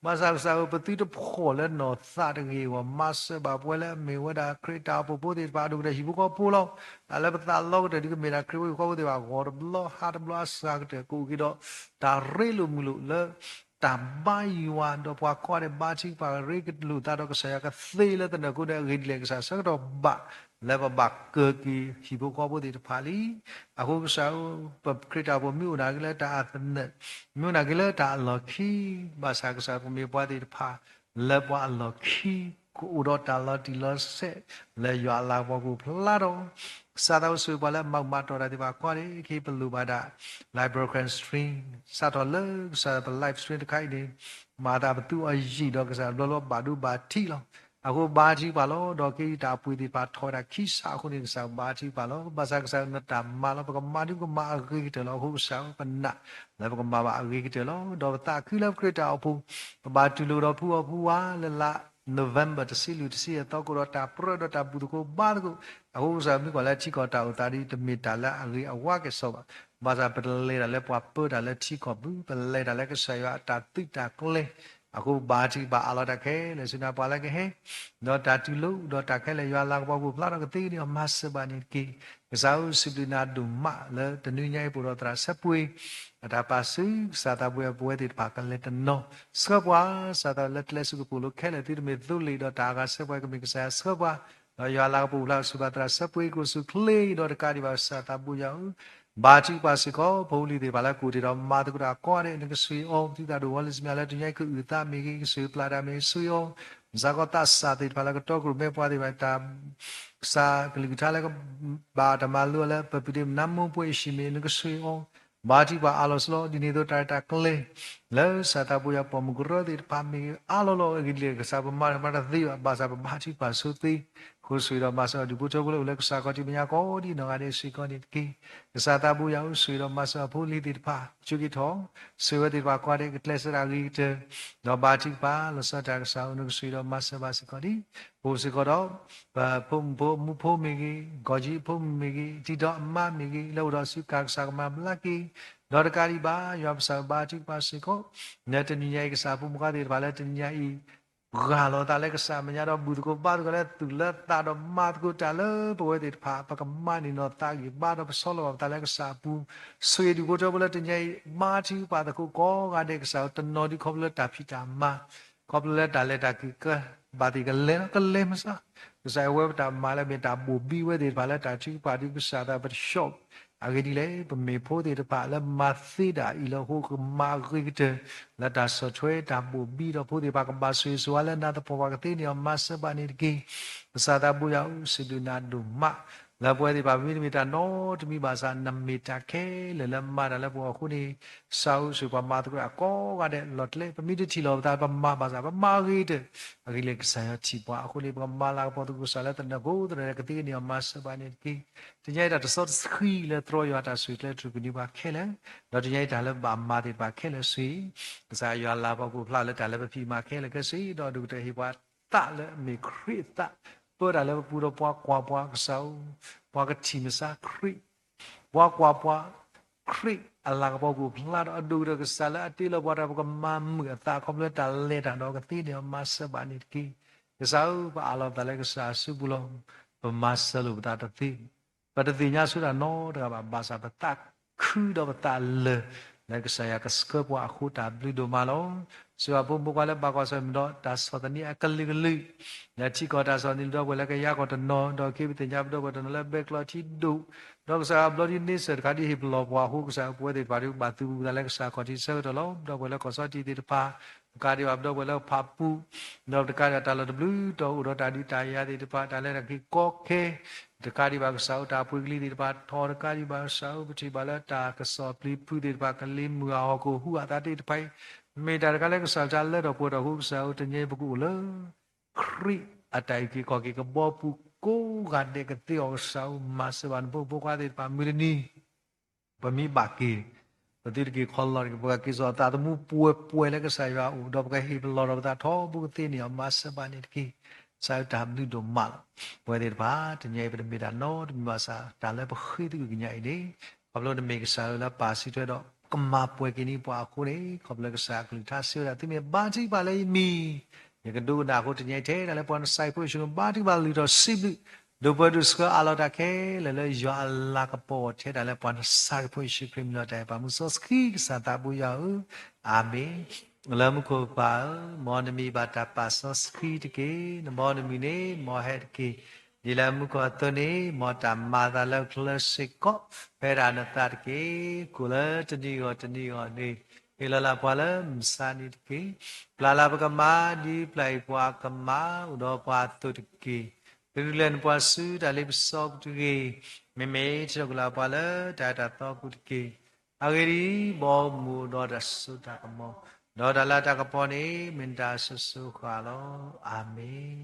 ဘၣ်ဆၣ်ကစၢ်ဧၢ ပသုတဖှီၣ်လၢနီၢ်သးတဂ့ၤအဂီၢ် မၤစၢၤဘၣ်ပဝဲလၢအမ့ၢ်ဝဲဒၣ်ခရံာ်တၢ်အိၣ်ဖှိၣ်ဖိသ့ၣ်တဖၣ် အဒိၣ်ကတၢၢ်ဟံၣ်ဖိဃီဖိလီၤ. တၢ်လၢပသးလီကတၢၢ်ဒ်ကမ့ၢ်ဒၣ်ခရံာ်ဖိဟံၣ်ဖိဃီဖိသ့ၣ်တဖၣ် ဂီၤတဘျီဟါတဘျီအစှၤကတၢၢ် ကအိၣ်က့ၤဒီး တၢ်ရ့လိာ်မုာ်လိာ်လၢ တၢ်ဘါယွၤ ဒီးပှၤကိးဂၤဒဲးဘါထုကဖၣ် ရ့လိာ်သးဒီးကစၢ်ယွၤကသ့လၢသနၢၣ်ခိန့ၣ် အဂ့ၢ်ဒ်လဲၣ် ကစၢ်ဆၢကတီၢ်ဘၣ် လၢပဘၣ်ကၢၤက့ၤဟံၣ်ဖိဃီဖိသ့ၣ်တဖၣ်လံ. အဃိကစၢ်ဧၢ ပခရံာ်တၢ်အိၣ်ဖှိၣ်မ့ၢ်အိၣ်နာ်က့ၤလၢတၢ်အသနၢၣ် မ့ၢ်အိၣ်နာ်က့ၤလၢတၢ်အလီၢ်ခံ ဘၣ်ဆၣ်ကစၢ်ပမ့ၢ်ပှၤသ့ၣ်တဖၣ် လၢပှၤအလီၢ်ခံ ကအိၣ်ဒီးတၢ်လီၤတံၢ်လီၤဆဲး လၢယွၤအလၤကပီၤကအိၣ်ဖျါထီၣ် ကစၢ်သးအိၣ်ဆိၣ်ဂ့ၤပှၤလၢအမၤမၤတီၢ်တၢ်သ့ၣ်တဖၣ်ကိးဂၤဒဲး ခဲအံၤပလိၣ်ဘၣ်ဒၣ် live broadcast stream စးထီၣ်လၢကစၢ်ပ live stream တခါအံၤန့ၣ် မၤသးပသူအီၤယံာ်ဒီးကစၢ်တဘျီလၢဘၣ်ဒိဘၣ်ထံးလီၤ. အဃိဘါထုကဖၣ်လီၤ. ဒီးခဲအံၤတၢ်အပှ့ၤသ့ၣ်တဖၣ်ထီၣ်ဝဲဒၣ်ခံစးအဃိန့ၣ် ကစၢ်ဘါထုကဖၣ်လီၤ. ဘၣ်ဆၣ်ကစၢ်နတၢ်မၤလီၤ ပကမၤဒ်ပကမၤအဂ့ၤကတၢၢ်လီၤ. အဃိကစၢ်ဧၢ ပနာ်လၢပကမၤဘၣ်အဂ့ၤကတၢၢ်လီၤ. ဒီးပသးခုလၢပခရံာ်တၢ်အိၣ်ဖှိၣ် ပဘၣ်တူၢ်လိာ်ဒီးဖုအီၣ်ဖုဝါလၢလါ November တဆံလွံၢ်တဆံယဲၢ်သီ ကအိၣ်ဒီးတၢ်ပြၢဒီးတၢ်ဘူၣ်သကိးဘါသကိး, အဃိကစၢ်မ့ၢ်ကွၢ်လၢထံကီၢ်တၢ်အိၣ်သးဒ်တမ့ၢ်တၢ်လၢအဂ့ၤအဝါကဲၣ်ဆိးဘၣ်. ဘၣ်ဆၣ်ပတလဲၤတၢ်လၢပှၤပၢတၢ်လၢထံကီၢ်ပူၤ, ပလဲၤတၢ်လၢကစၢ်ယွၤအတၢ်သုးတၢ်ကျဲၤ, အဃိဘါထုကဖၣ်အးလီၤတၢ်ခဲလၢာ်ဆူနၤ ပှၤလၢကဟဲ ဒီးတၢ်တူၢ်လိာ်ဒီးတၢ်ခဲလၢာ် ယွၤလၤကပီၤကအိၣ်ဖျါဒီးကသ့ကန့ၢ်အီၤ မၤစၢၤဘၣ်န့ၣ်တက့ၢ်. ကစၢ်ဧၢ စံးဘျုးနၤဒိၣ်မးလၢတနွံညါအံၤ ပအိၣ်ဒီးသရၣ်ဆၢပှ့ၤ အတၢ်ပာ်စု ကစၢ်သးဘိယွၤ ပဝဲသ့ၣ်တဖၣ်ကလဲၤတနီၤ ဆှၢပှၤ ကစၢ်သးလၢကျဲစူၣ်ကပိာ်လိၤခဲလၢာ် သုတမ့ၢ်သိလ့ၣ်ဒီးတၢ်အဂၤဆၢပှၤ ကမ့ၢ်ကစၢ်ယွၤဆှၢပှၤ, ဒီးယွၤလၤကပီၤကအိၣ်ဖျါဆူဘၣ်သရၣ်ဆၢပှ့ၤ ကအိၣ်ဆူၣ်ချ့ဒီးတကးဒံးဘၣ် ကစၢ်သးဘိယွၤဧၢ ဘါထုကဖၣ်စ့ၢ်ကီး ဖိလံၤသ့ၣ်တဖၣ်လၢကအိၣ်တ့ၢ်ဒီးမၤသကိးတၢ်ကိးဂၤဒဲး နကဆိၣ်ဂ့ၤအီၤ, သုသးဒိၣ်ဝီလံစမံးလၢတနွံညါအံၤ ကအုၣ်သးမ့ၢ်ဂ့ၤ ကဆိၣ်ဂ့ၤပျၢ်တၢ်မ့ၢ်ဂ့ၤ ဆိၣ်ဂ့ၤအီၤ, စးကီးသးစၢ်သ့ၣ်တဖၣ်လၢကတီကရိၣ်မဲပှၤသ့ၣ်တဖၣ် တၢ် ကစၢ်ကလုၢ်ကထါလၢကဘၣ်တၢ်မၤလိအီၤလၢ ပပုၢ်ဒ့မနါမိၢ်ပှဲၤအံၤ ရှံၣ်မ့ၢ် နကဆိၣ်ဂ့ၤအီၤ, ဘါထုကဖၣ်အးလီၤစ့ၢ်ကီး ဒ်န့ၣ်အသိးတၢ်ရဲၣ်တၢ်ကျဲၤ လၢကစၢ်သးဘိယွၤပိာ်မုၣ်ကရၢသ့ၣ်တဖၣ်မ့ၢ်ဂ့ၤ အါလီၤလီၤအဂ့ၢ်ဒ်လဲၣ် ကစၢ်ပမၤတၢ်မၤတသ့ဘၣ် ဘၣ်ဆၣ်ပဘါထုကဖၣ်ဆိသ့, ဃိဆိၣ်ဂ့ၤဒီးမၤစၢၤအီၤ ဒူၣ်ဖိထၢဖိလၢအိၣ်လၢကစၢ်ခီၣ်ထံးမဲာ်ညါကိးဒံနီၢ်ဂၤဒဲးစ့ၢ်ကီးန့ၣ်တက့ၢ်. ကစၢ်သးဘိယွၤဧၢ ဆိၣ်ဂ့ၤဒီးမၤစၢၤအဖိအလံၤသ့ၣ်တဖၣ် ဆိၣ်ဂ့ၤထီၣ် ဆိၣ်ဂ့ၤဝဲသ့ၣ်တဖၣ်ကိးဂၤဒဲး ကကျဲးစၢးတၢ်အဂ့ၤကတၢၢ်, ဒီးဘါထုကဖၣ် လီၤဆီဒၣ်တၢ်ကစၢ်ဧၢ နကဆိၣ်ဂ့ၤဒီးမၤစၢၤဘၣ်စ့ၢ်ကီးဒံး, ပအိၣ်စ့ၢ်ကီးဒီး ပဖိမုၣ်ဖိမုၣ်ဖိမ့ၢ်ဂ့ၤ, ကီၢ်ကၠံဖိမုၣ်မ့ၢ်ဂ့ၤ, တံၤဒီးအမါမ့ၢ်ဂ့ၤ, လၢအိၣ်ဒီးဆူကၤ ကစၢ်ကမၤဘျါက့ၤ, ဒီးတကးဒံးဘၣ် ယွၤပကစၢ်ဧၢ ဘါထုကဖၣ်စ့ၢ်ကီး လၢတနွံညါအံၤ ကစၢ်ဖိမုၣ်ဖိခွါသ့ၣ်တဖၣ်လၢတနွံညါအံၤ ဂၢ်လီၤသးလၢကစၢ်မဲာ်ညါဒီး ဘူၣ်သကိးဘါသကိးလၢသူၣ်လၢသးဒီးမၤသကိးတၢ်လၢပဝဲသ့ၣ်တဖၣ် ပကမၤန့ၢ်နီၢ်သးဂံၢ်ဘါဒီးပဆီလီၤဘၣ်ပသးလၢကစၢ်အပူၤ, ဆိၣ်ဂ့ၤဒူၣ်ဖိထၢဖိလၢတနွံညါအံၤ ဘါထုကဖၣ်သကိးကိးဂၤဒဲး ကစၢ်ဧၢ တနီၤဒုးခီဖျိလၢတၢ်ဖံးတၢ်မၤ ခီဖျိလၢတၢ်လဲၤတၢ်က့ၤကဘၣ်သ့ၣ်ကလဲၤလီၤ ကလဲၤမုၢ်ဆါ, ကစၢ်အဝဲပတၢ်မၤလၢမ့ၢ်တၢ်ဘိၣ်ဘံဝဲသ့ၣ်တဖၣ်လၢတၢ်ထုကဖၣ်ဒုးကစၢ်သးပတဆှီ, အဂ့ၢ်ဒ်လဲၣ် ပမ့ၢ်ဖိသ့ၣ်တဖၣ်လၢမၤသ့ဒၣ်အံၤလၢအဃိကမၤအဂ့ၤကတၢၢ် လၢတၢ်ဆီၣ်ထွဲတၢ်ဘိၣ်ဘံဒီးဖိသ့ၣ်တဖၣ်ကဘၣ်ဆိၣ်ဂ့ၤဆိၣ်ဝါလၢနၤသပှၢ်ပှၢ်ကသ့န့ၢ်အီၤ မၤစၢၤဘၣ်န့ၣ်တက့ၢ်. ကစၢ်သးဘိယွၤဧၢ စံးဘျုးနၤဒိၣ်မး လၢပဝဲသ့ၣ်တဖၣ် ပမ့တမ့ၢ်တၢ်နီတမံၤဘၣ်ဆၣ် နမ့ၢ်တၢ်ခဲလၢာ်လၢမၤတၢ်လၢပဂီၢ်အဃိန့ၣ်, ကစၢ်ဧၢ ဆိၣ်ဂ့ၤပှၤမၤသကိးတၢ်ကိးဂၤဒဲးလီၤကျဲ, ပမ့ၢ်တထံၣ်လီၤပသး ပမၤဘၣ်ဆၣ် ပမၤအဂ့ၤကတၢၢ်, အဂ့ၢ်ဒ်လဲၣ် ကစၢ်ယွၤထံၣ်ပှၤအဃိန့ၣ် ပကမၤလၤကပီၤသကိးကစၢ်လၢသနၢၣ်ကိးသနၢၣ်ဒီးကသ့န့ၢ်အီၤ မၤစၢၤဘၣ်န့ၣ်တက့ၢ်. တနံၤညါအံၤတၢ်တစီတဆှံလၢသြီယွၤတၢ်ဆိၣ်ဂ့ၤကျဲတြူာ်ကနံၤပှၤခဲလၢာ်, ဒီးတနံၤညါအံၤတၢ်လၢဘၣ်မၤသ့ၣ်တဖၣ်ခဲလၢာ်ဆိၣ်ဂ့ၤ, ကစၢ်ယွၤလၤကပီၤကအိၣ်ဖျါလၢတၢ်လၢပဖံးမၤခဲလၢာ်ခဲဆ့ ဒီးဒိၣ်ကတၢၢ်ဟ့ၣ်ပှၤသးလၢအမ့ၢ်ခရံာ်အသး, ပၢတၢ်လၢပပူၤဒီးပှၤကွၢ်ပှၤကစၢ်ဧၢ, ပှၤကထံၣ်မုၢ်ဆါခရံာ် ပှၤကွၢ်ပှၤ ခရံာ်အလၤကပီၤကအိၣ်ဖျါဒီးအဒိၣ်ကတၢၢ်ကစၢ်လၢအတ့လီၤပှၤတၢ် ပကမၤမုာ်အသးခီဖျိတၢ်လဲၤတၢ်ဒီးကသ့န့ၣ် မၤစၢၤဘၣ်န့ၣ်တက့ၢ်. ကစၢ်ဧၢ ပအးလီၤပသးလၢကစၢ်အစုပူၤလီၤ. ပမၤစၢၤလိာ်ပသးတသ့, ပတသ့ၣ်ညါဆိတၢ်နီတဂၤဘၣ် ဘၣ်ဆၣ်ပသးခုဒီးပသးလၢာ် လၢကစၢ်ယွၤကဆှၢပှၤအဃိ တၢ်ဘျုးဒိၣ်မးလီၤ. စံးဘၣ်ဖိမုၣ်ဖိခွါလၢဘၣ်ကွၢ်ဆၢၣ်မဲာ်ဒီးတၢ်ဆီၣ်သနံးအကလုာ်ကလုာ်, လၢထံကီၢ်တၢ်ဆီၣ်သနံးဒီပုၢ်ဝဲၢ်လၢကယၤကီၢ်တနီၤ, ဒီးက့ၤပသ့ၣ်ညါပဒီပုၢ်ဝဲၢ်တနီၤလၢဘဲကျီထံဒိၣ်, ဒီးကစၢ်ယွၤဘျီဒ်န့ဆၢၣ်တခါဒ်ဟ့ၣ်ပလီၢ်ပှၤအဃိ ကစၢ်ဧၢ ပဝဲသ့ၣ်တဖၣ်ဒုးဘၣ်သူၣ်ပသးလၢကစၢ်ခီၣ်ထံးဆၢကတီၢ်လီၤ. ပဒီပုၢ်ဝဲၢ်လၢကီၢ်ဆီထံးသ့ၣ်တဖၣ်, တကးဒံးဘၣ်ပဒီပုၢ်ဝဲၢ်လၢဖၣ်ပူၣ်, ဒီးတကးဒံးဘၣ်တၢ်လီၢ်တဘျုးတီၤအိၣ်ဒီးတၢ်ဒုးတၢ်ယၤသ့ၣ်တဖၣ်, တၢ်လဲၤတၢ်က့ၤကီခဲ, တကးဒံးဘၣ်ကစၢ်ဧၢ တၢ်ပှ့ၤကလံၤသ့ၣ်တဖၣ်ထီၣ်, တကးဒံးဘၣ်ကစၢ်ဧၢ ပထံၣ်ဘၣ်လၢတၢ်ကစီၣ်ပျံၤဖုးသ့ၣ်တဖၣ် ကလံၤမုၢ်အဟီၣ်ခိၣ်ဟူးအသးသ့ၣ်တဖၣ်အံၤ, မ့ၢ်တၢ်တခါလၢကစၢ်တၢ်လၢထီၣ်ပှဲၤထီၣ်အဃိ ကစၢ်ဧၢ တနံၤအံၤပကအိၣ်လၢ ခရံာ်အတၢ်အုၣ်က့ၤခီၣ်က့ၤကဘီပူၤကိးဂၤဒဲးကသ့အီၤ ကစၢ်ဧၢ မၤစၢၤဘၣ်နဖိမုၣ်ဖိခွါသ့ၣ်တဖၣ် မုၢ်တနံၤ ပမ့ၢ်ဘၣ်က့ၤ, ပသုတက့ၤခီလီၤတက့ၢ်, ပကက့ၤစိာ်သးသမူပှဲၤပှဲၤလၢကစၢ်ယွၤအအိၣ်, ဒီးပကဟ့ၣ်ပလီၢ်ဒီးပသးထီဘိကသ့န့ၣ်အီၤ မၤစၢၤဘၣ်န့ၣ်တက့ၢ်. ကစၢ်ဧၢ တၢ်ဘျုးဒိၣ်မးလီၤ. ပဝဲသ့ၣ်တဖၣ် တနံၤအံၤပတမ့ၢ်တၢ်နီတမံၤဘၣ်ဆၣ် တၢ်လၢပဃ့သုးကညးအံၤန့ၣ်, ခီဖျိနမ့ၢ်ကစၢ်ဧၢ လၢပာ်စုထွဲဒီး ကမၤပှဲၤက့ၤန့ၢ်ပှၤအဃိန့ၣ်, ခီဖျိကစၢ်အကလုၢ်ကထါစံးဝဲဒၣ် သုမ့ၢ်ဘါထုကဖၣ်လၢယမံၤ ယကဒိကနၣ်အဃိ တနံၤအံၤထဲဒၣ်လၢပှၤနဆါဟံၣ်ဖိယ့ၣ်ၡူး ဘါထုကဖၣ်လုၢ်ထီၣ်စံးဘျုး ဒိၣ်ပှဲၤဒိၣ်ဆှၢအးလီၤတၢ်ခဲလၢာ်လၢယွၤအလၤကပီၤထဲဒၣ်လၢပှၤနဆါဟံၣ်ဖိယ့ၣ်ၡူးခရံာ်မံၤလီၤ. တၢ်အဲၣ်ပာ်မူစီဆှံကစၢ်သးဘိယွၤဧၢ, အၤမ့ၣ်. လၢမူခိၣ်ပၢ်ဧၢ, မ်နမံၤဘၣ်တၢ်ပာ်စီဆှံတက့ၢ်. နဘီနမုၢ်န့ၣ် မ်ဟဲတက့ၢ်. ဒ်လၢမူခိၣ်အသိးန့ၣ် မ်တၢ်မၤအသးလၢချၢစ့ၢ်ကီး ဖဲဒၣ်နသးတက့ၢ်. ကိၣ်လၢတနံၤဂီၢ်တနံၤဂီၢ်န့ၣ် ဟ့ၣ်လီၤလၢပှၤလၢမုၢ်ဆါနံၤတက့ၢ်. ပျၢ်လၢပကမၤ ဒ်ပျၢ်အံၤပှၤကမၤ အိၣ်ဒီးပှၤအသိးတက့ၢ်. ကဒုးလဲၤနပှၤဆူတၢ်လ့ပစီပူၤတဂ့ၤ. မ့မ့ၢ်ထံၣ်လိာ်က့ၤလီၤပှၤလၢတၢ်အဲၣ်တၢ်သီပူၤတက့ၢ်. အဂ့ၢ်ဒ်အံၤ, ဘီမုၢ်အိၣ်ဒီးတၢ်စိတၢ်ကမီၤ, ဒီးတၢ်လၤတၢ်ကပီၤန့ၣ် မ့ၢ်တၢ်အစိၤစိၤအဃၣ်လီၤ. အၤမ့ၣ်.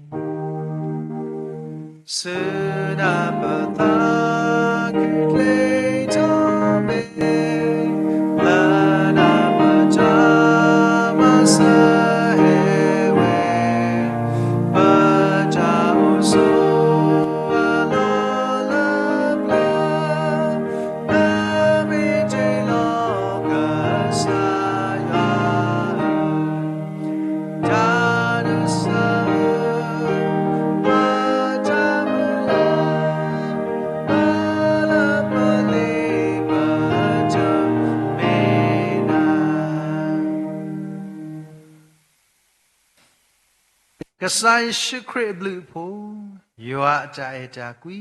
ဆူနၢ်ပၢၢ်သးခုကျ့ထီၣ်မ့ၢ်, လၢနၢ်ပၢၢ်တၢ်မၤစၢၤဟဲဝဲ, ပတၢ်အိၣ်ဆိးအလီၢ်လၢပျၢၤ, နမ့ၢ်တ့လီၤကစၢ်ယွၤဧၢ, တၢ်နစၢ်ဧၢ, ပတၢ်မုၢ်လၢ်, လၢပလ့ၤပတၢ်မ့ၢ်နၤ ကစၢ်ယ့ၣ်ၡူးခရံာ်အဘျုးအဖှိၣ်, ယွၤအတၢ်အဲၣ်တၢ်ကွံ,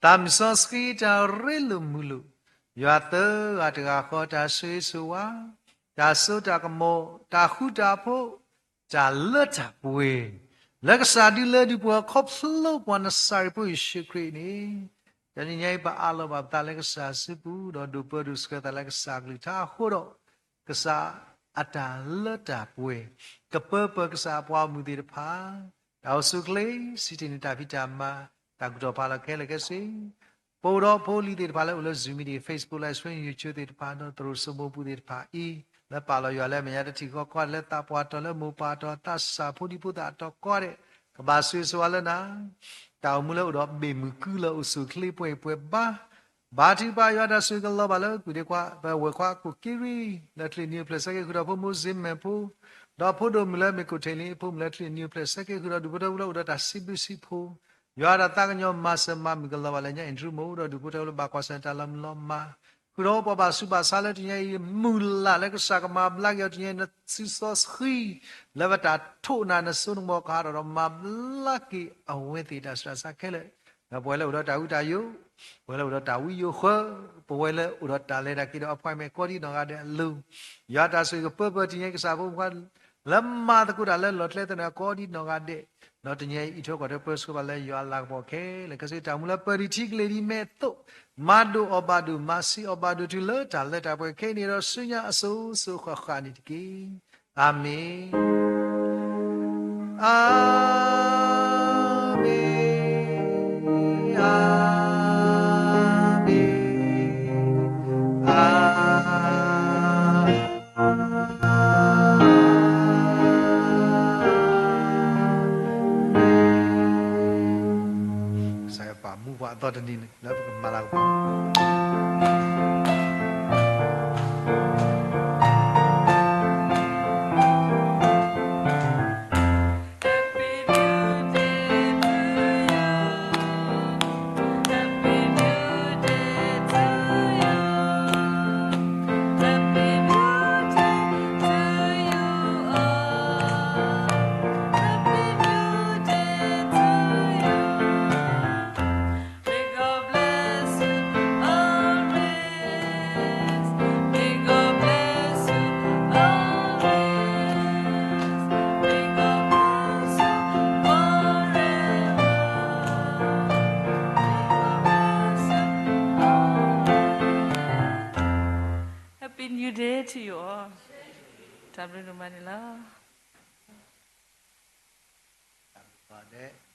သးမုၢ်စီဆှံတၢ်ရ့လိာ်မုာ်လိာ်, ယွၤသၢဂၤတဂၤဃီတၢ်ဆိၣ်ဂ့ၤဆိၣ်ဝါ, တၢ်စိတၢ်ကမီၤ, တၢ်ဃူတၢ်ဖိး, တၢ်လၢတၢ်ပှဲၤ, လၢကစၢ်ဒုးလၢဒုးပှၤခီဖျိပှၤနစၤရ့းဖိယ့ၣ်ၡူးခရံာ်န့ၣ်, တနံၤညါအံၤပအးလီၤဘၣ်ပသးလၢကစၢ်စုပူၤ, ဒီးဒိးပၢဒိးဆှၢသးလၢကစၢ်ကလုၢ်ကထါအဃိဒီး, ကစၢ်အတၢ်လၢတၢ်ပှဲၤ, ကပၢပၢၢ်ကစၢ်အပှၤဂီၢ်မုၢ်သ့ၣ်တဖၣ်, တၢ်အိၣ်ဆူၣ်အိၣ်ချ့, စံးတ့ၢ်န့ၢ်တၢ်ဖံးတၢ်မၤ, တၢ်ကူၣ်ထီၣ်ဖးလီၤခဲလၢာ်ခဲဆ့, ပအိၣ်ဒီးဖိလံၤသ့ၣ်တဖၣ်လၢအိၣ်လၢ Zoom meeting, Facebook Live Stream, YouTube သ့ၣ်တဖၣ်, ဒီးသရိာ်စိမိပူၤသ့ၣ်တဖၣ်အံၤ, လၢပာ်လီၤယွၤလၢအမဲာ်ညါတထံၣ်ဃီ ကီၢ်လၢသးပှၢ်တီၤလၢမိၢ်ပၢ်တီၤသးစၢ်ဖိဒံဖိသၣ်အတီၤကီၢ်ဒဲး, ကဘၣ်ဆိၣ်ဂ့ၤဆိၣ်ဝါလၢနၤ, တၢ်အိၣ်မူလၢအိၣ်ဒီးဘ့ၣ်မုၢ်ကုလၢအိၣ်ဆူၣ်အိၣ်ချ့ပှဲၤပှဲၤဘါ ဘါထုကဖၣ်ယွၤတၢ်ဆိၣ်ဂ့ၤကလီၤဘၣ်လၢကုၢ်ဒ့ခွါ ပဝဲၢ်ခွါကိၣ်က့ရံ လၢချံၣ်နံၤအိၣ်ဖျဲၣ်ဆၢက့ၤဃုာ်ဒီးဖိမုၣ်စ့မဲာ်ဖိ, ဒီးဖိဒိၣ်မုၣ်လၢမ့ၢ်ကိၣ်ထံးလံအဖိမုၣ်လၢချံၣ်နံၤအိၣ်ဖျဲၣ်ဆၢက့ၤဃုာ်ဒီးဒူၣ်ဖိထၢဖိလၢအိၣ်ဒီးတၢ်စံးဘျုးစံးဖှိၣ်, ယွၤတၢ်သးကညီၤမၤစၢၤမၤမုာ်ကလီၤဘၣ်လၢညါ Andrew မ့ၢ်အိၣ်ဒီးဒူၣ်ဖိထၢဖိလၢဘၣ်ကွၢ်ဆၢၣ်တၢ်လီၤမုၢ်လီၤမၢ်, ဃုာ်ဒီးပှၤဘၣ်ဆူးဘၣ်ဆါလၢတနံၤညါအံၤ မုၢ်လၢ်လၢကစၢ်ကမၤဘျါက့ၤအီၤတနံၤညါအံၤ နစုစီဆှံ လၢပတၢ်ထိးနၤ နစိနကမီၤကဟးထီၣ်ဒီးမၤဘျါက့ၤအဝဲသ့ၣ်တၢ်ဆူးတၢ်ဆါခဲလၢာ်, ဒီးပဝဲလၢအိၣ်ဒီးတၢ်ဝံတၢ်ယိး, ပဝဲလၢအိၣ်ဒီးတၢ်ဝံယိးဃၢ, ပဝဲလၢအိၣ်ဒီးတၢ်လဲၤတၢ်က့ၤဒီး appointment ကိးဒံနီၢ်ဂၤဒဲးအလိၤ, ယွၤတၢ်ဆိၣ်ဂ့ၤကပၢပၢၢ်တနံၤညါအံၤ ကစၢ်ဖိမုၣ်ခွါ လၢမၤသကိးတၢ်လၢလီၢ်ကျဲသနၢၣ်ကိးဒံနီၢ်ဂၤဒဲး, ဒီးတနံၤညါအံၤ အံးထွဲကွၢ်ထွဲပၢဆှၢဘၣ်လၢယွၤအလၤကပီၤခဲလၢာ်ခဲဆ့ တၢ်မူလၢပၢၤဒံးထံကလ့ၤဒံးမဲာ်သိး, မၤဒိၣ်အီၣ်ဘၣ်ဒိၣ် မၤဆံးအီၣ်ဘၣ်ဒိၣ်တုၤလၢတၢ်လၢတၢ်ပှဲၤခဲအံၤန့ၣ်ဒီး ဆူညါအစိၤစိၤဃၣ်ဃၣ်န့ၣ်တက့ၢ်. အၤမ့ၣ်, အၤမ့ၣ်, အၤမ့ၣ်, အၤ ကစၢ်ယွၤပာ်မူပှၤအသီတနံၤန့ၣ် လၢပကမၤလၤကပီၤHappy New Day to you all. တၢ်ဘျုးဒိၣ်မးန့ၣ်လီၤ.